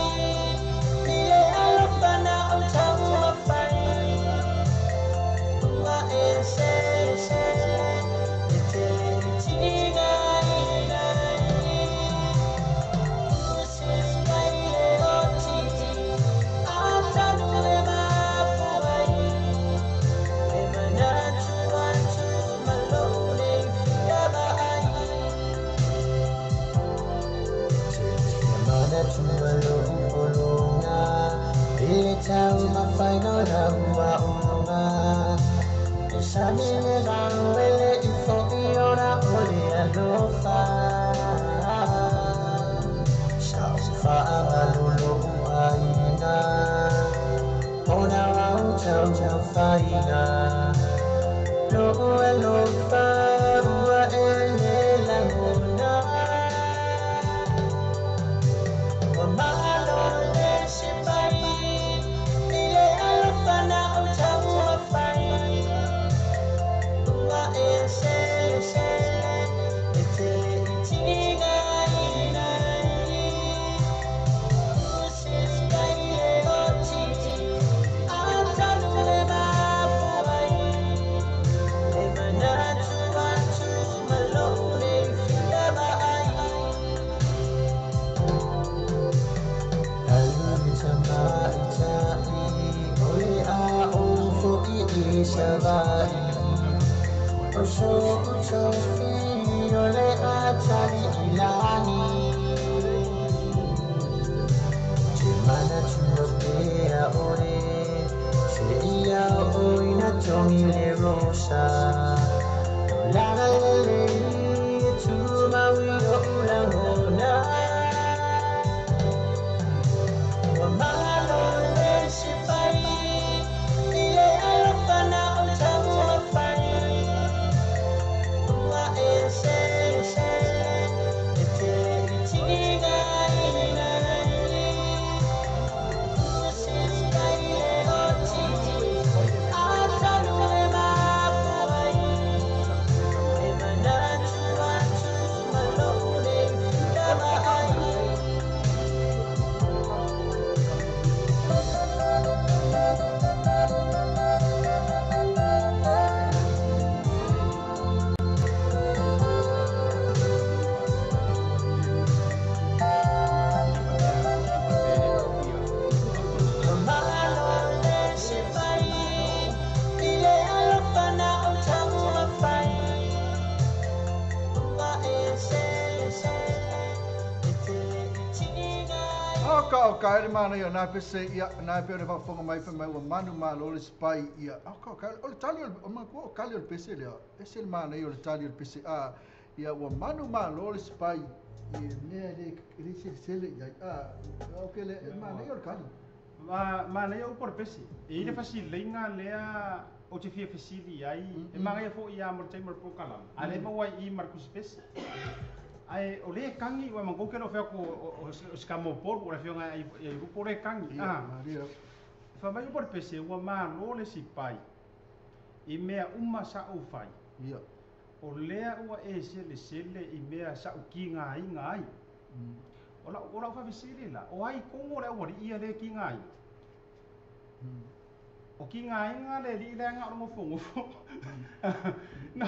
Mana ia na pese ia na pe re fa mai fa mai ua manu malo le spai ia o ka o le tali o ma ko kali o le pese le ese le mana ia o le tali o le pese a ia ua manu malo le spai ia mea le le se le ia a o ke le mana ia o le kali ma mana ia o por pese e ile fasileiga lea o te fia fesili ai e magaia foʻi ia mo le taimi o le polokalama a le maua ai i ma le tusipese ai o le kangi wa mango ke lo fe ko o skamo por o le fionga ai grupo le kangi ah fa mai por pese ua malo le sipai i mea uma sa o fai ia o lea ua e sele sele i mea sa o kinga ai ngai o la fa fesili la o ai kongo le ua ia le kinga ai o ki ngā le li le ngā o ngofo no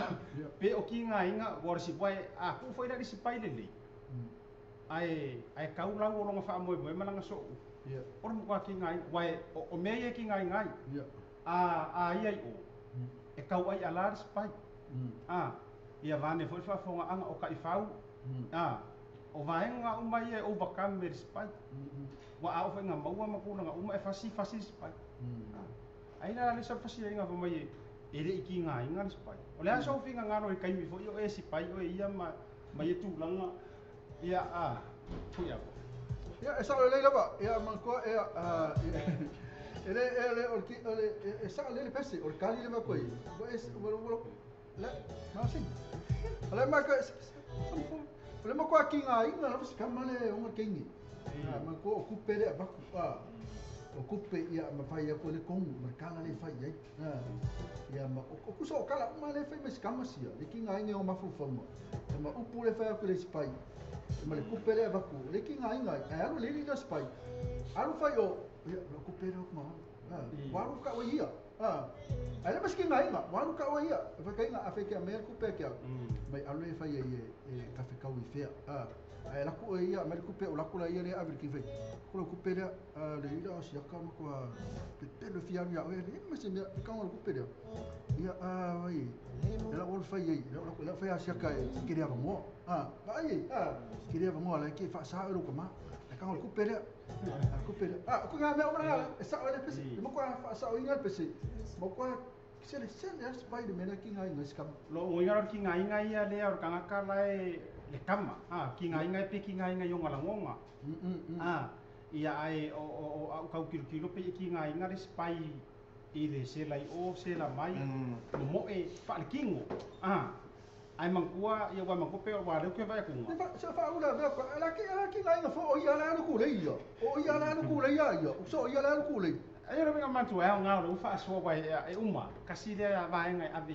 pe o ki ngā inga o si pai a ku foi le si pai le le ai ai kau lau o longa fa mo mo malanga so o mo kwa ki ngā wai o me ye ki ngā ngai a ia i o e kau ai ala si pai a ia vane foi fa fonga anga o ka i fau a o vaenga o mai e overcome me si pai wa a o fa ngā maua makuna ngā uma e fasi fasi si pai ai la le sa fasi inga fa mai e le iki ngā inga le sipai o le aso finga ngaro e kaimi fo i o e sipai o e ia ma ma e tūlanga ia a fui apo ia e sao le lava ia manko e a ele ele o ki ele e sao le pese o kali le ma koi o es o la ma sin ale ma ko le ma ko ki ngā inga la se kama le o kengi ma ko o kupele a baku a o kupe ia ma fai ko le kongu ma kala le fai ai ia ma o ku so kala ma le fai me skama sia le ki ngai o mafu ma upu le fai ko le spai ma le kupe le baku le ki ngai ngai ai alu le le spai alu fai o ia lo kupe le ma waru ka o ia ai le maski ngai nga waru ka o ia fa kai nga afe ke me kupe ke mai alu le fai e ka fe kau i fea ai la ku ia ma le kupe o la ku la ia le avri ki fai ko le kupe le le ila o sia ka ma ko pe le fia ia o le ma se me ka o le kupe le ia a vai la o fai ai la fai a sia ka e ki le mo a vai a ki le mo la ki fa sa o ko ma la ka o le kupe le a kupe le a ko nga me o ma sa o le pese mo ko fa sa o inga le pese mo ko Selesele a sipai le mea lea kigaina i si kama. Lo uiga o le kigaina ia lea o le tagata la e le kama, a, kigaina e pe kigaina i ona lagoga. A, ia ae o o o a'u tau tilotilo pe i kigaina le sipai i le sela i o sela mai, momo'e faalekino, a, ae manatua ia ua manatua pe ua lea ou te vaai atuga. Le se faaula avea ko ala ki ala kigaina fo o ia ala alu kulei ia. O ia ala alu kulei ia ia. So ia ala alu kulei. Ai o le mea manatua e aoga o lea ua faasoa aua e uma, tasi lea vaega e ave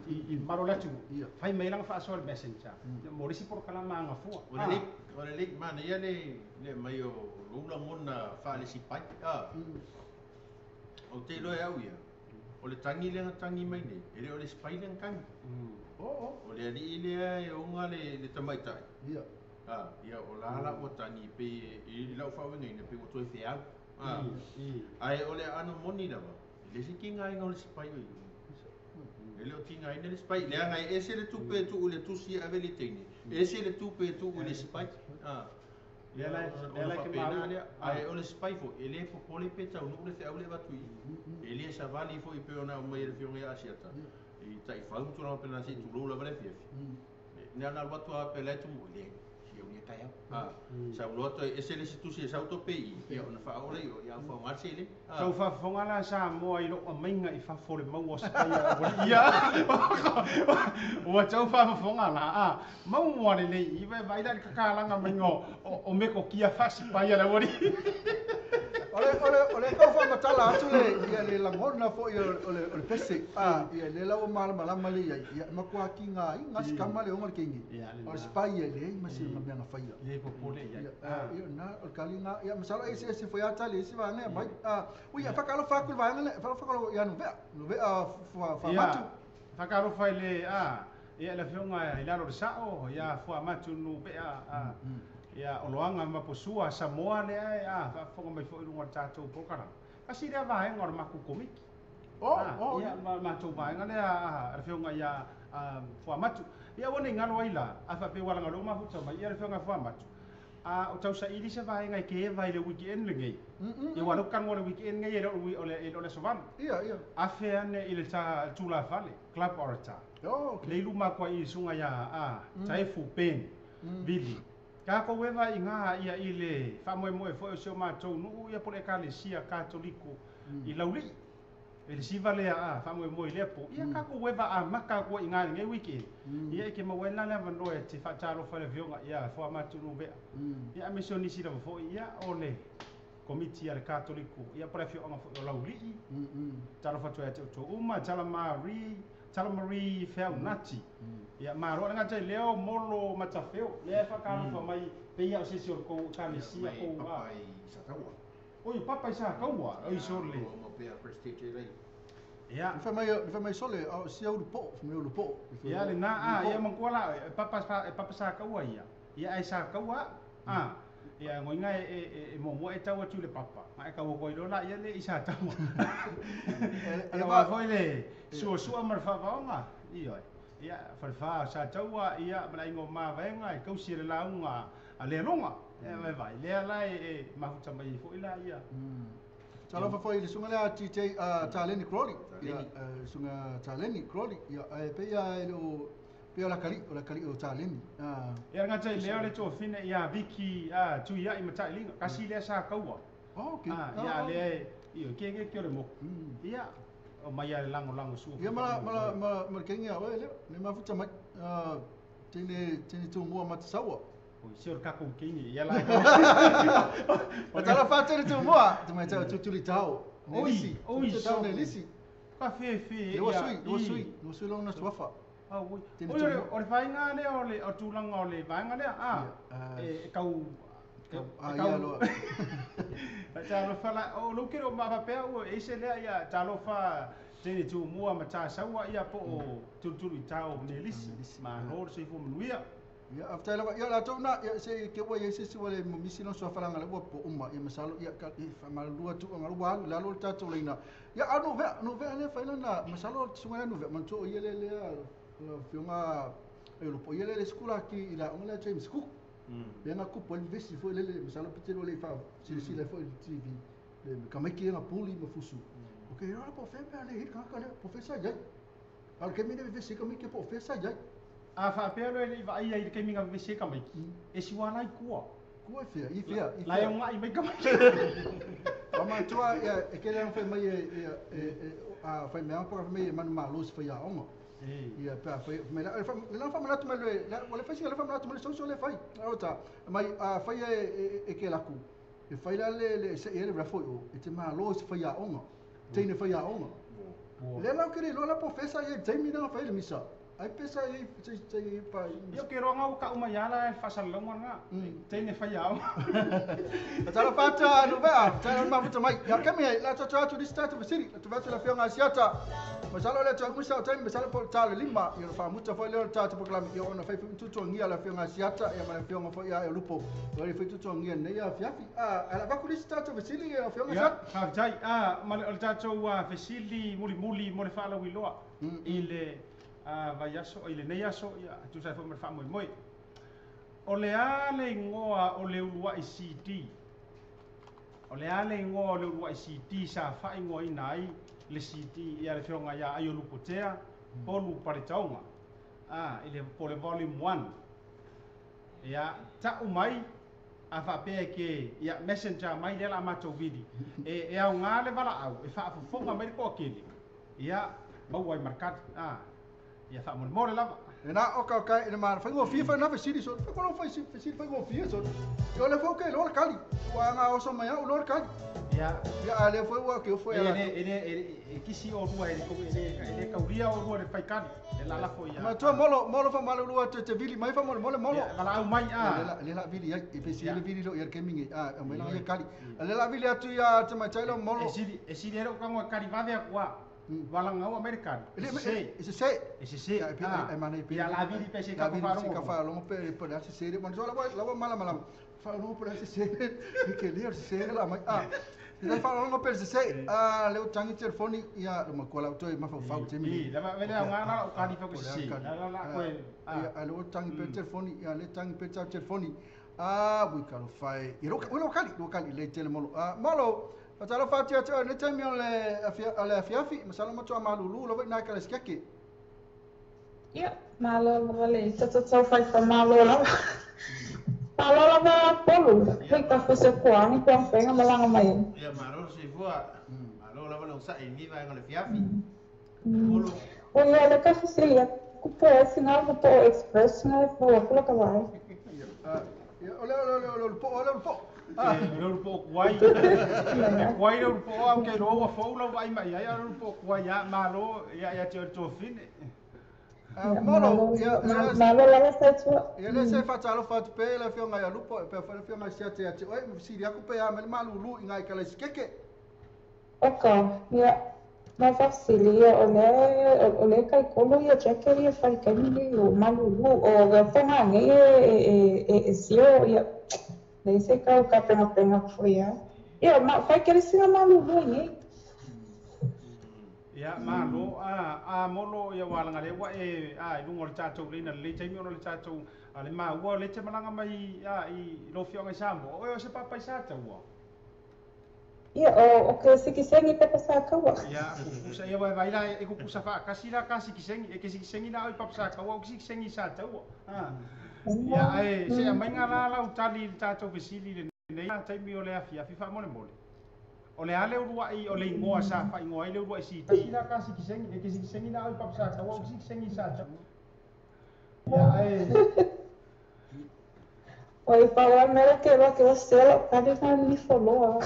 i le malo o le atunuu, fai mai lana faasoa i le messenger, mo le isi polokalama agafua. O le o lelei manaia le aumai o lou lagona faalesipai. Ou te iloa e au ia, o le tagi lea na tagi mai nei, e le o le sipai lea na tagi. O le alii lea e ona le tamaitai. Ia o la la ua tagi pei i lau faauigaina pei ua toe feau. Ae o le aano moni lava, e le se tigaina o le sipai o i o. E le o tigaina le sipai, leaga e ese le tupe e tuu i le tusi e ave i le teine, ese le tupe e tuu i le sipai. Lea la Ona e te faapena maua. lea. Ae o le sipai foi, e le popole pe taunuu le feau lea e avatu i i. E le savali foi pei ona aumai e le Afioga ia Asiata, i taifau ma tulaga faapena se i tulou lava le afiafi. Na ona alu atu lava pe la e tumu, e leai, siaulia taeao. Sau loa toe ese le isi tusi e sau tope i i, ia ona faaoo lea i o, ia faaaoga le seleni. Tau faafofoga la Samoa i lou aumaiga i fafo o le maua o sipai a aualii. Ua tau faafofoga la, a, maua lelei i, vaai la i le kakalaga maiga o metokia faasipai a le aualii. O le o le o le tau faamatala atu le ia le lagona foi o le pese a ia le la ua malamalama le iai ia e matua kigaina si kama le ona le keini o le sipai ia e leai ma se mea na faia. Le popole iai. Ia ia na o le kaliga ia masalo e eseese foi a tali isi vaega e aumai. Ui ia faatalofa atu i le vaega lea faatalofa ia Novea Novea Fuamatu. Ia faatalofa i le a ia le afioga i lalo o le sao ia Fuamatu Novea a ia Oloaga ma Posua Samoa lea e a faafofoga mai foi i luga o le tatou polokalame. Tasi lea vaega o le matou komiti. Ia ma matou vaega lea a le afioga ia Fuamatu. Ia aua ne i galo ai la, a faapea ua laga loa mafuta mai ia le afioga ia Fuamatu. A o tausaili se vaega e keva i le weekend lenei. Ia aua o lea ou te talanoa i le weekend nei e le o le aso 8. Ia, ia. Afe ane i le tulafale, Club Orator. Oh, okay. Le i luma atu ai i le susuga ia Taefu Ben Vili. Tatou eva i ina ia i le faamoemoe foi o si o matou nuu ia po o le Ekalesia Katoliko i Laulii. E le siva lea a faamoemoe i lea po. Ia tatou eva amata atu ai i ina i lenei weekend. Ia e te maua ai la le avanoa e te faatalofa i le afioga ia Fuamatu Nuvea. Ia aemaise o nisi lava foi ia o le komiti a le Katoliko ia po o le afioaga foi o Laulii. Talofa atu ai ia te outou uma, Tala Marie, Tala Marie Feaunati. Ia malo. E le gata i lea o Molo Matafeo, lea e faatalofa mai pei lava o se isi o le tou Ekalesia Mai kou a. Papa i Sataua. Oi, Papa i Sataua, oi sole. Ia, o pea Prestige lea. Ia. Fai mai, fai mai sole, o sia ulu po, fai mai ulu po. Ia lena, a, ia manatua la, e Papa, e Papa Sataua ia. Ia ae Sataua a. Ia goiga e muamua e tau atu i le papa, ma e tau atu ai loa laia lea i Sataua. Ia aua foi le suasua ma le faavaoga, ioe. Ia, falefa o Sataua, ia, ma le aiga o Mavaega e tausi e le lauga a Lealuga. Ia vaivai, lea la e mafuta mai ai foi la ia. Talofa foi i le susuga lea TJ Taleni Crowley. Ia, susuga Taleni Crowley. Ia, e pei lava e le o pei o la kali, o la kali o Taleni. Ia le gata i lea o le tuafine ia Viki Tuiai Matailiga, tasi lea Sataua. Oh, okay. Ia lea e, ioe, ke ke ke o le moku. Ia, o mai a le lagolago sua. Ia ma ma ma ma le kengi a oe lea, le mafuta mai. Tene tene tumua Matasaua. Oi, se o le tatou keini, ia la. O tala fa tene tumua, te mai tau tutuli tau. Oi, oi, tau ne lisi. Ka fe fe. Le ua sui, ua sui, ua sui lona suafa. Ah, oi. Oi, o le vaega lea o le o tulaga o le vaega lea, a, e tau A ia loa. Talofa la, o lou kere o mafaapea ua ese lea ia talofa tene tumua ma Tasaua ia po o tulutulu i tao Nelisi. Malo le soifua manuia. Ia faafetai lava. Ia latou na ia se ke ua iai se isi ua le misi lona suafa leaga lea ua po uma ia masalo ia ka e faamalulu atu ua alu i lalo le tatou laina. Ia a Novea, Novea lea fai lana masalo le susuga lea Novea manatua o ia lea lea le afioga e lo po ia lea le sikula ki i le aoga lea James Cook. Lea na kupu ai le vevesi foi lele masalo pe tele ua le i faasilasila ai foi i le TV le tamaiti ia na puli ma fusu. O ke iloa la po o fea mea a le i ai le tagata lea, po o fea sa i ai. A o le taimi lea e vevesi ai tamaiti po o fea sa i ai. A faapea loa e le i vaaia i le taimi na vevesi ai tamaiti, e siuala ai tua. Tua e fea? I fea? I La e fea? ogaʻi mai tamaiti. Manatua ia e tele lava ona fai mai e ia e a faimeaga po o fai mai e manumalo i se faiaoga. Ia pe a fai mai la le la faamanatu mai le ua le fai sina le faamanatu mai le social le fai. Ota mai a fai e ke laku. E fai la le le se e le raffle i o e te malo i se faiaoga. Teine faiaoga. Le la ke le iloa la po o fea sa i ai i le taimi lena na fai ai le misa. Ai pe sa i ai sa i ai pa Ia ou te iloa na ua tau mai lava la e faasalalauga lena. Teine faiaoga. Tala fata nuvea, tala le mafuta mai. Ia kemi ai, la toto atu lisi tatu fesili, la atu la fionga asiata. Masalo le tau musa o taimi, masalo po o le ta le 5, ia faamuta foi lea o le tatou polokalame, ia ona fai foi tutuagia la fionga asiata, ia ma le fionga foi ia e lupo. O le fai tutuagia nei afiafi. A la vaku lisi tatou fesili ia fionga Ia, asiata. faafetai. Ma le o le tatou fesili mulimuli mo le faalauiloa i le vaiaso, i lenei aso, ia, e tusa ai foi ma le faamoemoe. O le a le igoa o le uluai CD? O le a le igoa o le uluai CD sa faaigoaina ai le CD ia le afioga ia Aio Lupotea, Polu Paletaoga, i le po o le Volume 1. Ia, tau mai, a faapea e ke, ia, messenger mai lea o le a matou vili. E aoga le valaau e faafofoga mai le toatele, ia, maua ai ma le kali. Ia faamolemole lava. Lena o ka kai le ma faigofie foi na fesili so. Fai kono fai fesili faigofie so. Yo le foi ke lo le kali. Ua nga oso mai au lo le kali. Ia. Ia a le foi ua ke foi E ala. le e le e kisi olua e le e le kaulia olua le faikali. E la lafo ia. Ma tua molo molo fa malu lua te te vili mai fa molo molo molo. Ia valaau mai Le la le la vili ai e pesi le vili lo ia ke mingi a mai la ia kali. Le la vili atu ia te mai tai lo molo. E sili e lou tago e kali vave aku a. Valaga mai le kali. E E sese. E sese. E sese. Ia e e mana pe. Ia la vili pe se La ka vili se ka faalogo. faalogo pe pe la sese le mano la la mala mala. Faalogo pe la sese. E ke le sese la mai. Ah. Se faalogo pe sese. Ah le o tangi telefoni ia le makola o toi mafaufau te mi. I, lava vele au ngā la o kali fa ko sese. La la la koe. Ia a le o tangi pe telefoni ia le tangi pe telefoni. Ah, ui ka lo fai. I ro lo kali, lo kali le tele molo. Ah, molo. Fatalo fati atu le taimi o le afia le afiafi, masalo matua malulu lo na ka le skeke. Ia, malo lava le tatatau fai fa malo lava. Malo lava polu. Hui ka fose kuangi kua whenga malanga mai. Ia malo soifua. Malo lava le osaʻi i lenei vaega o le fiafi. Polo. O ia le ka fesili aku po e singa mo po express nga e fua kula ka vai. Ia o le o le o le po o le po. E le ulu po o kuai. E kuai le ulu po o au ke iloa ua fou lau vaai mai ai, a o le ulu po o kuai ia malo ia ia te o le tuafine. Molo ia Malo lava sa tua. Ia le se fatalo fatu pe le fionga ia lupo pe fa le fionga sia te ate oi fesili aku pe ia me malulu i ngai ka le skeke. Oka, ia ma fasili ia o le kai kolo ia jacket ia fai kai ni o malulu o ga fonga nge e sio ia le se ka ka penga penga foi ia. Ia ma fai ke singa malulu nge. Ia malo a molo ia walaga le ua e a i luga o le tatou leina lelei taimi ona o le tatou a le maua o le te malaga mai a i lou afioga i Samoa. Oe o se papa i Sataua. Ia o ke sikisengi papa sa kaua. Ia kukusa ia vai vai la e kukusa faakasi la ka sikisengi e ke sikisengi la oi papa sa kaua o ke sikisengi i Sataua. Ia ae se aumaiga la lau tali i le tatou fesili lenei taimi o le afiafi faamolemole. O le a le uluai o le igoa sa faaigoa ai le uluai CD la ka sikisengi e ke sikisengi la oi papa sa kaua o ke sikisengi i Sataua. Ia ae Oi pa wa mera ke wa ke wa sela kali na ni follow.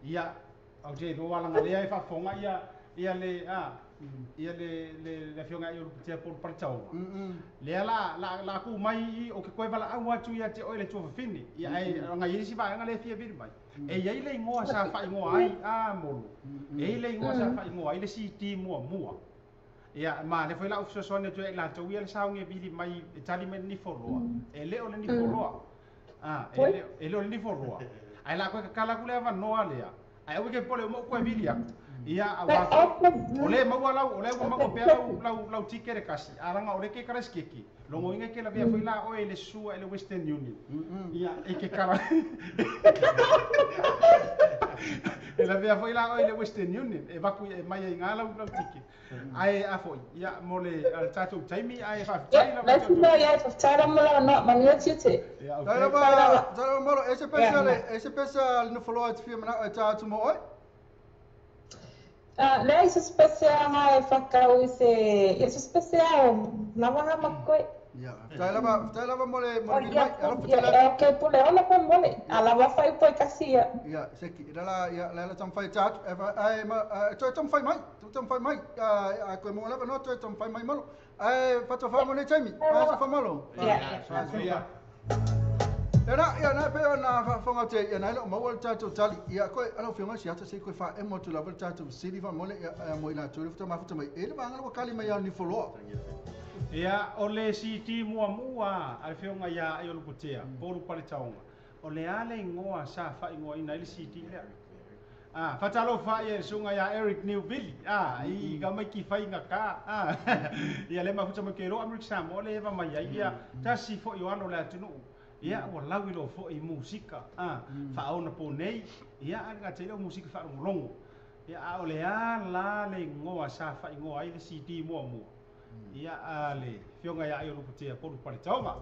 Ia au te iloa alaga lea e faafofoga ia ia le a ia le le le afioga i o luputea po o le paletaoga. Lea la la la ku mai i o ke koe valaau atu ia te oe le tuafafine. Ia ae aga i ai isi vaega lea e fia vili mai. E iai le igoa sa faaigoa ai a molo. E iai le igoa sa faaigoa ai le CD muamua. Ia ma le foi lau fesoasoani atu ai latou ia le saogi e vili mai e tali mai le nifoloa. E le o le nifoloa. E le o le nifoloa. Ae la koe kakala aku le avanoa lea. Ae aua ke popole uma ou koe vili aku. Ia auā o le maua lau o le ua maua pea lau lau lau tikete kasi. A laga o le ke kala sikeke. Logoina ke lavea foi la oe i le sua i le Western Union. Ia e ke kala. E la vea foi la oi le Western Union e vaku e mai ai ngā lau lau tike. Ai a foi ia mo le tatou taimi ai faafetai lava. Ia, le ia faafetai lava mo le avanoa, manuia tiute. Ia, okay. Tai lava Molo, e se pesa le e se pesa le nofoloa e te fia mana'o e tā atu mo oe. Leai se pesa nga e whakau i se ia se pesa o lava nga makoe. Ia, faafetai lava mo le mo le mai. Alo faafetai lava. Ia, okay, pule ola po mole. A lava fai po kasi ia. Ia, seki, la ia la la tamfai tat ai ma toe tamfai mai, tamfai mai. A koe mo lava no toe tamfai mai malo. Ai fatofa mo le taimi. Fa malo. Ia. Ia. Ia ia na pe na whafonga te ia na le maua le tatou tali. Ia koe alo fionga si ata se koe fa e mo tu lava le tatou sili fa mole ia mo ila tu le futa mafuta mai. E le vanga le kali mai ni foloa. Ia o le CD muamua a le fionga ia ai o Luputea, Polu pale taonga. O le ale ingoa sa fa ingoa ina le CD lea. Ah, fatalofa ia sunga ia Eric Newville. Ah, i ka mai ki whainga ka. Ah, ia le mafuta mai ke ro Amerika Samoa le eva mai ai ia tasi fo i o alo le atunu. Ia ua lau i lo fo i musika. Ah, whaona po nei. Ia a ngā te leo musika whaarongolongo. Ia a o le a la le ingoa sa fa ingoa ai le CD muamua. Ia a le fionga ia ai o Luputea Polu pale taonga.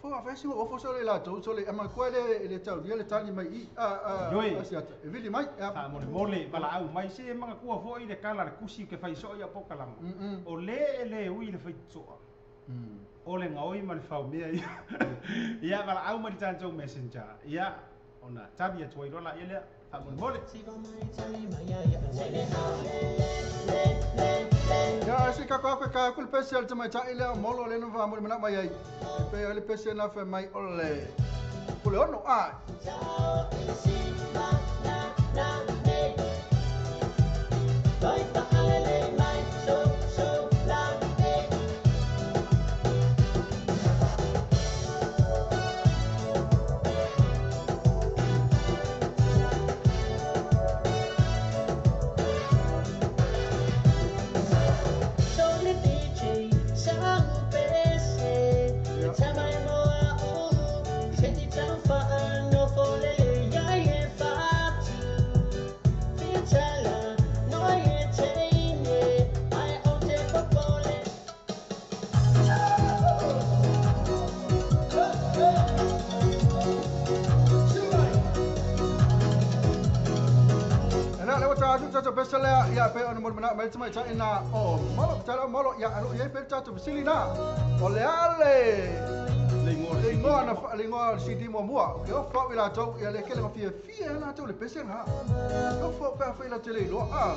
Fo a fai o fo so le la tau so le ama koe le tau ia le tali mai i a a siata. E vili mai a mole mole bala au mai se manga kua fo i le kala le kusi ke fai so ia pokalama. O le le ui le fai toa. O le ngaoi ma le fau mea ia. Ia bala au mai tatou messenger. Ia ona tabi atu ai lola ia le a mole mole. Ya se ka ka ka ku le pese al mai ta ile molo le no va mo mana mai ai. Pe le pese na fe mai ole. Pule ono a. Pesela ia pe ona mo mana mai mai ta ina o malo ta malo ia alo ia pe ta tu silina o le ale le ngoa na le ngoa CD mo mua ke o fa ila tau ia le ke le fia fia na tau le pese ha o fa pa fa ila tele lo a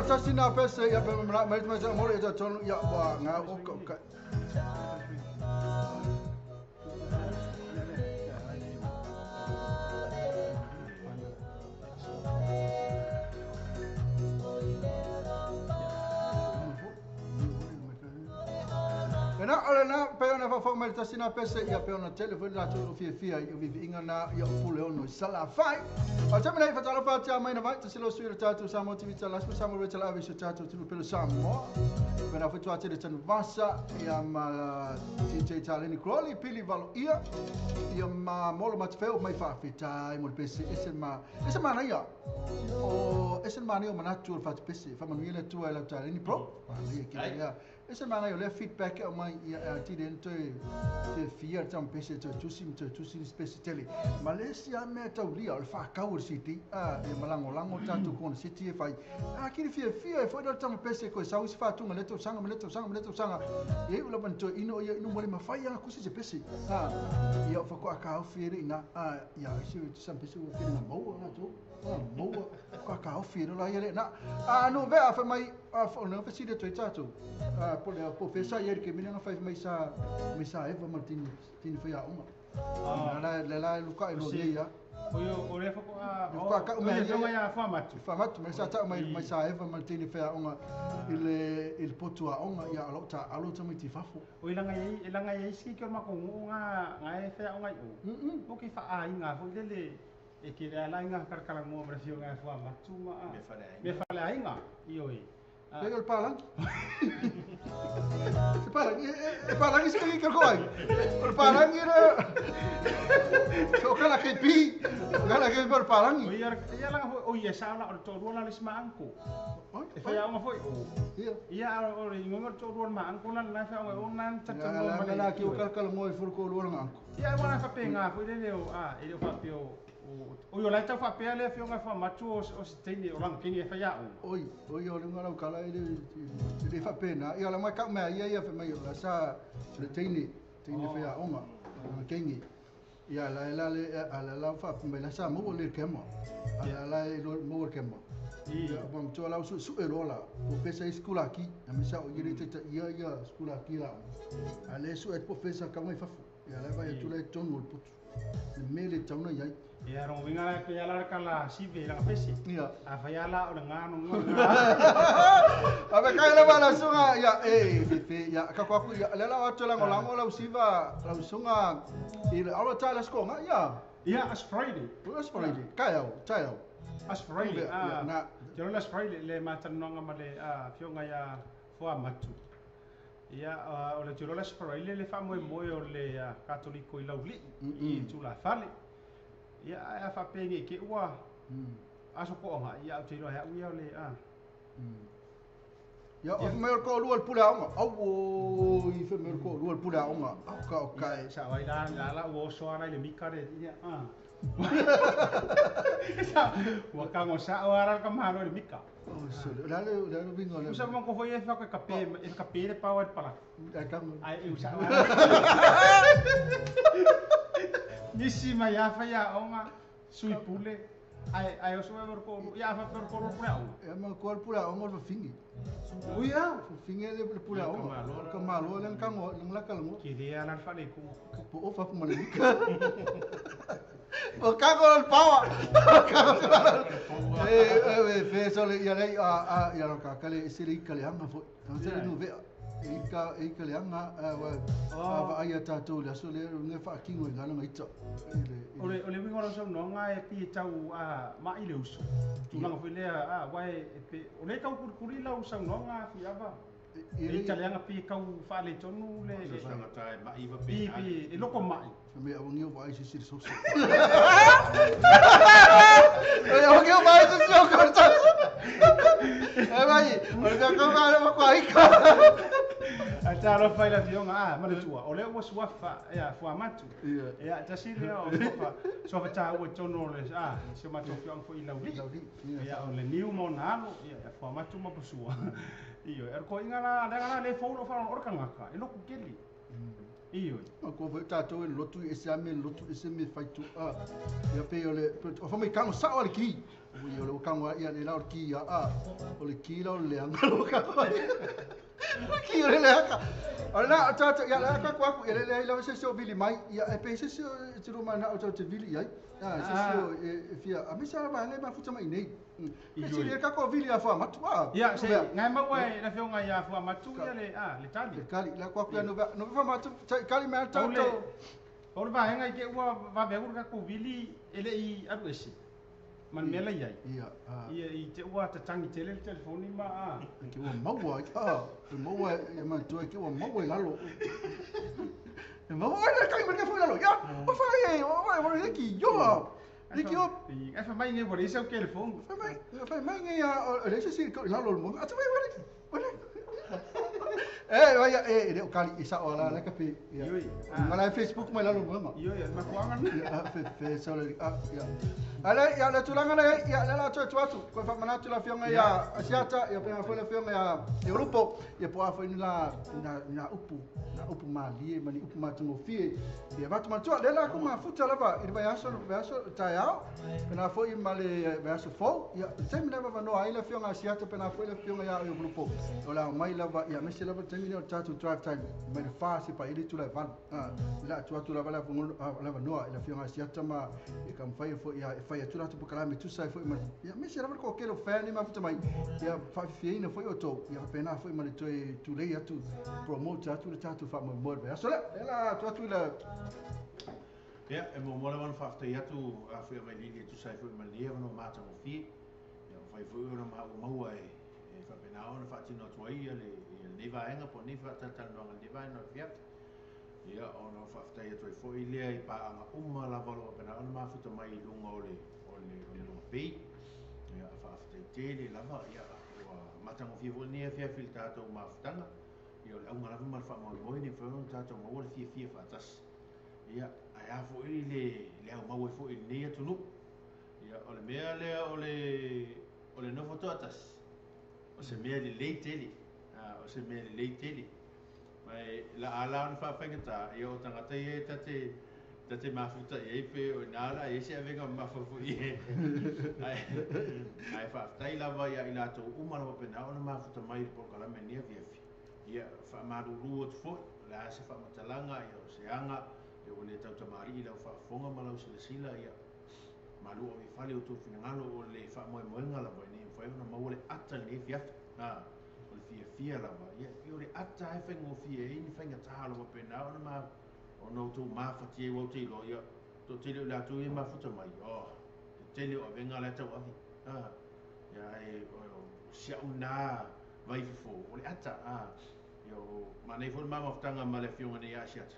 tasi na pese ia pe mai mai mai mo le ta tonu ia wa nga o ka ka. Na ole na pe ona fa mai tasi na pese ia pe ona telefone la tu fia fia i vi inga na ia pule ono sala fai. O te mena fa talo fa tia mai na vai tasi lo sui tatu sa mo tv tala sa mo tala ave sa tatu tu pelo sa mo. Pena fa tu atele tan vasa ia ma DJ Taleni Crowley pili valo ia ia ma molo matfeo mai fa fita mo pese ese ma na ia. O ese ma ni o manatu fa pese fa manuela tu ala Taleni Pro. Ma ia ki ia. Ese mana yo le feedback o mai ia ti den te fia tam pese te tusi spesi tele Malaysia me taulia o fa kau city a e malango lango tatu kon city e fai a ki fia fia e foi do tam pese ko sa fa tu meleto sanga meleto sanga meleto sanga e u laban to ino ia ino mole mafai a kusi se pese a ia fa ko ka fia ina a ia se sam pese o ki na mo na tu mo ka ka fia la ia na a no ve a fa mai a fa no fa si de tu tatu a po le po fesa ia ke mina fa mai sa Eva Martin tin fa ia uma la la la luka lo ia o o le fa ko a o ka me ia fa matu me sa ta mai sa Eva Martin fa uma il potu a onga ia lo ta alo ta mai ti fafo o ilanga ia si ke ma ko nga nga e fa onga o o ke fa a inga fo lele e ke la inga karkala mo bra fio nga fa matu ma me fa le inga io e Pega el palanqui. Se palanqui, el palanqui se que koi. El palanqui era o kala ke pi, kala ke per palanqui. Oi ia la oi esa la o to la les manco. E fa ia foi o. Ia o ingo to ro ma anko la la fa o nan ta to ma la ki o kalkal mo e furko lo anko. Ia wana fa penga foi le o a e o fa pe o o yo la ta fa pe le fio fa matu o se o lang kini fa ya o. Oi oi o lunga la kala ile le fa pena ia la mai ka me ia ia fa mai la sa le teine fa ya onga kini ia la la le la la fa me la sa mo le kema la la mo le kema ia bom to la su su ero la o pesa escola aqui a me sa o ile te ia ia escola aqui la a le su et professor ka mai fa ia la vai tu le tonu putu me le tauna ia ia ro winga la pe ala kala sive la pesi ia a fa ya la o nga no a be kai la bala sunga ia e fe ia ka kwa ia le la wa tola ngola la usiva la usunga i ala ta la skonga ia ia as Friday as Friday kai au tai au as Friday a na jolo las Friday le matanonga male a fionga ia foa matu ia o le jolo las Friday le fa moe moe o le katoliko i lauli i tula fale ia a fa penge ke ua aso ko nga ia o te lo ia le a ia o me ko lu al pula onga au o i fe me ko lu al pula onga au ka o kai sa vai la la la o so ara le mika re ia a sa wa ka ngo sa o ara ka ma le mika o so la le la le bingo le sa mo ko foi e fa ka pe e ka pe le power pala ka ai e sa nisi ma ya fa ya onga sui pule ai ai o sui por ya fa por por pula onga e ma ko pula onga lo fingi o ya fingi le pula onga ka malo le ka ngo le la ka ngo ke le ala fa le ku po o fa ma le o ka go el pawa e e fe so le ya le a ya ka ka le se le ka le anga fo se le no ve e ka le anga a ai ta tu la so le nge fa kingo i ngana ita o le wingo ro so no nga e pi tau a ma ile uso tu langa foi le a wa e pe o le kau kuri la uso no nga fi ava e italianga pi kau fa le tonu le e ma iva pi pi e loko mai me a ngi vai se se so e o que vai se se corta e vai o que ko ma ko ai ka a ta lo fai la fionga a ma le tua o le o sua fa ia fua matu ia ta si le o fa so fa ta o tono le a se ma to fionga fo i lauli ia o le niu mo na ia fua matu ma posua io er ko inga la la le fo lo fa o ka ngaka e lo ku keli io ma ko fa ta to lo tu e se ame lo tu e se me fai tu a ia pe o le o fa me ka sa o le ki Ui o le kanga ia le la ki ia a o le ki la o le anga lo ka. Ki o le anga. O la ta ta ia la ka kwa ia le la se se o vili mai ia e pe se se te ro mana o te vili ai. Ah se se e fia a misa la ba ngai ma futa mai nei. E se le ka ko vili a fa matu a. Ia se ngai mau e la fionga ia fa matu ia le a le tali. Le kali la kwa kwa no no fa matu kali ma ta ta. O le vaega i ke ua vave ua ka ko vili ele i aru ese. Man mela iai. Ia. Ia i te ua tatangi tele le telefoni ma a. Ke ua maua a. E maua e ma toe ke ua maua i lalo. E maua e kai ma ke foi lalo. Ia. O fa e o o le ki yo. Le ki yo. E fa mai nge bo le seu telefoni. Fa mai nge ia o le se si ko lalo mo. A te wale. Eh vai e le o kali isa o la la ka pe. Ia. Ngala Facebook mai lalo mo ma. Io ia ma kuanga. Ia fe fe so le a ia. Ale ia le tulaga le ia le la toe atu ko fa manatu la fionga ia Asiata ia pe foi la fionga ia Europo ia po a foi la na upu malie mani upu matungofie ia vatu matua le la ko mafuta lava i vai aso taiao pena foi male vai aso fo ia temi lava va no ai la fionga Asiata pena foi la fionga ia Europo o la mai lava ia mese lava temi le tatu drive time mai fa se pa ile tula van la tu la la lava no la fionga Asiata ma e kam fai foi ia fai atu ratu pokalame tu sai foi ma ia mese lava ko kelo fan ma futa mai ia fa fiina foi o to ia pena foi ma le toe tu lei atu promote atu le tatu fa mo mo so la la tu atu la ia e mo mo le fa te atu a foi mai lili tu sai foi ma le no mata mo fi ia fai foi ona ma o maua e fa pena ona fa tino tu ai le le vaenga po ni fa tata no le vaenga no fiat ia ona fa te atu foi le i pa anga uma lava lo pena ona ma futa mai lunga o le lunga pe ia fa te tele lava ia o mata mo fi foi ni fia filtra to ma futanga ia o le auga lava ma le faamoemoe ni fai ona tatou maua le fiafia faatasi ia ae a foʻi le aumau ai foʻi lenei atunuu ia o le mea lea o le nofo toatasi o se mea lelei tele o se mea lelei tele ma la ala ona faafaigata ia o tagata ia e tate mafuta i ai pe o ina la e se avega mafafoʻi ae faafetai lava ia i latou uma lava pena ona mafuta mai le polokalame lenei afiafi ia faamalulu atu foʻi o le a se faamatalaga ia o se aga ia ua le tautamalii lau faafofoga ma lau silasila ia malu o ifale o tou finagalo o le faamoemoega lava ina ia mafai ona maua le ata lenei fiafi o le fiafia lava ia o le ata e faigofie ai ni faigatā lava pena ona ma ona outou mafatia ai ua ou te iloa ia toatele o i latou ia mafuta mai o te tele o avega la e tauave ia ae o sia'u lena vai fofo o le ata ia o manai foi le mamafutaga ma le afioga nei ia Asiata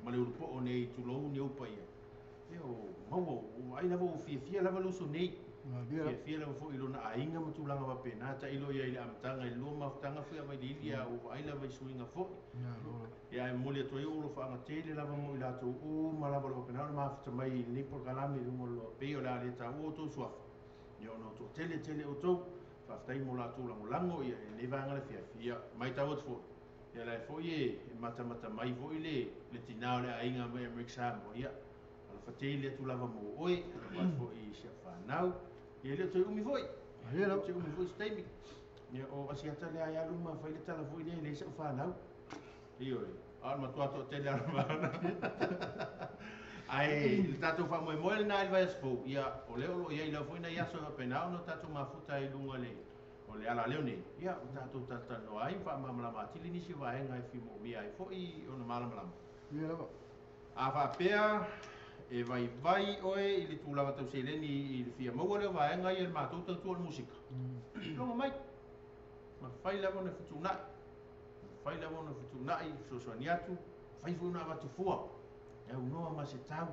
ma le ulupoo nei tulou ni ou paia ia o maua o ai lava o fiafia lava le uso nei fiafia lava foi i lona aiga ma tulaga faapena tailo ia i le amataga i lua mafutaga foi a vailiili ia o vaai lava i suiga foi ia e momoli atu ai o alofaaga lava mo i latou uma lava le faapena ona mafuta mai i lenei polokalame i luga o le loa pei o le a le taua outou suafa ia ona o toatele tele outou faafetai mo latou lagolago ia i lenei vaega le fiafi ia matau atu foi ia la e foi e matamata mai foi le tinā o le aiga mai Amerika Samoa ia alofa tele atu lava mo oe alofa atu foi i si au fanau ia le o toe umi foi le toe umi foi se taimi ia o Asiata lea ia luma fai le tala foi lea le si au fanau ioe a o le matua toatele alova ae le tatou faamoemoe lenā i le vaiaso fou ia o lea o loo iai lau foi nai aso e faapena ona tatou mafuta ai luga le o le ala leo nei ia o tatou talatalanoa ai faamalamalama atili nisi vaega e fimoomia ai foi ona malamalama ia lava a faapea e vaivai oe i le tulaga tauseleni i le fia maua lea vaega ia le matou tautua o le musika logo mai mafai lava ona fetuunai mafai lava ona fetuunai fesoasoani atu fai foi ona avatu fua e aunoa ma se tau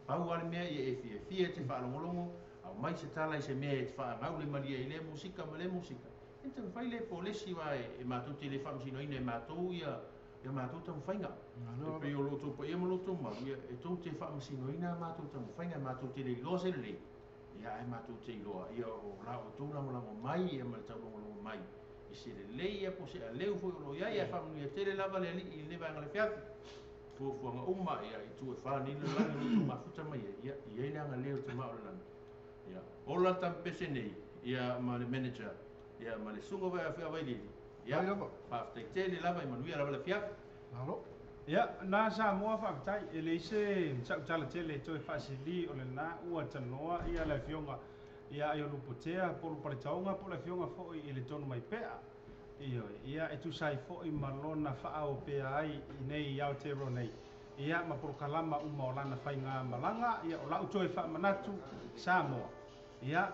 pau a le mea ia e fiafia e te faalogologo au mai se tala i se mea e te faagau le malia i lea musika ma lea musika e taumafai le polesi va e matou te le faamasinoina e matou ia matou taumafaiga e pei o lo outou paia ma lo outou mau ia e tou te faamasinoina a matou taumafaiga e matou te le iloa se lelei ia ae matou te iloa ia o la outou lagolago mai ia ma le taulogologo mai i se lelei ia po se aleu foi o lo iai ae faamanuia tele lava le alii i lenei vaega le fiafi fuafuaga uma ia i tu e whā nei le lagi o tou mafuta mai ai ia i ai le agalelei o le tamā o le lagi Ia, ola tampese nei, ia ma le manager, ia ma le suga vai afia vai lili. Ia, faafetai tele lava i manuia lava le afiafi. Malo. Ia, na Samoa faafetai, e leai se sautala tele e toe faasili o lena ua talanoa ia le afioga ia Aiolupotea po o Lupaletaoga po o le afioga foi i le Tonumaipea. Ioe, ia e tusa ai foi ma lona faaopea ai i nei Aotearoa nei, ia ma polokalama uma o lana faigamalaga, ia o lau toe faamanatu Samoa, ia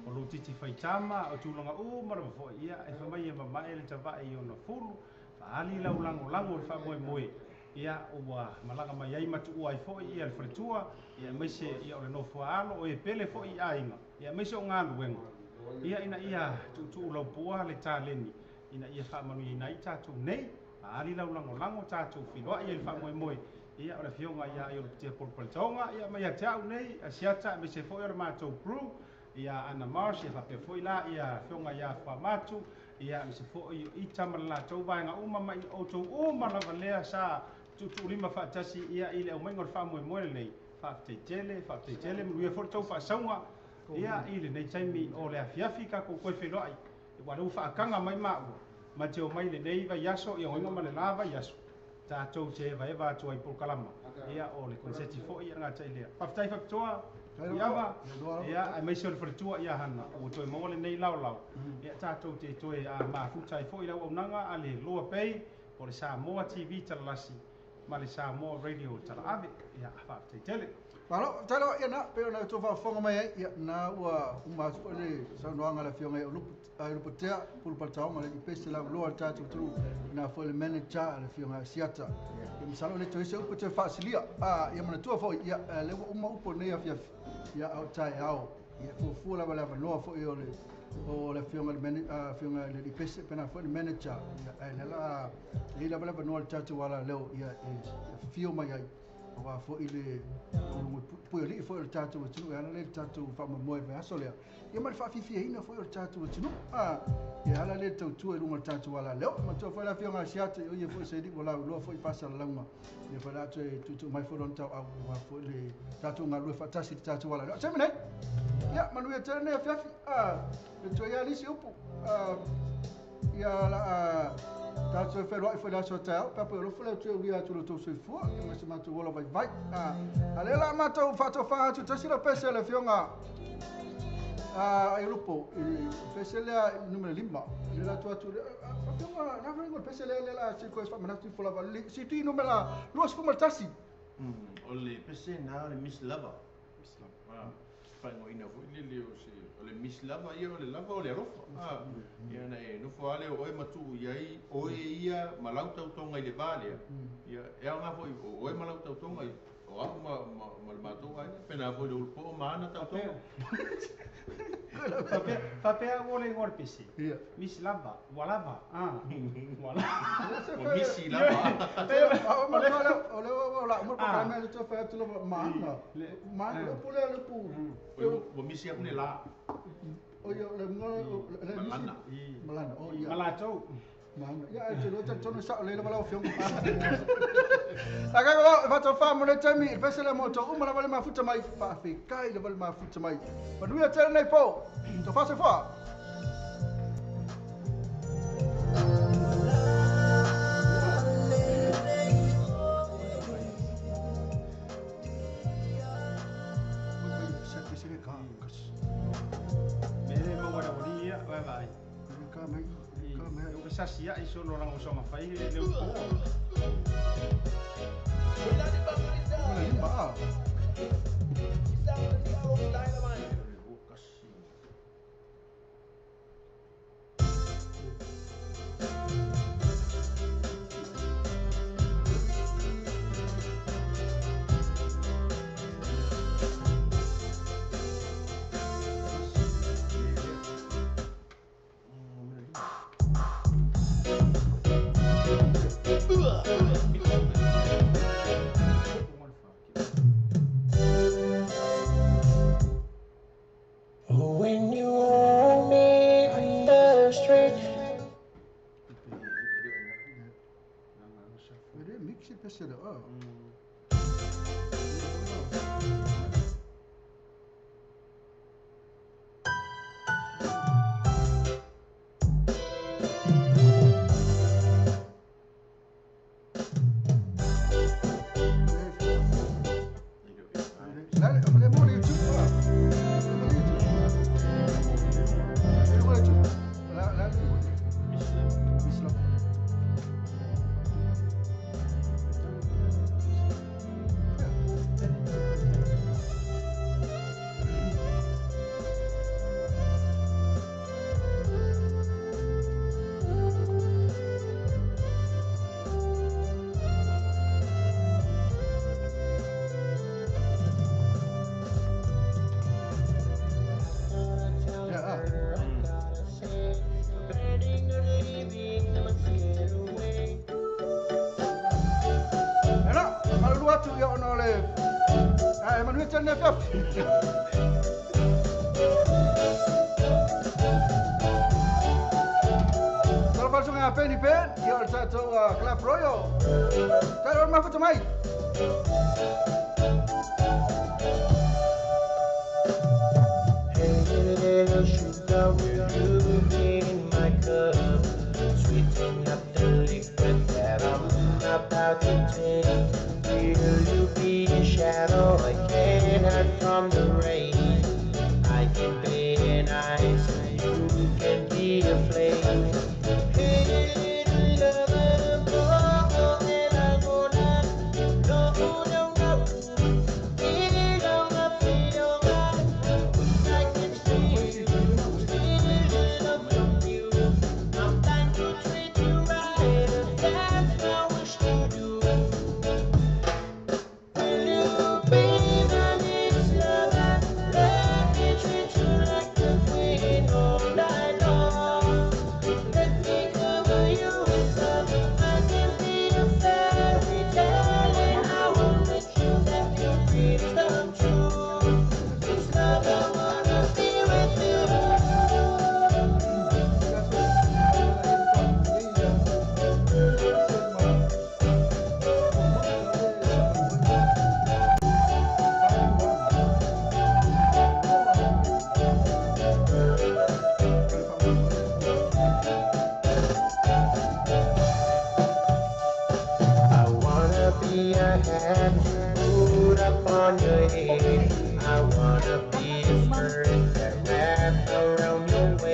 o lou titi faitama, o tulaga uma lava foi, ia e fai mai e mamae le tavae i ona fulu, faaali lau lagolago i le faamoemoe, ia ua malaga mai ai ma tuua ai foi ia le faletua, ia aemaise ia o le nofoaalo, o e pele foi i aiga, ia aemaise o galuega, ia ina ia tuutuu laupua le taleni, ina ia faamanuiaina ai tatou nei, faaali lau lagolago tatou feiloai ai i le faamoemoe, ia o le afioga ia Aiolupotea Polopaletaoga, ia mai ia te au nei, Asiata, aemaise foi o le matou crew, ia Ana Marsh, ia faapea foi la ia afioga ia Fuamatu, ia aemaise foi o Ita ma le latou vaega uma ma outou uma lava lea sa tuutuulima faatasi ia i le aumaiga o le faamoemoe lenei. Faafetai tele, faafetai tele, manuia foi le tou faasauga ia i lenei taimi o le afiafi tatou toe feiloai, ua lea ua faataga mai maua ma te omai lenei vaiaso ia oiga ma le la vaiaso tatou te evaeva atu ai polokalama ia o le konseti foi ia gata i lea. Faafetai faapitoa Tuiava, ia aemaise o le faletua ia Hana ua toe maua lenei laolao ia tatou te toe mafuta ai foi le auaunaga a le Loa Bay o le Samoa TV Talalasi ma le Samoa Radio Talaave. Ia faafetai tele. Malo, faafetai lava ia na, pei ona outou faafofoga mai ai, ia na ua uma atu foi le saunoaga a le afioga ia Ulupotea Pulupaletaoga le Pese Lauloa le tatou atunuu, na foi le manager a le afioga ia Siata. Ia masalo le toe se upu toe faasilia. Ia manatua foi, ia le ua uma upu nei afiafi, ia au taeao. Ia fuafua lava le avanoa foi o le afioga le afioga le Pese pena foi le manager. Ia ai le la le lava le avanoa le tatou ala leo ia e fio mai ai. Aua foi le pui foi o le tatou atunuu e ala le tatou faamoemoe vaiaso lea. Ia ma le faafiafiaina foi o le tatou atunuu. Ia ala le tautua i luga o le tatou ala leo. Matua foi le afioga a Siata, ia foi se liu o lauloa foi faasalalauga. Ia foi le atu e tuutuu mai foi lona tauau aua foi le tatou galulue faatasi i le tatou ala leo. Taimi nei, ia manuia tele nei afiafi. Le toe ia lisi upu. Ia la tatou feiloai foi le aso taeao, pe a alofa le atu ulia atu lo tou soifua, ia ma se matou ola vaivai. A lea la matou faatofaga atu tasi la pese le afioga Aiolupo, i pese lea numera 5. Le la atu afioga na foi le pese lea la se ko faamanatu ifo lava CD numera 21. O le pese na le Miss Lava. Miss Lava. Faaigoaina foi lele o se o le Miss Lava ia o le lava o le alofa. Ia na e nofo ale o oe matuu i ai oe ia ma lau tautoga i le va lea. Ia e aoga foi o oe ma lau tautoga i o au ma le matou aiga pena foi le ulupo'o ma ana tautoga. Faapea ua le igoa o le pese. Miss Lava, ua lava. Ua lava. O Missy Lava. O le o la uma pa le toe fai atu lava maana. Maana le upu lea le upu. Ua misi aku le la. O ia le le Malana. Malana. O ia. Malatou. Maana. Ia e te loa talitonu sao le lava lau afioga. Agaga o faatofa mo le taimi i pese le mo tou uma lava le mafuta mai faafekai lava le mafuta mai. Manuia tele nei po. Tofa soifua. Mele maua le wali ia, vai vai. Ka mai, ka mai. O sasi ia iso no rango songa fai le upu. When you hold me on the street. Mix pese le. atu ia ona o le ae manuia tele le afiafi. Talofa le susuga ia Penny Pen, ia o le tatou Club Royal. Tailo le mafuta mai. Hey, little sugar, will you be in my cup? Sweeten up the liquid that I'm about to take. Will you be a shadow I can't hide from the rain? I can be an ice, you can be a flame. Hey, little lover, oh, and I'm gonna no, no, no. I can see you, stealing love from you. I'm dying to treat you right, and that's my wish to do. Will you be my next lover? Let me treat you like the queen all night long. Let me cover you with love. I can be a fairy tale, and I won't let you let your dreams come true. It's love, I wanna be with you. I wanna be a hat put up on your head. I wanna be a skirt that wrap around your waist.